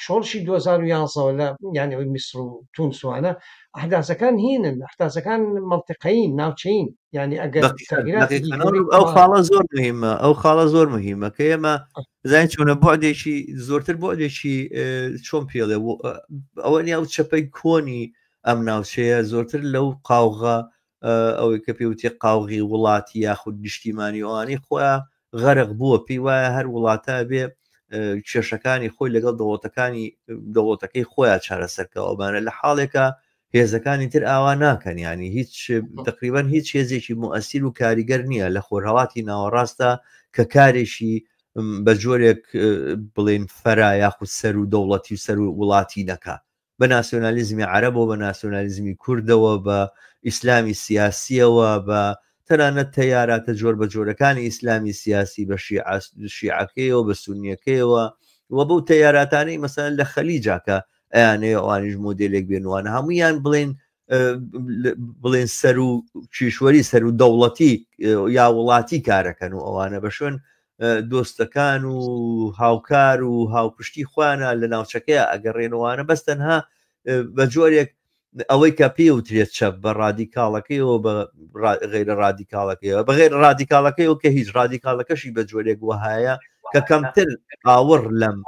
شۆڕشی 2011ەوە لە یانی ئەوەی میسر و تونس وانە ئەحداسەکان هینن ئەحداسەکان مەنتیقەیین ناوچەیین یانی ئەگەر دقیقاً تەغیراتێکی دقیقاً گەورەی ئەو کۆمەڵ خاڵە زۆر مهمە ئەو خاڵە زۆر مهمە کە ئێمە زانین چۆنە بۆعدێکی زۆرتر بۆعدێکی چۆن پێڵێ ئەوە نیە ئەو چەپەی کۆنی ئەم ناوچەیە زۆرتر لەو قاوغە ئەوەی کە پێوتێ قاوغی وڵاتی یاخود نیشتیمانی ئەوانەی خۆیان غەرق بووە پێی وایە هەر وڵاتە بێ کێشەکانی خۆی لەگەڵ دەوڵەتەکانی دەوڵەتەکەی خۆیان چارەسەرکەوەبانە لە حاڵێکە هێزەکانی تر ئاوا ناکەن ینی هیچ تقریبان هیچ هێزێکی موئەسیر و کاریگەر نییە لە خۆرهڵاتی ناوەڕاستە کە کارێکی بە جۆرێک بڵێن فەرا یاخود سەر و دەوڵەتی و سەر و وڵاتی نەکا بە ناسیۆنالیزمی عەرەبەوە بە ناسیۆنالیزمی کوردەوە بە ئیسلامی سیاسیەوە بە تەنانەت تەیاراتە جۆر بە جۆرەکانی ئیسلامی سیاسی بە شیعەکەیەوە بە سونیەکەیەوە و بەو تەیاراتانەی مەسەلەن لە خەلیجا کە ئەیانەیە ئەوانیش مۆدێلێک بێنوانە هەمویان بڵێن بڵێن سەر و کیشوەری سەر و دەوڵەتی یا وڵاتی کارەکەن و ئەوانە بە شوێن دۆستەکان و هاوکار و هاوپشتی خۆیانە لە ناوچەکەی ئەگەڕێنەوەوانە بەس تەنها بە جۆرێک ئەوەی کە پێوترێت چەپ بە ڕادیکاڵەکەیەوە بە غیرە ڕادیکاڵەکەیەوە بە غیر ڕادیکاڵەکەیەوە کە هیچ ڕادیکاڵەکەشی بە جۆرێک وەهایە کە کەمتر ئاوڕ لەم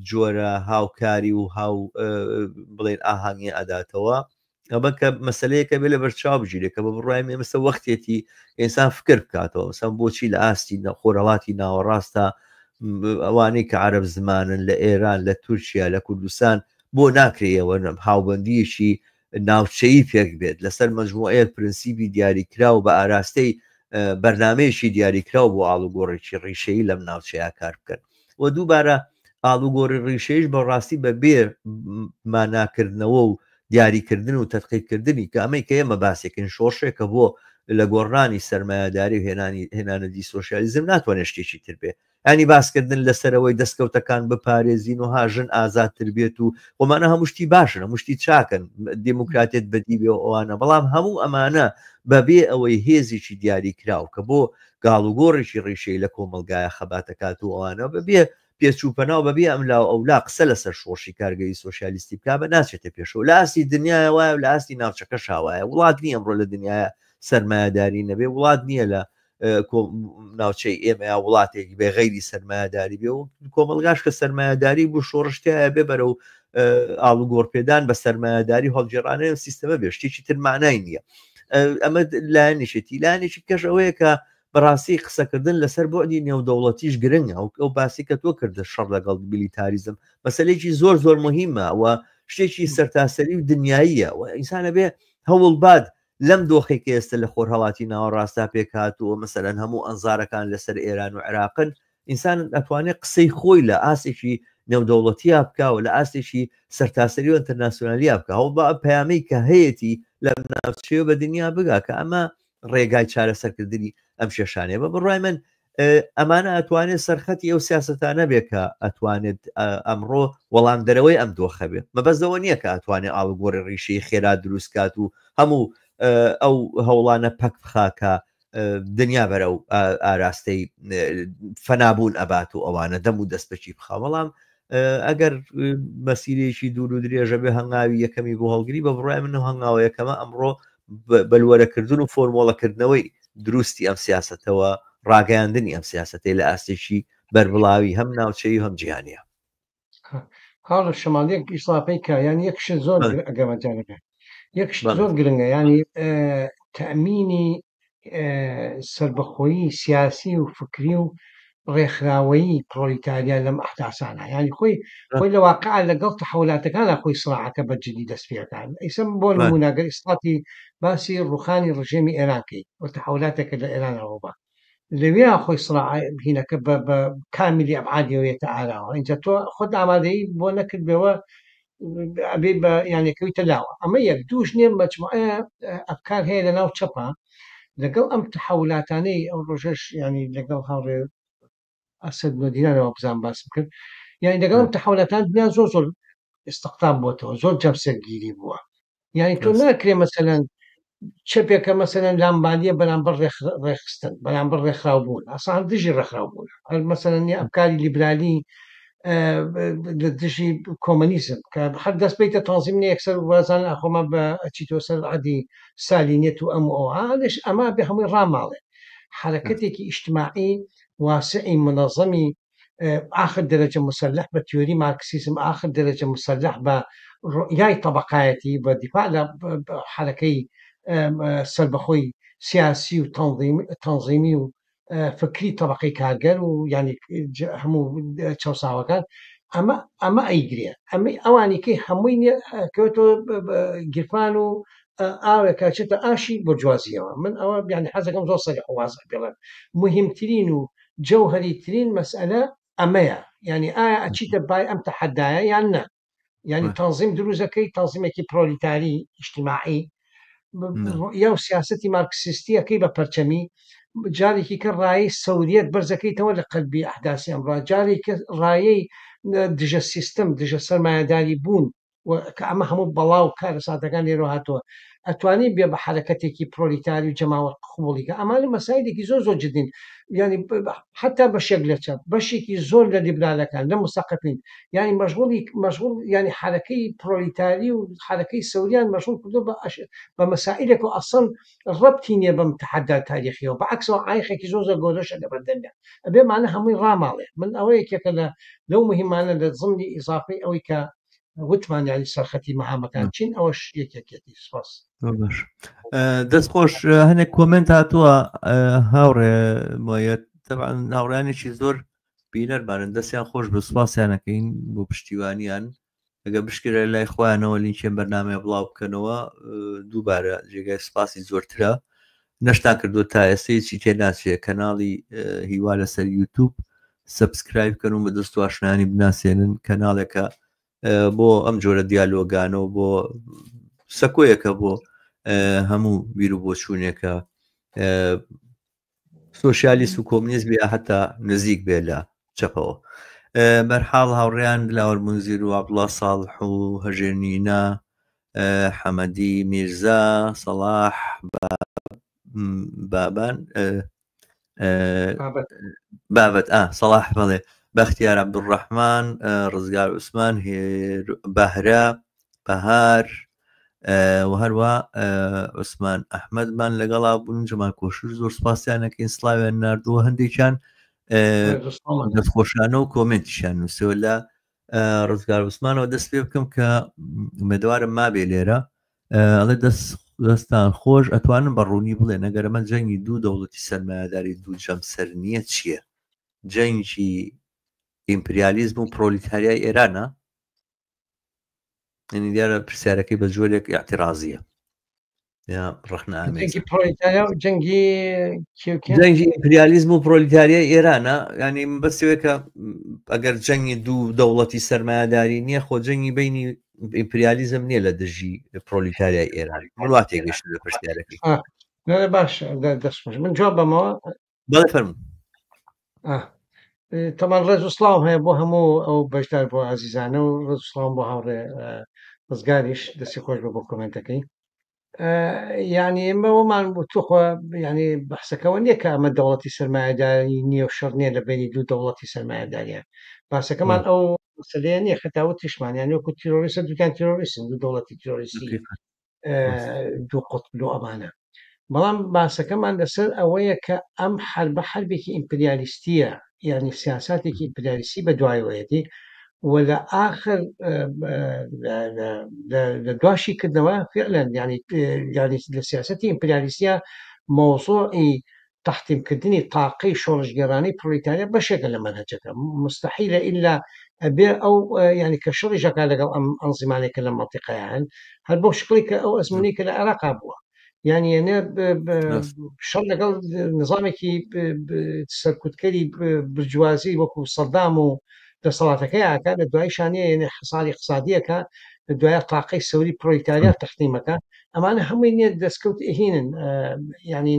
جۆرە هاوکاری و هاو بڵێن ئاهەنگی ئەداتەوە ئەمە کە مەسلەیەکە بێ لە بەرچاو بگیرێت کە بە بڕای من ئێمەسە وەختێتی ئینسان فکر بکاتەوە مەسەن بۆچی لە ئاستی خۆرهەڵاتی ناوەڕاستە ئەوانەی کە عەرەب زمانن لە ئێران لە تورکیا لە کوردستان بۆ ناکرێەوە هاوبەندیەکی ناوچەیی پێک بێت لەسەر مەجموعەیەک پرنسیپی دیاریکراو بە ئاراستەی بەرنامەیەکی دیاریکراو بۆ ئاڵوگۆڕێکی ڕیشەیی لەم ناوچەیە کار بکەن و دووبارە ئاڵوگۆڕی ڕیشەیش بە ڕاستی بە بێ ماناکردنەوە و دیاریکردن و تەدقیقکردنی کە ئەمەی کە ئێمە باسێکن شۆڕشێکە بۆ لە گۆڕانی سەرمایەداری و هێنانی هێنانەدی سۆسیالیزم ناتوانێت شتێکی تر بێ ینی باسکردن لەسەرەوەی دەستکەوتەکان بپارێزین و ها ژن ئازادتر بێت و خۆمانە هەموو شتی باشن هەموو شتی چاکن دیموکراتێت بەدی بێ و ئەوانە بەڵام هەموو ئەمانە بەبێ ئەوەی هێزێکی دیاریکراو کە بۆ گاڵوگۆڕێکی ڕیشەی لە کۆمەڵگایە خەباتەکات و ئەوانە بەبێ پێچوپەناو بەبێ ئەملا و ئەولا قسە لەسەر شۆڕشی کارگەری سۆسیالیستی بکا بە ناچێتە پێشەوە لە ئاستی دنیاە وایە و لە ئاستی ناوچەکەشا وایە وڵات نییە ئەمڕۆ لە دنیاە سەرمایەداری نەبێ وڵات نییە لە ناوچەی ئێمە یا وڵاتێک بێ غەیری سەرمایەداری بێ و کۆمەڵگاش کە سەرمایەداری بوو شۆڕشتایە بێ بەرەو ئاڵوگۆڕپێدان بە سەرمایەداری هەڵگێڕانەوە سیستەمە بێ شتێکی تر مانای نییە ئەمە لایەنێکی لایەنێکی کەش ئەوەیە کە بەڕاستی قسەکردن لەسەر بۆدی نێودەوڵەتیش گرنگە و ئەو باسی کە تۆ کردە شەڕ لەگەڵ میلیتاریزم مەسلێکی زۆر زۆر مهمە و شتێکی سەرتاسەری و دنیاییە و ئینسانە بێ هەوڵبات لەم دۆخێک کە ئێستا لە خۆرهەڵاتی ناوەڕاستا پێکهاتووە مەسەلەن هەموو ئەنزارەکان لەسەر ئێران و عێراقن ئینسان ئەتوانێت قسەی خۆی لە ئاستێکی نێودەوڵەتیا بکا و لە ئاستێکی سەرتاسەری و ئینتەرناسیۆنالیا بکا هەوڵ بە پەیامەی کە هەیەتی لەم ناوچەیە بە دنیا بگا کە ئەمە ڕێگای چارەسەرکردنی ئەم کێشانەیە بە بڕوای من ئەمانە ئەتوانێت سەرخەتی ئەو سیاسەتانە بێ کە ئەتوانێت ئەمڕۆ وەڵامدەرەوەی ئەم دۆخە بێ مەبەستەوە نییە کە ئەتوانێت ئاڵوگۆڕی ڕیشەی خێرا دروست کات و هەموو ئەو هەوڵانە پەک بخا کە دنیا بەرەو ئاراستەی فەنابوون ئەبات و ئەوانە دەم و دەستپەکی بخا بەڵام. ئەگەر مەسیرێکی دوور و درێژە بێ هەنگاوی یەکەمی بۆ هەڵگری بە بڕای من و هەنگاوە یەکەمە ئەمڕۆ بەلوەرەکردن و فۆرمۆڵەکردنەوەی دروستی ئەم سیاسەتەوە ڕاگەیاندنی ئەم سیاسەتەی لە ئاستێکی بەربڵاوی هەم ناوچەیی و هەم جیهانیە. هاوڕێ شەماڵ یەک ئیسافەی کە یان یەک شت زۆر ئەگەمە جارەکە یەک شت زۆر گرنگە ینی تەمینی سربەخۆیی سیاسی و فکری و ڕێکخراوەیی پرۆلیتاریا لەم ئەحداسانە ینی خۆی خۆی لە واقع لەگەڵ تەحولاتەکانە خۆی سراعەکە بە جدی دەست پێەکان ئیسم بۆ نموناگەر ئیسقاتی باسی ڕوخانی ڕژێمی ئێران کەی و تەحولاتێکە لە ئێرانەوە بە لەوێیا خۆی سڕاع هینەکە بە بە کامیلی ئەبعادیەوە یەتە ئاراوە ئینجا تۆ خۆت ئامادەیی بۆ نەکردبێەوە ئەبێ بە یانەکەویتە لاوە ئەمە یەک دووش نییە مەجموعە ئەفکار هەیە لە ناو چەپە لەگەڵ ئەم تحولاتانەی ئەو ڕۆژەش ینی لەگەڵ هاوڕێ ئەسەد نۆدینانەوە بزان باسم کرد یعنی لەگەڵ ئەم تحولاتان دنیا زۆر زۆر استقطاب بۆتەوە زۆر جەمسەرگیری بووە یعنی تۆ ناکرێ مەسەلەن چەپێکە مەسەلەن لامبالیە بەرامبەر ڕێخستن بەرامبەر ڕێکخراو بوون ئاسان دژی ڕێکخراو بوون هەر مەسەلەن نیە ئەفکاری لیبرالی لە دژی کۆمەنیزم کە هەر دەست بیتە تەنزیم نیە یەکسەر وازان ئەخۆمە بە ئەچیتۆ سەر عەدی سالینێت و ئەم و ئەوانش ئەمە بێ هەمووی ڕاماڵێ حرەکەتێکی ئیجتماعی واسعی منەزەمی ئاخر دەرەجە موسەلەح بە تیۆری مارکسیزم، ئاخر دەرەجە موسەلەح بە ڕوئیای تەبەقایەتی، بە دیفاع لە حەرەکەی سەربەخۆی سیاسی و تەنزیمی و فکری تەبەقەی کارگەر و یانی هەموو چەوساوەکان، ئەمە ئەمە ئەیگرێ ئەمەی ئەوانی کەی هەمووی کەوێتەوە گیرفان و ئاوێکە چێتە ئاشی بۆرجوازیەوە. من ئەوە یانی حەزەکەم زۆر سەریح و وازح بڵێم موهیمترین و جەوهەری ترین مەسئەلە ئەمەیە یانی ئایا ئەچیتە بای ئەم تەحەدایە یان نا یانی تەنزیم دروست ئەکەی تەنزیمێکی پرۆلیتاری ئیجتیماعی ڕوئیا و سیاسەتی مارکسیستیەکەی بە پەرچەمی جارێکی کە ڕایەی سەوریەت بەرزەکەیتەوە لە قەلبی ئەحداسی ئەمڕا جارێک ڕایەی دژە سیستم دژە سەرمایەداری بوون و کە ئەمە هەموو بەڵا و کارەساتەکان لێرەوە هاتووە ئەتوانی بێ بە حەرەکەتێکی پرۆلیتاری و جەماوەر قبوڵی کە ئەمانە مەسایلێکی زۆر زۆر جدین یعنی حتا بەشێک لە چەپ بەشێکی زۆر لە لیبرالەکان لە مسەقەفین یعنی مەشغوڵی مەشغوڵ یعنی حەرەکەی پرۆلیتاری و حەرەکەی سەوریان مەشغوڵ کردو بە بە مەسائلێک و ئەسڵ ڕەبتی نییە بەم تەحەدا تاریخیەوە بەعکسەوە عایقێکی زۆر زۆر گەورەشە لەبەردەمیان ئەبێ مانە هەمووی ڕاماڵێ من ئەوە یەکێکە لە لەو مهمانە لە زمنی ئیزافەی ئەوەی کە وتمان یانی سەرخەتی مەهامەکان چین ئەوەش یەکێکێتی سپاس. باش دەست خۆش هەنێک کۆمنت هاتووە هاوڕێ مۆیەت طبعا هاوڕیانێکی زۆر بینەرمانن دەستیان خۆش بە سوپاسیانەکەین بۆ پشتیوانیان ئەگە بشکرێت لای خۆیانەوە لینکێن بەرنمەیە بڵاو بکەنەوە دووبارە جێگای سپاسی زۆرترە نەشتان کردو تا ئێستا هیچی تێ ناچێت کەناڵی هیوا لەسەر یوتوب subscribe بکەن و بە دەست ئاشنایانی بناسێنن کەناڵێکە بۆ ئەم جۆرە دیالۆگانە و بۆ سەکۆیەکە بۆ هەموو بیر و بۆچوونێکە سۆسیالیست و کۆمنیست بێ هەتا نزیک بێ لە چەپەوە بەرحاڵ هاوڕیان دلاوەر منزیر و عبدڵا ساڵح و هەژێنینا حەمەدی میرزا سەڵاح بابان بابەت ئا سەڵاح بەڵێ بەختیار عەبدولڕەحمان ڕزگار عوسمان بەهرە بەهار و هەروە عوسمان ئەحمەدمان لەگەڵا بوون جەمال کۆشش زۆر سپاسیانەکەین سڵاویان نردووە هەندێکیان دەستخۆشانە و کۆمنتیشیان نووسەوە لە ڕزگار عوسمانەوە دەست پێ بکەم کە ئومێدەوارم مابێ لێرە ئەڵێ دەست دەستان خۆش ئەتوانم بە ڕوونی بڵێن ئەگەر ئەمە جەنگی دوو دەوڵەتی سەرمایەداری دوو جەمسەر نییە چییە؟ جەنگی ئیمپریالیزم و پرۆلیتاریای ئێرانە؟ یعنی دیارە پرسیارەکەی بە جۆرێک اعتراضیە یا ڕەخنە ئامێزە. جەنگی پرۆلیتاریا و جەنگی کێ و کێ؟ جەنگی ئیمپریالیزم و پرۆلیتاریای ئێرانە یعنی بەسەوەی کە ئەگەر جەنگی دوو دەوڵەتی سەرمایەداری نییە خۆ جەنگی بینی ئیمپریالیزم نییە لە دژی پرۆلیتاریای ئێران من وا تێگەیشتم لە پرسیارەکەی. نا، باشە دەست خۆش من جواب بەمەوە بەڵێ فەرموو. تەمان ڕێز و سڵاو هەیە بۆ هەموو ئەو بەشدار بۆ ئازیزانە و ڕێز و سڵاوم بۆ هاوڕێ ڕزگاریش دەستی خۆش بە بۆ کۆمێنتەکەی. یعنی ئێمە وەمان توخوا یعنی بەحسەکەەوە نییە کە ئەمە دەوڵەتی سەرمایەداری نییە و شەڕ نییە لە بینی دوو دەوڵەتی سەرمایەداریان باسەکەمان ئەو مەسەلەیە نییە خەتا وتیشمان یان وەکو تیرۆریستە دوکان تیرۆریستن دوو دەوڵەتی تیرۆریستی دوو قوتب و ئەمانە بەڵام باسەکەمان لەسەر ئەوەیە کە ئەم حربە حربێکی ئیمپریالیستیە یعنی سیاساتێکی ئیمپریالیستی بە دوایەوەیەتی و لە ئاخر لە دواشی کردنەوە فعلا یعنی یعنی لە سیاسەتی ئیمپریالیستیە مەوزوعی تەحتیمکردنی تاقەی شۆڕشگێڕانەی پرۆلیتاریا بەشێکە لە مەنهەجەکە مستحیلە ئیلا ئەبێ ئەو یعنی کە شەڕیش ئەکا لەگەڵ ئەم ئەنزیمانەی کە لە مەنتیقەیە هەن هەر بەو شکڵی کە ئەو ئەزموونەی کە لە عێراقا بووە یعنی یەنێ شەڕ لەگەڵ نظامێکی سەرکوتکەری برجوازی وەکو سەدام و دەسەڵاتەکەی ئاکا لە دوای شانەیە یەنێ حساری اقتصادیەکە لە دوای تاقەی سەوری پرۆلیتاریا تەحتیمەکە ئەمانە هەمووی نیە دەستکەوت ئهینن یعنی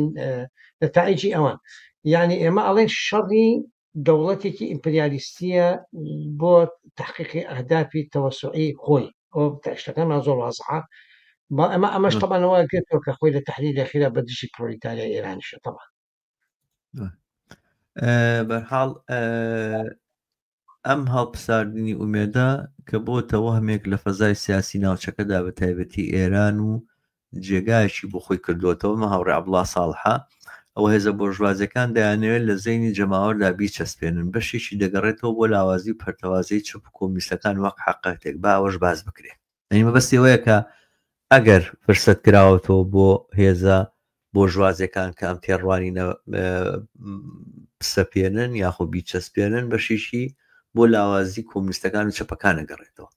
نەتائیجی ئەوان یعنی ئێمە ئەڵێن شەڕی دەوڵەتێکی ئیمپریالیستیە بۆ تحقیقی ئەهدافی تەوەسوعی خۆی ئەو شتەکانمان زۆر وازحە ئەمە ئەمەش تەبانەوە گرتەوە کە خۆی لە تحلیل ئەخیرا بە دژی پرۆلیتاریای ئێرانیشە تەبان بەرحاڵ ئەم هەڵپساردنی ئومێدە کە بۆتە وەهمێک لە فەزای سیاسی ناوچەکەدا بە تایبەتی ئێران و جێگایەکی بۆ خۆی کردووەتەوە مە هاوڕێ عەبدوڵا ساڵحە ئەوە هێزە بۆرژوازیەکان دەیانەوێت لە زەینی جەماوەردا بیچەسپێنن بەشێکی دەگەڕێتەوە بۆ لاوازی و پەرتەوازەی چەپ و کۆمونیستەکان وەک حەقەتێک با ئەوەش باس بکرێ. یانی مەبەستی ئەوەیە کە ئەگەر فرسەت کراوەتەوە بۆ هێزە بۆرژوازیەکان کە ئەم تێڕوانینە بسەپێنن یاخۆ بیچەسپێنن بەشێکی بۆ لاوازی کۆمونیستەکان و چەپەکان ئەگەڕێتەوە.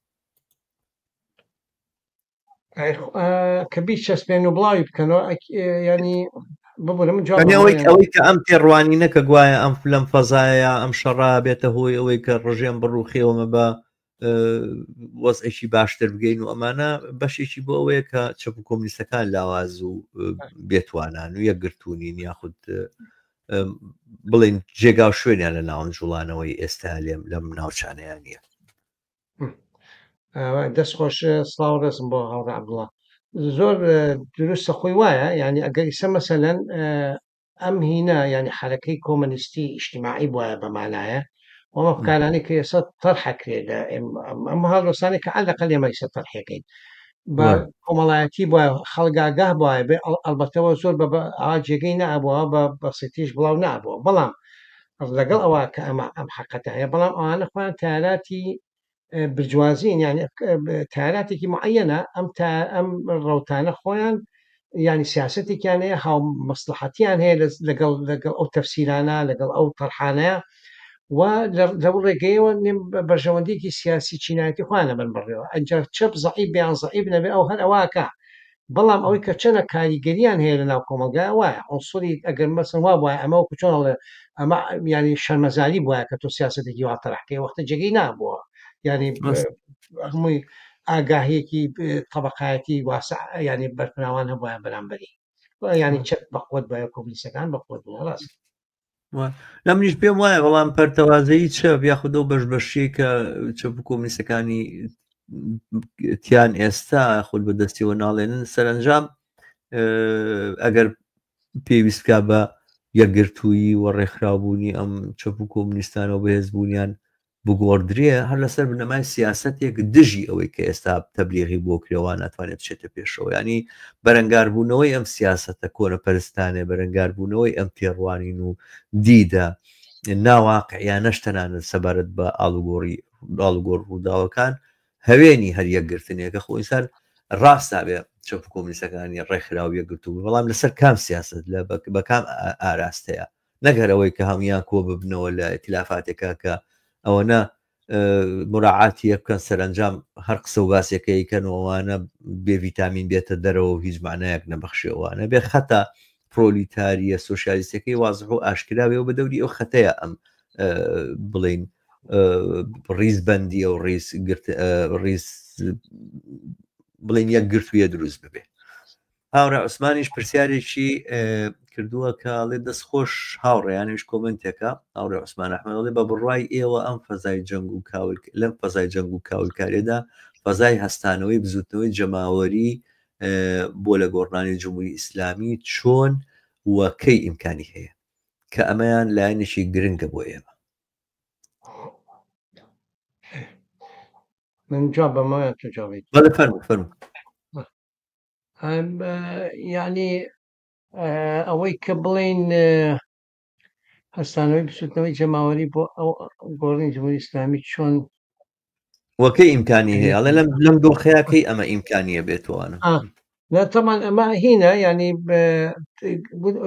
کە بیچەسپێن و بڵاوی بکەنەوە ینی ببورە من جواب ئەوەی ئەوەی کە ئەم تێڕوانینە کە گوایە ئەم لەم فەزایە ئەم شەڕا بێتە هۆی ئەوەی کە ڕژێم بڕوخێەوەمە بە وەزعێکی باشتر بگەین و ئەمانە بەشێکی بۆ ئەوەیە کە چەپ و کۆمنیستەکان لاواز و بێتوانان و یەکگرتوونین یاخود بڵین جێگا و شوێنیان لە ناوەند جوڵانەوەی ئێستا لێم لەم ناوچانەیان نییە. دەست خۆش سڵاو ڕێزم بۆ هاوڕێ عەبدوڵا زۆر دروستە خۆی وایە یعنی ئەگەر ئیسە مەسەلەن ئەم هینە یعنی حرەکەی کۆمەنیستی ئیجتیماعی بواە بە مانایە وەم ئەفکارانەی کە ئێستا تەرحەکرێ لە ئەم هەڵوێستانەی کە عەلەقەل ئێمە ئیسە تەرحەکەین بە کۆمەڵایەتی بوایە خەڵک ئاگاه بوایە بێ ئەڵبەتەوە زۆر بە ئا جێگەی نەبووە بە بەسیتیش بڵاو نابووە بەڵام لەگەڵ ئەوە کە ئەمە ئەم حەقەتە هەیە بەڵام ئەوانە خۆیان تەیاراتی برجوازین یعنی تەیاراتێکی معەنە ئەم تا ئەم ڕەوتانە خۆیان یعنی سیاستێکیان هەیە هاو مەسلحەتیان هەیە لەگەڵ لەگەڵ ئەو تەفسیرانە لەگەڵ ئەو تەرحانەیە و لەو ڕێگەیەوە بەرژەوەندیکی سیاسی چینایەتی خۆیان ئەبەن بەڕێوە ئەجا چەپ زەعیف بیان زەعیف نەبێ ئەو هەر ئەوەکە بەڵام ئەوەی کە چەنە کاریگەریان هەیە لە ناو کۆمەڵگا وایە عنصری ئەگەر مەسەن وا وایە ئەمە وەکو چۆن ئەڵێ ئەمە ینی شەرمەزاری بوایە کە تۆ سیاسەتێکی وا تەرحکەی وەختە جێگەی نابووە ینی هەمووی ئاگاهیەکی طبقایەتی واسع ینی بەرفراوان هەبوایە بەرامبەری ینی چەپ بەقوت بایە کۆمونیستەکان بەقوت بوون ڕاست لە منیش پێم وایە بەڵام پەرتەوازەیی چەپ یاخود ئەو بەش بەشیە کە چەپ و کۆمونیستەکانی تیان ئێستا خود بە دەستیەوە ناڵێنن سەرنجام ئەگەر پێویستکا بە یەکگرتوویی و ڕێکخراوبوونی ئەم چەپ و کۆمونیستانەوە بەهێزبوونیان بگۆڕدرێ هەر لەسەر بنەمای سیاسەتێک دژی ئەوەی کە ئێستا تەبلیغی بۆ کرێ وا ناتوانێت بچێتە پێشەوە ینی بەرەنگاربوونەوەی ئەم سیاسەتە کۆنەپەرستانێ بەرەنگاربوونەوەی ئەم تێڕوانین و دیدە ناواقعیانەش تەنانەت سەبارەت بە ئاڵوگۆڕی ئاڵوگۆڕ ڕووداوەکان هەوێنی هەر یەکگرتنێکە خۆ ئینسان ڕاست نابێ چەپ و کۆمونیستەکانی ڕێکخراو یەکگرتوو بەڵام لەسەر کام سیاست لە بە کام ئاراستەیە نەک هەر ئەوەی کە هەموویان کۆ ببنەوە لە ئیتلافاتێکا کە ئەوەنە مراعاتی یەک بکەن سەرەنجام هەر قسە و باسێکەی کەن و ئەوانە بێ ڤیتامین بێتە دەرەوە و هیچ معنایەک نەبەخشێ ئەوانە بێ خەتا پرۆلیتاریە سۆسیالیستەکەی وازح و ئاشکراوێ و بە دەوری ئەو خەتەیە ئەم بڵین ڕیز بەندی و ڕیز ڕیز بڵین یەک گرتوویە دروست ببێ هاوڕێ عوسمانیش پرسیارێکی کردووە کە ئەڵێ دەست خۆش هاوڕێیانیش کۆمنتێکە هاوڕێ عوسمان ئەحمەد ئەڵێ بە بڕوای ئێوە ئەم فەزای جەنگ و کاول لەم فەزای جەنگ و کاولکاریدا فەزای هەستانەوەی بزوتنەوەی جەماوەری بۆ لە گۆڕنانی جمهوری ئیسلامی چۆن و کەی ئیمکانی هەیە کە ئەمەیان لایەنێکی گرنگە بۆ ئێمە. من جواب بەمەوە یان تۆ جوابی؟ بەڵێ فەرموو فەرموو. یعنی ئەوەی کە بڵین هەستانەوەی بسوتنەوەی جەماوەری بۆ ئەو گۆڕینی جمهوری ئیسلامی چۆن وەکەی ئیمکانی هەیە ئەڵێ لەم لەم دۆخەیە کەی ئەمە ئیمکانیە بێتوانە نەتەمان ئەمە هینە ینی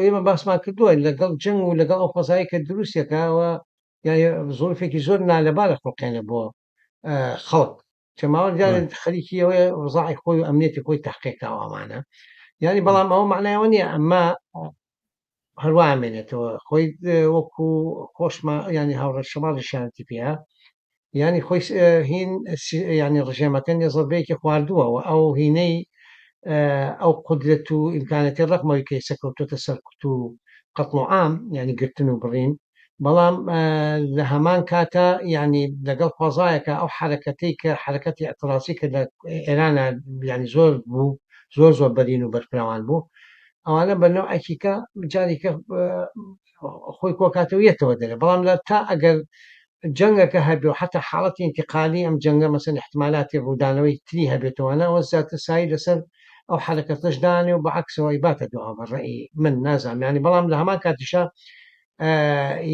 ئێمە باسمان کردووە لەگەڵ جەنگ و لەگەڵ ئەو فەزایی کە دروستەکەەوە یعنی زۆرفێکی زۆر نالەبارە خوڵقێنە بۆ خەڵک جەماوەر دیارە خەریکی ئەوەیە وەزعی خۆی و ئەمنیەتی خۆی تحقیق ئەمانە یعنی بەڵام ئەوە معنایەوە نییە ئەمە هەروە ئامێنێتەوە خۆی وەکو خۆشما ینی هاوڕێ شەماڵیشیانتی پێە ینی خۆی هین ینی ڕژێمەکە نێزەبەیەکی خواردووە و ئەو هینەی ئەو قودرەت و ئیمکانەتی ڕقمەوەی کە ئێستا کەوتۆتە سەرکوت و قەتڵ و عام یعنی گرتن و بڕین بەڵام لە هەمان کاتە یعنی لەگەڵ فەزایەکە ئەو حرەکەتەی کە حرەکەتی اعتراضی کە لە ئێرانە یعنی زۆر بوو زۆر زۆر بەرین و بەرفراوان بوو ئەوانە بە نەوعێکیکە جارێکە خۆی کۆکاتەوە یەتەوە دەرێ بەڵام لە تا ئەگەر جەنگەکە هەبێ و حتا حاڵەتی ئینتقالی ئەم جەنگە مەسەن احتمالاتی ڕوودانەوەی تری هەبێتەوەنە ئەوە زیاتر سایی لەسەر ئەو حرەکەتەش دانێ و بەعکسەوە ئیباتە دواوە بە ڕەئی من نازانم یعنی بەڵام لە هەمان کاتیشا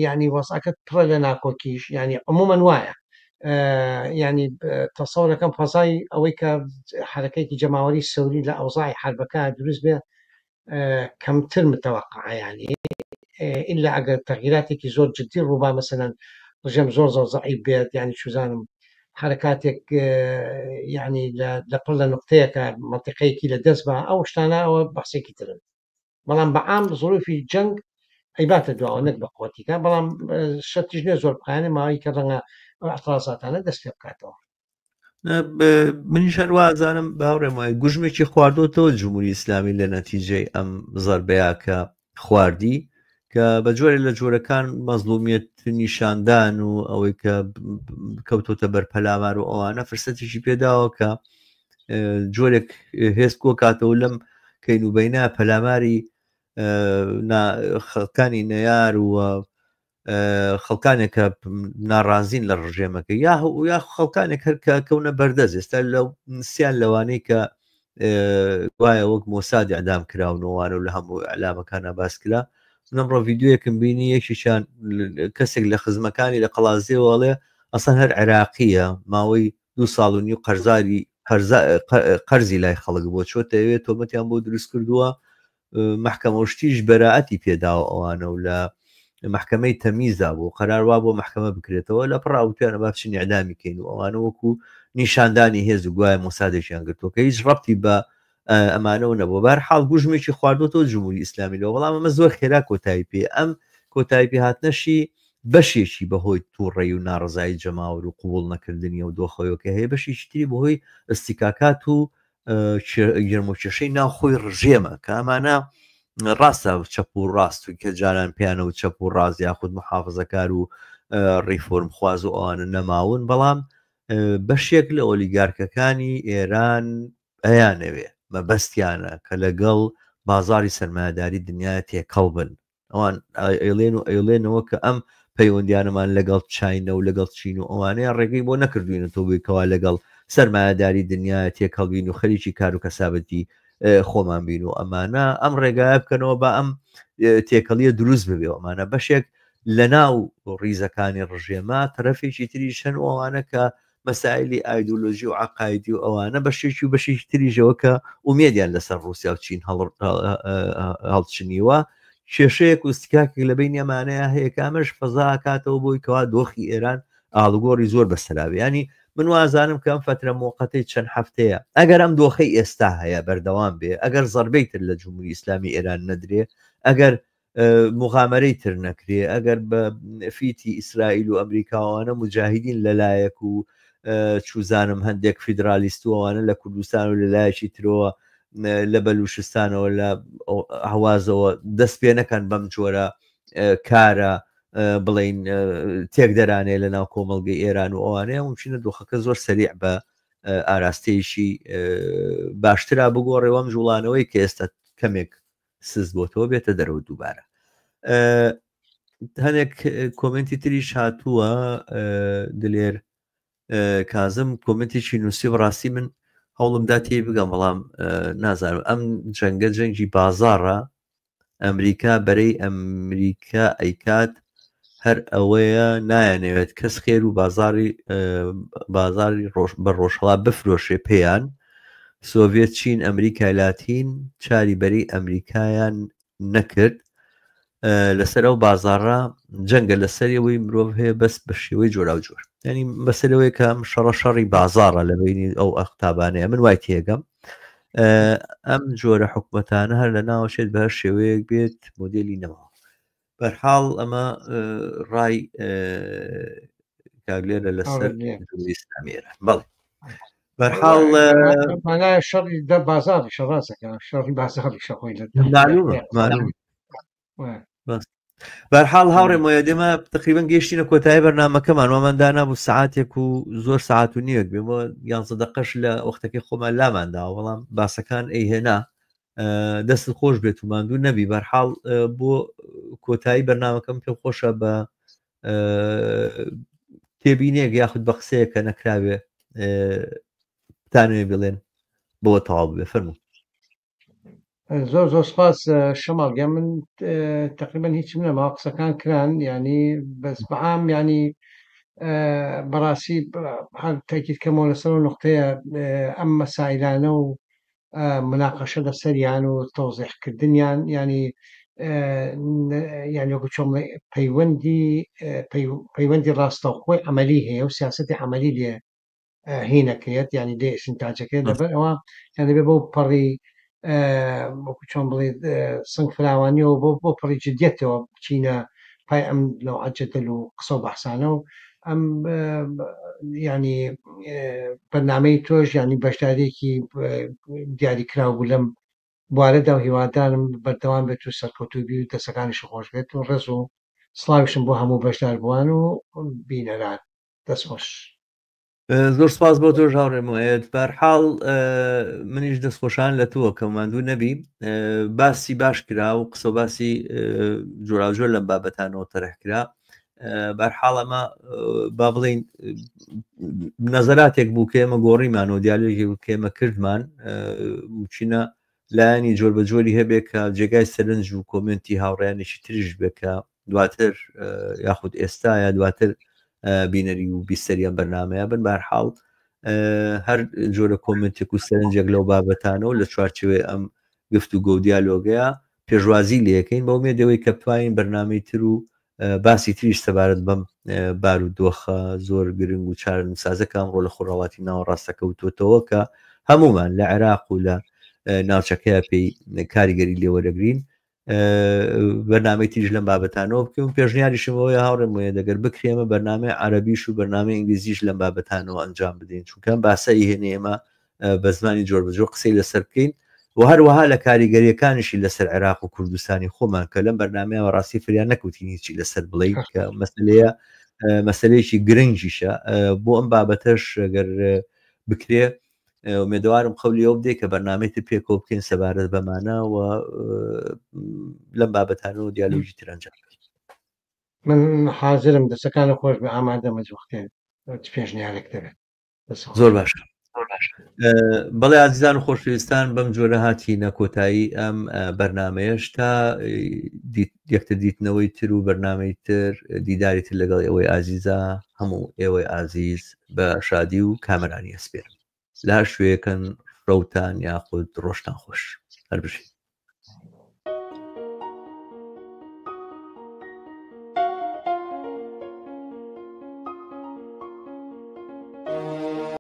یعنی وەزعەکە پڕە لە ناکۆکیش یعنی عموما وایە یعنی تەسەورەکەم فەزای ئەوەی کە حرەکەیەکی جەماوەری سەوری لە ئەوزای حربەکە دروست بێ کەمتر متوقعە یعنی ئللا ئەگەر تەغیراتێکی زۆر جدی ڕووبا مەسەلەن ڕژێم زۆر زۆر زەعیف بێت یعنی چوزانم حرکاتێک یعنی لە پڕ لە نقطەیەکە منطقەیەکی لە دەست بە ئەو شتانە ئەوە بەحسێکی ترن بەڵام بە عام ظروفی جەنگ ئەیباتە دواوە نەک بە قوتیکە بەڵام شەرتیش نییە زۆر بخایەنێ ماوەی کە ڕەنگە ئەو اعتراضاتانە دەست پێ بکاتەوە. منیش هەر وازانم باوڕێم وایە گوژمێکی خواردۆتەوە جمهوری ئیسلامی لە نەتیجەی ئەم زەربەیە کە خواردی کە بە جۆرێ لە جۆرەکان مەزلومیەت نیشاندان و ئەوەی کە کەوتۆتە بەر پەلامار و ئەوانە فرسەتێکی پێداوە کە جۆرێک هێز کۆکاتەوە لەم کەین و بینە پەلاماری خەڵکانی نەیار و خەڵکانێک کە ناڕازین لە ڕژێمەکە یا یا خەڵکانێک هەر کە کەونە بەردەست ئێستا لە سیان لەوانەی کە گوایە وەک مۆساد ئەدام کراونەوانە و لە هەموو ئەلامەکانە باس کرا نەمڕۆ ڤیددیوەکم بینی یەکێکیان کەسێک لە خزمەکانی لە قەڵازیەوەڵێ ئەسان هەر عێراقیە ماوەی دو ساڵ و نیو قەرزاری قەرزی لای خەڵک بۆ چۆتە ئەوێ تۆمەتیان بۆ دروست کردووە مەحکەمە و شتیش بەرائەتی پێداوە ئەوانە و لە مەحکەمەی تەمیزدا بوو قەرار وا بۆ مەحکەمە بکرێتەوە لە پڕ ئەوتویانە با بچین ئیعدامی کەین و ئەوانە وەکو نیشاندانی هێز و گوایە مۆسادێکیان گرتووە کە هیچ ڕەبتی بە ئەمانەوە نەبووە بەهەر حاڵ گوژمێکی خواردۆتەوە جمهوری ئیسلامی لەوە بەڵام ئەمە زۆر خێرا کۆتایی پێ ئەم کۆتایی پێ هاتنەشی بەشێکی بەهۆی تووڕەی و ناڕزایی جەماوەر و قوبوڵ نەکردنی ئەو دۆخەوە کە هەیە بەشێکی تری بەهۆی ئستیکاکات و گەرمۆکێشەی ناوخۆی ڕژێمە کە ئەمانە ڕاستە چەپ و ڕاست و کە جاران پیانە و چەپ و ڕاست یاخود محافزەکار و ڕیفۆرم خواز و ئەوانە نەماون بەڵام بەشێک لە ئۆلیگارکەکانی ئێران ئەیانەوێ مەبەستیانە کە لەگەڵ بازاری سەرمایەداری دنیا تێکەڵ بن ئەوان ئەیڵێن و ئەیڵێنەوە کە ئەم پەیوەندیانەمان لەگەڵ چینە و لەگەڵ چین و ئەوانەیە ڕێگەی بۆ نەکردوینەتەوە بووی کەوا لەگەڵ سەرمایەداری دنیا تێکەڵ بین و خەریکی کار و کەسابەتی خۆمان بین و ئەمانە ئەم ڕێگایە بکەنەوە بە ئەم تێکەڵیە دروست ببێ ئەمانە بەشێک لە ناو ڕیزەکانی ڕژێمە تەرەفێکی تریش هەن و ئەوانە کە مەسایلی ئایدۆلۆژی و عەقایدی و ئەوانە بەشێکی و بەشێکی تریشەوە کە ئومێدیان لەسەر ڕووسیا و چین هەڵچنیوە کێشەیەک و ستکاکێک لە بینی ئەمانەیە هەیە کە ئەمەش فەزا کاتەوە بۆی کەوا دۆخی ئێران ئاڵوگۆڕی زۆر بەسەراوی ینی من وازانم کە ئەم فترە موقەتەی چەند هەفتەیە ئەگەر ئەم دۆخەی ئێستا هەیە بەردەوام بێ ئەگەر زەربەی تر لە جمهوری ئیسلامی ئێران نەدرێ ئەگەر موغامەرەی تر نەکرێ ئەگەر بە فیتی ئیسرائیل و ئەمریکاوانە مجاهیدین لەلایەک و چوزانم هەندێک فیدرالیست و ئەوانە لە کوردستان و لەلایەکی ترەوە لە بەلوشستانەوە لە هەوازەوە دەست پێ نەکەن بەم جۆرە کارە بڵین تێکدەرانێ لە ناو کۆمەڵگەی ئێران و ئەوانەیە ممکنە دۆخەکە زۆر سەریع بە. ئاراستەیەکی باشترا بگۆڕێ وەم جوڵانەوەی کە ئێستا کەمێک سست بۆتەوە بێتە دەرەوە دووبارە. هەنێک کۆمنتی تریش هاتووە دلێر کازم کۆمنتێکی نووسی بەڕاستی من هەوڵمدا تێی بگەم بەڵام نازانم ئەم جەنگە جەنگی بازاڕە ئەمریکا بەرەی ئەمریکا ئەیکات هەر ئەوەیە نایانەوێت کەس خێر و بازاری بازاری ڕۆژ بە ڕۆژهەڵات بفرۆشێ پێیان سۆڤێت چین ئەمریکای لاتین چاری بەری ئەمریکایان نەکرد لەسەر ئەو بازاڕە جەنگە لەسەر ئەوەی مرۆڤ هەیە بەس بە شێوەی جۆراوجۆر ینی بەسەرەوەی کە ئەم شەڕە شەڕی بازاڕە لە بینی ئەو ئەختابانەیە من وای تێگەم ئەم جۆرە حکومەتانە هەر لە ناوەچێت بە هەر شێوەیەک بێت مۆدێلی نەماوە بەرحاڵ ئەمە ڕای کاگلێرە لەسەر ئیسلامی ئێران بەڵێ بەرحاڵ مانای شەڕی دە بازاڕی شەڕاستەکە شەڕی بازاڕی شەخۆی لە معلومە معلومە بەس بەرحاڵ هاوڕێ مۆیە دێمە تقریبا گەیشتینە کۆتایی بەرنمەکەمان وامان دانابوو سعاتێک و زۆر سعات و نییەک بێمەوە یانزە دقەش لە وەختەکەی خۆمان لاماندا بەڵام باسەکان ئەیهێنا دەست خۆش بێت و ماندوو نەبی بەرحاڵ بۆ کۆتایی بەرنمەکەم پێم خۆشە بە تێبینێک یاخود بە قسەیە کە نەکراوێ بتانەوێ بڵێن بۆ تەواو بێ فەرموو. زۆر زۆر سپاس شەماڵ گیان من تقریبا هیچم نەما قسەکان کران ینی بەس بەعام ینی بەڕاستی هەر تاکید کەمەوە لەسەر ئەو نقطەیە ئەم مەسایلانە و مناقەشە لەسەریان و تەوزیحکردنیان ینی یان وەکو چۆن پەیوەندی پەیوەندی ڕاستەوخۆی عملی هەیە و سیاستی عملی لێ هینەکرێت ینی لێ ئیسنتاجەکرێت لەبەر ئەوە یان دەبێت بۆ پەڕی وەکو چۆن بڵێت سنگ فراوانیەوە بۆ بۆ پەڕی جدیەتەوە بچینە پای ئەم نەوعە جەدەل و قسە و بەحسانە و ئەم ینی بەرنامەی تۆش ینی بەشداریەکی دیاریکراو بوو لەم بوارەدا و هیوادارم بەردەوام بێت و سەرکەوتوو بی و دەسەکانیشی خۆش بێت و ڕێز و سڵاویشم بۆ هەموو بەشداربووان و بینەران دەست خۆش. زۆر سپاس بۆ تۆش هاوڕێ موئەیەد بەرحاڵ منیش دەستخۆشان لە تۆ کە ماندوو نەبی باسی باش کرا و قسە باسی جۆراوجۆر لەم بابەتانەوە تەرح کرا بەرحاڵ ئەمە با بڵین نەزەراتێک بوو کە ئێمە گۆڕیمان و دیالۆگی بوو کە ئێمە کردمان چینە لایەنی جۆر بە جۆری هەبێ کە جێگای سەرنج و کۆمنتی هاوڕیانێکی تریش بێ کە دواتر یاخود ئێستا یا دواتر بینەری و بیسەری ئەم بەرنمەیە بن بارحاڵ هەر جۆرە کۆمنتێک و سەرنجێک لەو بابەتانەوە لە چوارچێوەی ئەم گفت و گۆ دیالۆگەیە پێشوازی لەکەین بە ئومێدەوەی کە بتوانین بەرنمەی تر و باسی تریش سەبارەت بەم بارودۆخە زۆر گرنگ و چارەنووسسازە کە ئەمڕۆ لە خۆرهەڵاتی ناوەڕاستە کەوتووەتەوە کە هەمومان لە عێراق و لە ناوچەکەیا پێی کاریگەری لێوەرەگرین بەرنامەی تریش لەم بابەتانەوە بکەم پێشنیاریشم ئەوەیە هاوڕێم وەیە دەگەر بکرێمە بەرنامەی عەرەبیش و بەرنامەی ئینگلیزیش لەم بابەتانەوە ئەنجام بدەین چونکە ئەم باسە ئیهێنێ ئێمە بە زمانی جۆربەجۆر قسەی لەسەر بکەین و هەروەها لە کاریگەریەکانیشی لەسەر عێراق و کوردستانی خۆمان کە لەم بەرنمەیە ڕاستی فریا نەکەوتین هیچی لەسەر بڵێین کە مەسلەیە مەسلەیەکی گرنگیشە بۆ ئەم بابەتەش گەر بکرێ ئومێدەوارم قەولی ئەو بدەیت کە بەرنامەی تر پێکەوە بکەین سەبارەت بەمانە و لەم بابەتانە و دیالۆگی تر ئەنجام بدەین. من حازرم دەسەکانت خۆش بێ ئامادەم هەچ وەختێ چ پێشنیارێک دەبێت. زۆر باشە بەڵێ ئازیزان و خۆشەویستان بەم جۆرە هاتینە کۆتایی ئەم بەرنمەیەش تا یەکتر دیتنەوەی تر و بەرنمەی تر دیداری تر لەگەڵ ئێوەی ئازیزا هەموو ئێوەی ئازیز بە شادی و کامەرانی ئەسپێرم لە هەر شوێیەکەن ڕەوتان یاخود ڕۆژتان خۆش هەر بژین.